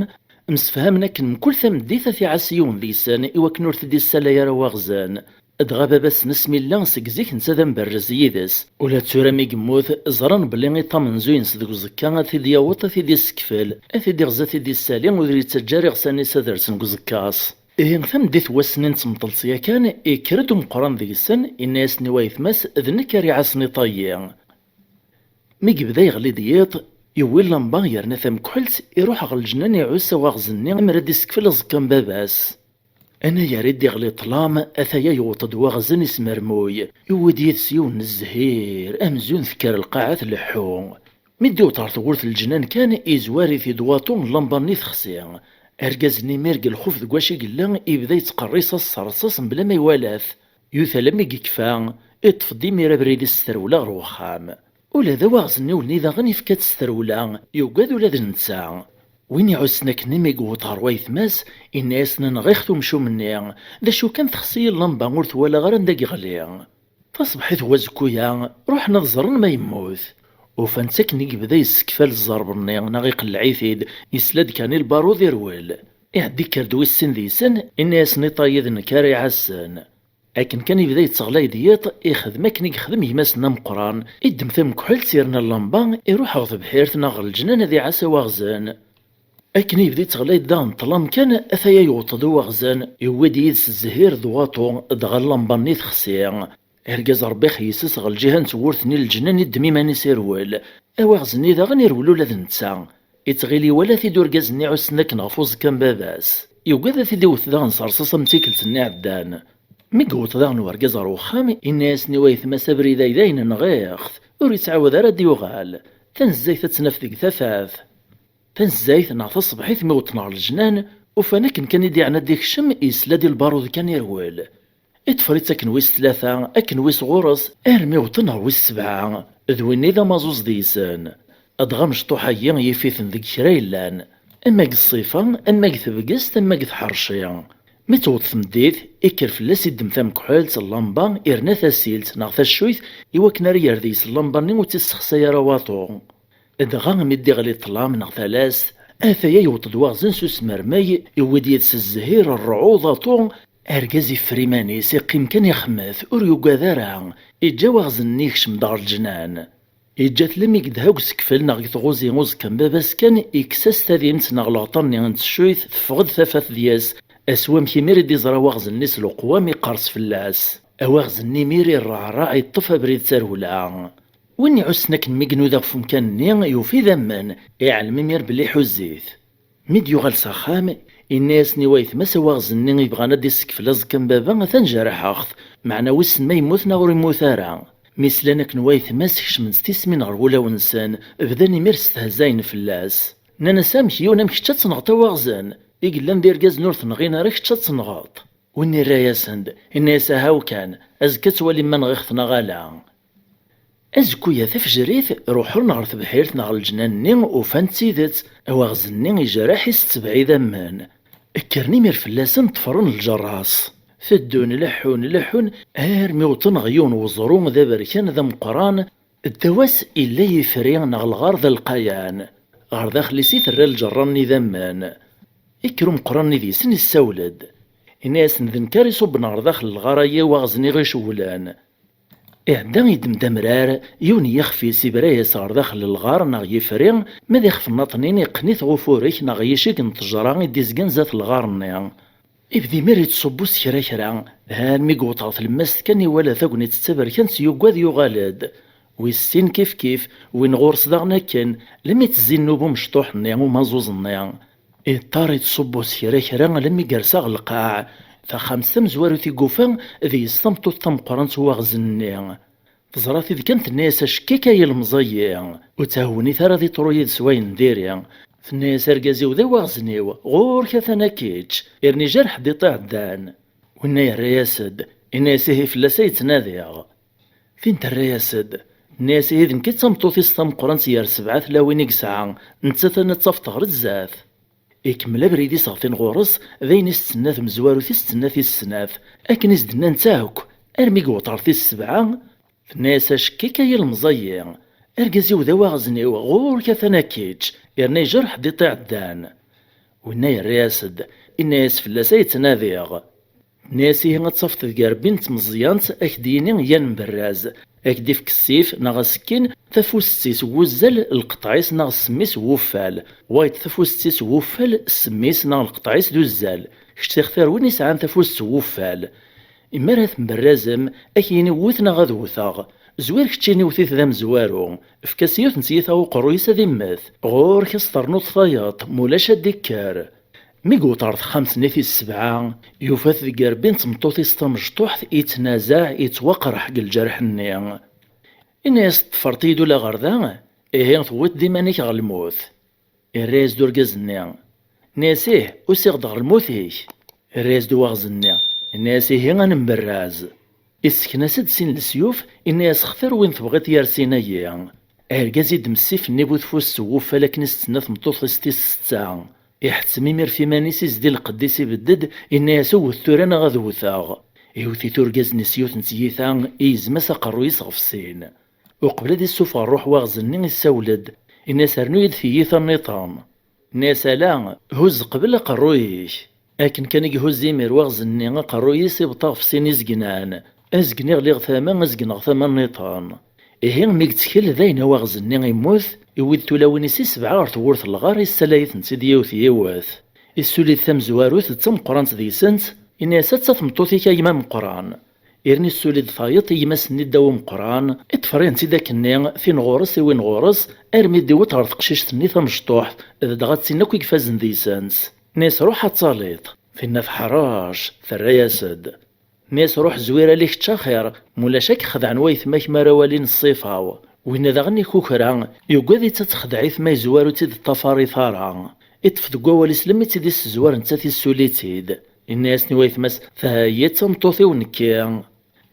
msefhamen akken mkul tameddit ad t-iɛass yiwen deg-sen i wakken ur t-id-issalay ara waɣzen. Dɣa baba-s n Smilla seg zik netta d amberrez yid-s. Ula d tura mi yemmut, ẓran belli iṭṭ amenzu-ines deg uẓekka ad t-id-yaweḍ, ad t-id-issekfel, ad t-id-iɣzi, ad t-id-issali, ur yettaǧǧa ara iɣsan-is ad rsen deg uẓekka-s. Ihi tameddit n wass-nni n temṭelt yakan, ikker-d umeqqran deg-sen, inna-yasen i wayetma-s: "D nekk ara iɛassen iṭay-yi." Mi yebda yeɣli-d yiḍ, yewwi llamba yerna tamekḥelt, iruḥ ɣer leǧnan iɛuss awaɣez-nni amer ad d-isekfel aẓekka n baba-s. Anagar i d-iɣli ṭṭlam, ataya yewweḍ-d waɣzen ismermuy, yewwi-d yid-s yiwen n zzhir, amzun tekker lqaɛa tleḥḥu. Mi d-iwweḍ ɣer tewwurt n leǧnan kan, izwar-it-id waṭu n llamba-nni texsi. Argaz-nni imir deg lxuf deg wacu i yella, ibda yettqerris-as s rrṣaṣ mebla ma iwala-t. Yutal am i yekfa, iṭṭef-d imir abrid-is s trewla ɣer wexxam. Ula d awaɣez-nni-wen-nni daɣen ifka-tt s trewla, yugad ula d netta. Win iɛussen akken imi yewweḍ ɣer wayetma-s, inna-yasen: "Nɣiɣ-t umcum-nni, d acu kan texsi-yi llamba ur t-walaɣ ara anda yeɣli." Taṣebḥit n wazekku-ya, ruḥen ad ẓren ma yemmut. Ufan-tt akken i yebda yessekfal zzerb-nni neɣ iqelleɛ-it-id, yesla-d kan i lbarud irwel. Iɛedda ikker-d wis sin deg-sen, inna-yasen: "Iṭay-yi d nekk ara iɛassen." Akken kan yebda yetteɣlay-d yiḍ, ixdem akken i yexdem gma-s-nni ameqqran, iddem tamekḥelt yerna llamba, iruḥ ɣer tebḥirt neɣ ɣer leǧnan ad iɛass awaɣzen. Akken yebda yetteɣlay-d daɣen ṭṭlam kan, ataya yewweḍ-d uwaɣzen, yewwi-d yid-s zzhir d waṭu, dɣa llamba-nni texsi. Argaz Rebbi xeyyeses ɣer lǧiha n tewwurt-nni n leǧnan, iddem iman-is irwel. Awaɣez-nni daɣen irwel ula d netta. Ittɣil iwala-t-id urgaz-nni iɛussen akken ɣef uẓekka n baba-s. Yugad ad t-id-iwet daɣen s rrṣaṣ am tikkelt-nni iɛeddan. Mi yewweḍ daɣen urgaz ɣer wexxam, inna-yasen i wayetma-s: "Abrid-a dayen nɣiɣ-t, ur yettɛawad ara ad d-yuɣal. Tanezzayt ad tt-naf deg tafat." Tanezzayt neɣ taṣebḥit mi wwḍen ɣer leǧnan, ufan akken kan i d-iɛna ad d-ikcem, yesla-d i lbarud kan irwel. Iṭṭfer-itt akken wis tlata, akken wis ɣur-s, armi wwḍen ɣer wis sebɛa, d winni d amaẓuẓ deg-sen. Dɣa amecṭuḥ-agi yif-iten deg kra yellan, ama deg ṣṣifa, ama deg tebgest, ama deg tḥerci. Mi tewweḍ tmeddit, ikker fell-as, iddem tamekḥelt, llamba, irna tasilt neɣ taccuyt, i wakken ara yerr deg-s llamba-nni ur tt-issexsay ara waṭu. Dɣa mi d-iɣli ṭṭlam neɣ talast, ataya yewweḍ-d waɣzen s usmermey, yewwi-d yid-s zzhir, rrɛuḍ, aṭu. Argaz iffer iman-is, iqqim kan ixemmet, ur yugad ara. Iǧǧa waɣzen-nni ikcem-d ɣer leǧnan. Iǧǧa-t lemmi yedha deg usekfel neɣ deg tɣuzi uẓekka n baba-s kan, ikkes-as tadimt neɣ leɣṭa-nni n teccuyt, teffeɣ-d tafat deg-s. Aswamek imir i d-iẓra waɣzen-nni s leqwam, iqqers fell-as. Awaɣzen-nni imir irreɛreɛ, iṭṭef abrid d tarewla. Win iɛussen akken mi inuda ɣef umkan-nni, yufa idammen, iɛlem imir belli iḥuza-t. Mi d-yuɣal s axxam, inna-yasen i wayetma-s awaɣzen-nni i yebɣan ad d-isekfel aẓekka n baba atan jerḥeɣ-t, meɛna wissen ma yemmut neɣ ur yemmut ara. Mi slan akken wayetma-s kecmen s tismin ɣer wulawen-nsen, bdan imir stehzayen fell-as. Nnan-as: "Amek, yiwen am kečč ad tenɣeḍ a Waɣzen? I yellan d irgazen ur t-nɣin ara, kečč ad tenɣeḍ?" Win irra-yasen-d, inna-yas: "Ahaw kan, azekka ad twalim ma nɣiɣ-t neɣ ala." Azekku-ya tafejrit, ruḥen ɣer tebḥirt neɣ leǧnan-nni, ufan d tidet, awaɣzen-nni ijerreḥ i s-tebɛ idammen. Kkren imir fell-asen, ṭṭfren lǧerras. Teddun, leḥḥun, leḥḥun, armi wwḍen ɣer yiwen weẓru d aberkan d ameqqran, ddaw-as illa yifri neɣ lɣar d alqayan. Ɣer daxel-is i terra lǧerra-nni idammen. Ikker umeqqran-nni deg-sen, issawel-d. Inna-yasen: "D nekk ara iṣubben ɣer daxel lɣar-agi, waɣzen i ɣ-icewwlen." Iɛedda iddem-d amrar, yiwen n yixef-is ibra-yas ɣer daxel n lɣar neɣ yifri, ma d ixef nnaṭnin iqqen-it ɣef ufurek neɣ yicig n ttejra i d-izgan zdat lɣar-nni. Ibda imir ittṣubbu s kra kra, armi yewweḍ ɣer tlemmast kan iwala tagnit d taberkant, yugad yuɣal-d. Wis sin kifkif, win ɣur-s daɣen akken, lemmi tezzi nnuba umecṭuḥ-nni, umaẓuẓ-nni. Iṭṭar ittṣubbu s kra kra alammi yersa ɣer lqaɛ. Taxxamt tamezwarut i yufa, deg-s tameṭṭut tameqqrant n waɣzen-nni. Teẓra-t-id kan, tenna-yas: "Acekkik ay ilemẓi-yi, ur ttɛewwinit ara ad iṭru yid-s wayen n diri." Tenna-yas: "Argaz-iw d awaɣzen-iw, ɣur-k atan ad k-ičč, irni jerḥ-d iṭ iɛeddan." Winna yerra-yas-d, inna-yas: "Ihi fell-as ay ttnadiɣ." Tin terra-yas-d, tenna-yas: "Ihi d nekk i d tameṭṭut-is tameqqrant gar sebɛa tlawin i yesɛa, nettat ad tt-tafeḍ ɣer zdat." Ikemmel abrid-is ɣer tin ɣur-s, d ayen i s-tenna tmezwarut i s-tenna tis snat, akken i s-d-nnant akk, armi yewweḍ ɣer tis sebɛa, tenna-yas: "Acekkik ay ilemẓi-yi, argaz-iw d awaɣzen-iw, ɣur-k atan ad k-ičč, yerna ijerḥ-d iṭ iɛeddan." Winna yerra-yas-d, inna-yas: "Fell-as ay ttnadiɣ." Tenna-yas: "Ihi ad tafeḍ deg rebbi n tmeẓyant, ad k-d-yini yan mberraz, ad k-d-ifk ssif neɣ asekkin, tafust-is n wuzzal, lqeṭṭeɛ-is neɣ ssem-is n wuffal, wayeḍ tafust-is n wuffal, ssem-is neɣ lqeṭṭeɛ-is d uzzal, kečč tixtar win isɛan tafust n wuffal. Imi ara temberrazem, ad k-yini wwet neɣ ad wwteɣ. Zwir keččini wwet-it d amezwaru, efk-as yiwet n tyita uqerruy-is ad immet, ɣur-k ad s-ternuḍ tayeḍ, mulac ad d-ikker." Mi yewweḍ ɣer texxamt-nni tis sebɛa, yufa-t deg irebbi n tmeṭṭut-is tamecṭuḥt, ittnazaɛ, ittwaqerḥ deg lǧerḥ-nni. Inna-yas: "Ṭṭfert-iyi-d ula ɣer da, ihi tewwiḍ-d iman-ik ɣer lmut." Irra-yas-d urgaz-nni, inna-yas: "Ih, usiɣ-d ɣer lmut-ik." Irra-yas-d uwaɣez-nni, inna-yas: "Ihi ad nemberraz." Issekn-as-d sin lesyuf, inna-yas: "Xtir win tebɣiḍ yar sin-agi." Argaz iddem ssif-nni bu tfust n wuffal akken i s-tenna tmeṭṭut-is tis setta. Iḥettem imir f iman-is, izdi lqedd-is, ibedd-d, inna-yas: "Wwet tura neɣ ad wwteɣ." Iwet-it urgaz-nni s yiwet n tyita, izem-as aqerruy-is ɣef sin. Uqbel ad issufeɣ rruḥ waɣzen-nni, issawel-d, inna-yas: "Rnu-yi-d tiyita nniḍen." Inna-yas: "Ala, huzz qbel aqerruy-ik." Akken kan i ihuzz imir waɣzen-nni aqerruy-is, ibṭa ɣef sin izegnan, azgen iɣli ɣer tama, azgen ɣer tama nniḍen. Ihi mi yettkel dayen awaɣez-nni immut, iwwi-d tulawin-is i sebɛa ɣer tewwurt n lɣar, issalay-itent-id yiwet yiwet. Issuli-d tamezwarut d tameqqrant deg-sent, inna-yas: "Atta tmeṭṭut-ik a gma ameqqran." Irni ssuli-d tayeḍ i gma-s-nni ddaw umeqqran, iṭṭfer-int-id akkenni, tin ɣur-s i win ɣur-s, armi d-iwet ɣer teqcict-nni tamecṭuḥt, d dɣa d tin akk i ifazen deg-sent. Inna-yas: "Ruḥ ad taliḍ." Tinna teḥṛec, terra-yas-d. Inna-yas: "Ruḥ zwir ali kečč axir, mulac ad k-xedɛen waytma-k mi ara walin ṣṣifa-w." Winna daɣen ikukra, yugad-itt ad texdeɛ-it ma yezwar ur tt-id-ṭṭafar-it ara. Iṭṭef deg wawal-is lemmi tt-id-issezwar nettat issuli-tt-id. Inna-yasen i waytma-s: "Theyya d tameṭṭut-iw nekki."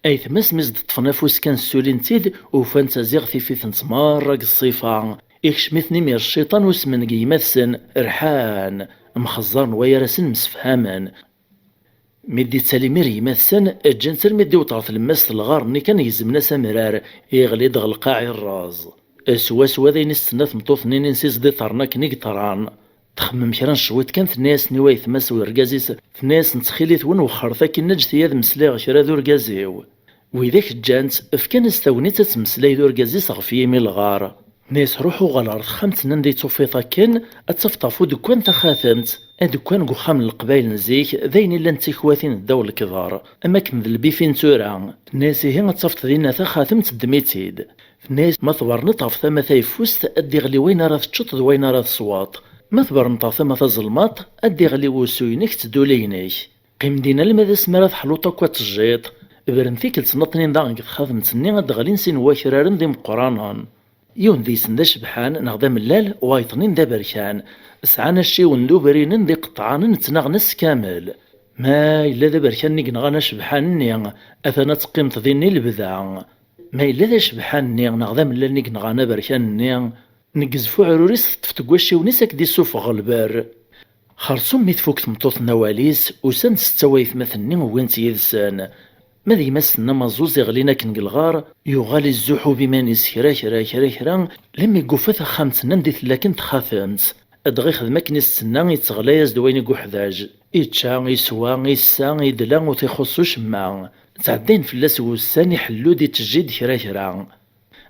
Aytma-s mi s-d-ṭṭfen afus kan ssulin-tt-id, ufan-tt aziɣ tif-itent merra deg ṣṣifa. Ikcem-iten imir cciṭan usmen deg gma-tsen, rḥan, mxeẓẓaren wayar-asen msefhamen. Mi d-ittali imir gma-tsen, ǧǧan-tt armi d-iwweḍ ɣer tlemmast n lɣar-nni kan gezmen-as amrar, iɣli-d ɣer lqaɛ irreẓ. Swaswa d ayen i s-tenna tmeṭṭut-nni s iẓḍiṭaren akken i yeṭran. Txemmem kra n cwiṭ kan, tenna-yasen i waytma-s urgaz-is, tenna-yasen: "Ttxil-wen wexxret akin, ǧǧet-iyi ad meslayeɣ kra d urgaz-iw." Widak ǧǧan-tt, fkan-as tagnit ad temmeslay d urgaz-is ɣef yimi lɣar. Nna-yas: "Ruḥ uɣal ɣer texxamt-nni anda i tt-tufiḍ akken, ad tafeḍ ɣef udekkan taxatemt. Adekkan deg uxxam n leqbayel n zik, d ayen illan d tikwatin ddaw lekḍer, am akken d lbifin tura." Tenna-yas: "Ihi ad tafeḍ dinna taxatemt, ddem-itt-id." Tenna-yas: "Ma tberneḍ ɣef tama tayeffust, ad d-iɣli wayen ara teččeḍ d wayen ara tesweḍ. Ma tberneḍ ɣef tama tazelmaḍt, ad d-iɣli wusu-inek d tduli-inek. Qqim din alma d asmi ara teḥluḍ akk ad tejjiḍ." Bren tikkelt nniḍnin daɣen deg texxatemt-nni, ad d-ɣlin sin n wakraren d imeqqranen. Yiwen deg-sen d acebḥan neɣ d amellal, wayeḍ-nni d aberkan. Sɛan acciwen d ubrinen d iqeṭṭɛanen ttnaɣen ass kamel. Ma yella d aberkan-nni i yenɣan acebḥan-nni, atan ad teqqimeḍ din i lebda. Ma yella d acebḥan-nni neɣ d amellal-nni i yenɣan aberkan-nni, neggez f uɛrur-is, teṭṭef deg wacciwen-is ad k-d-issufeɣ ɣer lberr. Xersum mi tfuk tmeṭṭut-nni awal-is, usan-d setta waytmaten-nni, wwin-tt yid-sen. Ma d gma-s-nni amaẓuẓ iɣlin akken deg lɣar, yuɣal izuḥu b iman-is kra, kra, kra, kra, lemmi yufa taxxamt-nni anda i tella akken txatemt. Dɣa ixdem akken i s-tenna, itteɣlay-as-d wayen i yuḥdaǧ. Ičča, iswa, issa, idla, ur t-ixuṣṣ ucemma. Ttɛeddayen fell-as wussan, iḥellu-d, ittejji-d kra, kra.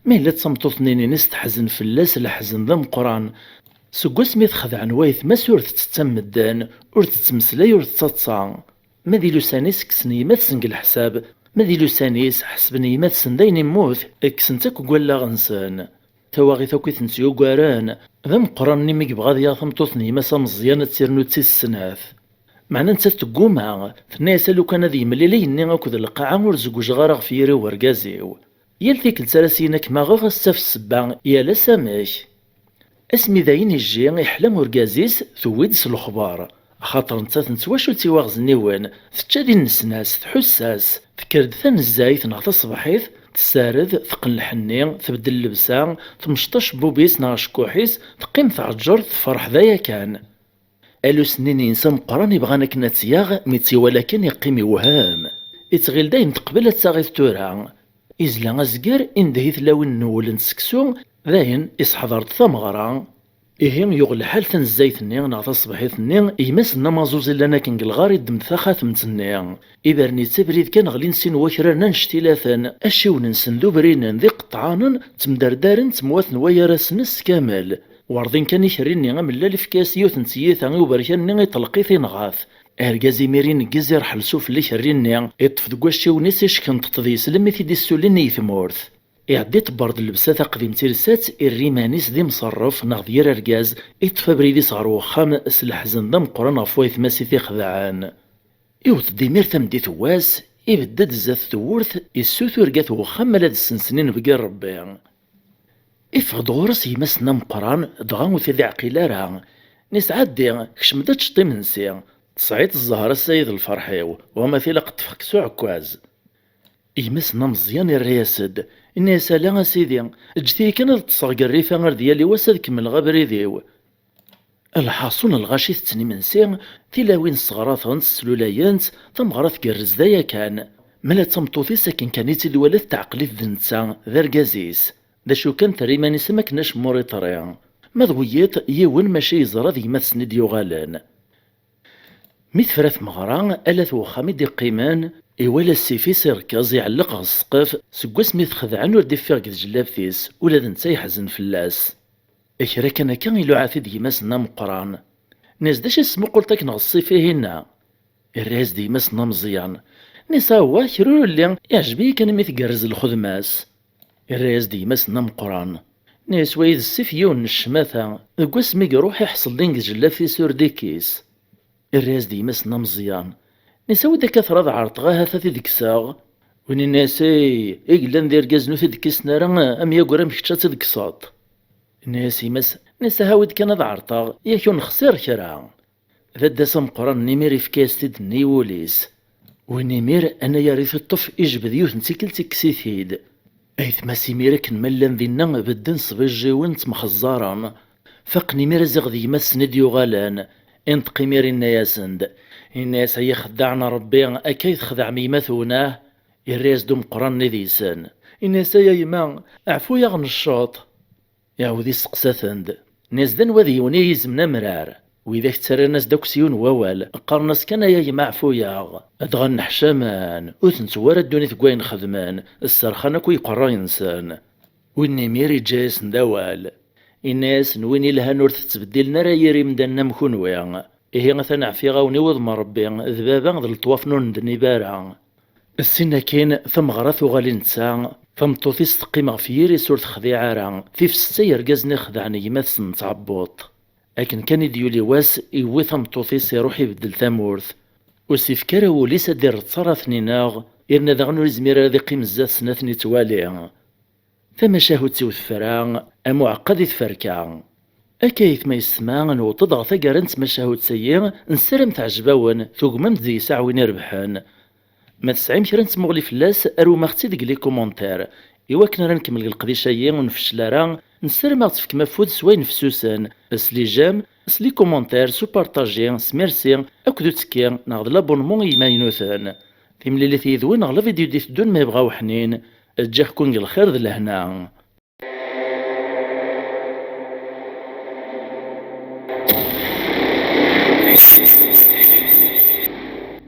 Ma yella d tameṭṭut-nni-ines teḥzen fell-as leḥzen d ameqqran. Seg wasmi t-xedɛen waytma-s ur tettett am medden, ur tettmeslay, ur tettaḍsa. Ma d ilusan-is kksen yemma-tsen deg leḥsab, ma d ilusan-is ḥesben yemma-tsen d ayen immut, kksen-tt akk deg wallaɣ-nsen. Tawaɣit akk i tent-yugaren, d ameqqran-nni mi yebɣa ad yaɣ tameṭṭut n yemma-s ameẓyan ad tt-irnu d tis snat. Meɛna nettat tegguma, tenna-yas a lukan ad yemlil ayenni akked lqaɛa ur zewwjeɣ ara ɣef yiri n urgaz-iw. Yal tikkelt ara s-yini ad kem-aɣeɣ ad s-taf ssebba, yal ass amek. Asmi dayen ijji iḥla urgaz-is, tewwi-d s lexbar. Axaṭer nettat n twacult-iw aɣezniwen, tečča din nesnas, tḥuss-as, tekker-d tanezzayt neɣ taṣebḥit, tessared, teqqen lḥenni, tbeddel llebsa, temceṭ acebbub-is neɣ acekkuḥ-is, teqqim tɛeǧǧer, tefreḥ d aya kan. Alus-nni n yinsa ameqqran ibɣan akken ad tt-yaɣ, mi tt-iwala kan iqqim iwhem. Ittɣil dayen teqbel ad taɣ-it tura. Izla azger, indeh i tlawin n wul n seksu, dayen iseḥḍer-d tameɣra. Ihi yuɣ lḥal tanezzayt-nni neɣ taṣebḥit-nni, gma-s n amaẓuẓ illan akken deg lɣar iddem-d taxatemt-nni. Ibern-itt abrid kan ɣlin sin wakraren annect-ilaten, acciwen-nsen d ubrinen d iqeṭṭɛanen, ttemderdaren, ttemwaten wayar-asen ass kamel. Werḍin kan ikerri-nni amellal ifka-yas yiwet n tyita i uberkan-nni, iṭleq-it, inɣa-t. Argaz imir ineggez, ireḥḥel s ufell ikerri-nni, iṭṭef deg wacciwen-is, ickenṭeṭ deg-s lemmi t-id-issulin i tmurt. Iɛedda iṭebber-d llebsa taqdimt i lsat, irra iman-is d imṣerref neɣ d yir argaz, iṭṭef abrid-is ɣer wexxam s leḥzen d ameqqran ɣef waytma-s i t-ixedɛen. Iwweḍ-d imir tameddit n wass, ibedd-d zdat tewwurt, issutur deg at wexxam ma la d-ssensen inebgi n Rebbi. Iffeɣ-d ɣur-s gma-s-nni ameqqran, dɣa ur t-id-iɛqil ara. Nni-s ɛeddi, kcem-d ad teččeḍ imensi. Tesɛiḍ zzher ass-a i d lferḥ-iw, wama tilaq ṭṭfeɣ-k s uɛekkaz. Gma-s-nni ameẓyan irra-yas-d, inna-yas ala a sidi, ǧǧet-iyi kan ad ṭṭseɣ deg rrifa ar d yali wass ad kemmleɣ abrid-iw. Lḥaṣun lɣaci tetten imensi, tilawin sseɣratent, slulayent, tameɣra tgerrez d aya kan. Mala d tameṭṭut-is akken kan i tt-id-twala tetɛeqqel-it d netta, d argaz-is. D acu kan terra iman-is am akken acemma ur iṭri. Ma d wiyiḍ, yiwen maca yeẓra d gma-tsen i d-yuɣalen. Mi tefra tmeɣra, ala at wexxam i d-iqqimen, iwala ssif-is irkeẓ iɛelleq ɣer ssqef, seg wasmi t-xedɛen ur d-iffiɣ deg tjellabt-is, ula d netta yeḥzen fell-as. Kra kan akka iluɛa-t-id gma-s-nni ameqqran. Nni-as d acu i tesmuquleḍ akken ɣer ssif-ihinna? Irra-yas-d gma-s-nni ameẓyan. Nni-as awah kra ur yelli, iɛjeb-iyi kan mi tgerrez lxedma-s. Irra-yas-d gma-s-nni ameqqran. Nni-as wayi d ssif yiwen n ccmata, deg wasmi i iruḥ iḥṣel din deg tjellabt-is ur d-ikkis. Irra-yas-d gma-s-nni ameẓyan. Nni-as awi-d akka tura ad ɛerḍeɣ ahat ad t-id-kkseɣ. Win inna-yas ay, i yellan d irgazen ur t-id-kkisen ara am yagur am kečč ad t-id-kkseḍ. Nni-as gma-s, nni-as aha awi-d kan ad ɛerḍeɣ, yak ur nexṣir kra. Dadda-s ameqqran n imir ifka-yas-t-id nni i wul-is. Win imir anagar i t-iṭṭef ijbed yiwet n tikkelt ikkes-it-id. Aytma-s imir akken ma llan dinna bedden s tbijjiwin ttemxeẓẓaren. Faqen imir aziɣ d gma-tsen i d-yuɣalen. Inṭeq imir inna-yasen-d. Inna-yas ay ixeddaɛen n Rebbi, akka i txedɛem gma-twen ah? Irra-yas-d umeqqran-nni deg-sen. Inna-yas ay a gma, ɛfu-yaɣ necceḍ. Iɛawed isteqsa-ten-d. Nni-as d anwa deg-wen i yi-izemnen amrar? Widak ttarran-as-d akk s yiwen wawal, qqaren-as kan ay a gma ɛfu-yaɣ. Dɣa nneḥcamen, ur ten-tewwi ara ddunit deg wayen xedmen, sserxan akk i yiqerray-nsen. Win imir iǧǧa-yasen-d awal. Inna-yasen win ilhan ur tettbeddilen ara yir imdanen am kunwi. Ihi atan ɛfiɣ-awen i wudem n Rebbi, d baba d leṭwaf n ur ndenib ara. Ssin akkin, tameɣra tuɣal i netta, tameṭṭut-is teqqim ɣef yiri-s ur texdiɛ ara, tif setta yergazen ixedɛen gma-tsen n tɛebbuḍt. Akken kan i d-yuli wass, iwwi tameṭṭut-is iruḥ ibeddel tamurt. Ur s-ifki ara wul-is ad d-irreḍ ara ad ten-ineɣ, irna daɣen ur izmir ara ad iqqim zdat-sen ad ten-ittwali. Tamacahut-iw tefra, am uɛeqqa di tferka. Akka aytma yessetma, newweḍ-d ɣer taggara n tmacahut-agi, nessaram teɛjeb-awen, tugmem-d deg-s aɛwin irebḥen. Ma tesɛim kra n tmuɣli fell-as, arum-aɣ-tt-id deg les commentaires. I wakken ara nkemmel deg leqdic-agi ur nfeccel ara, nessaram ad ɣ-tefkem afud s wayen fessusen, s les j'aime, s les commentaires, s upartaji, s merci, akked uttekki neɣ d l'abonnement i yimaynuten. Timlilit yid-wen ɣer la vidéo d-iteddun ma yebɣa uḥnin. Ǧǧiɣ-ken deg lxir d lehna.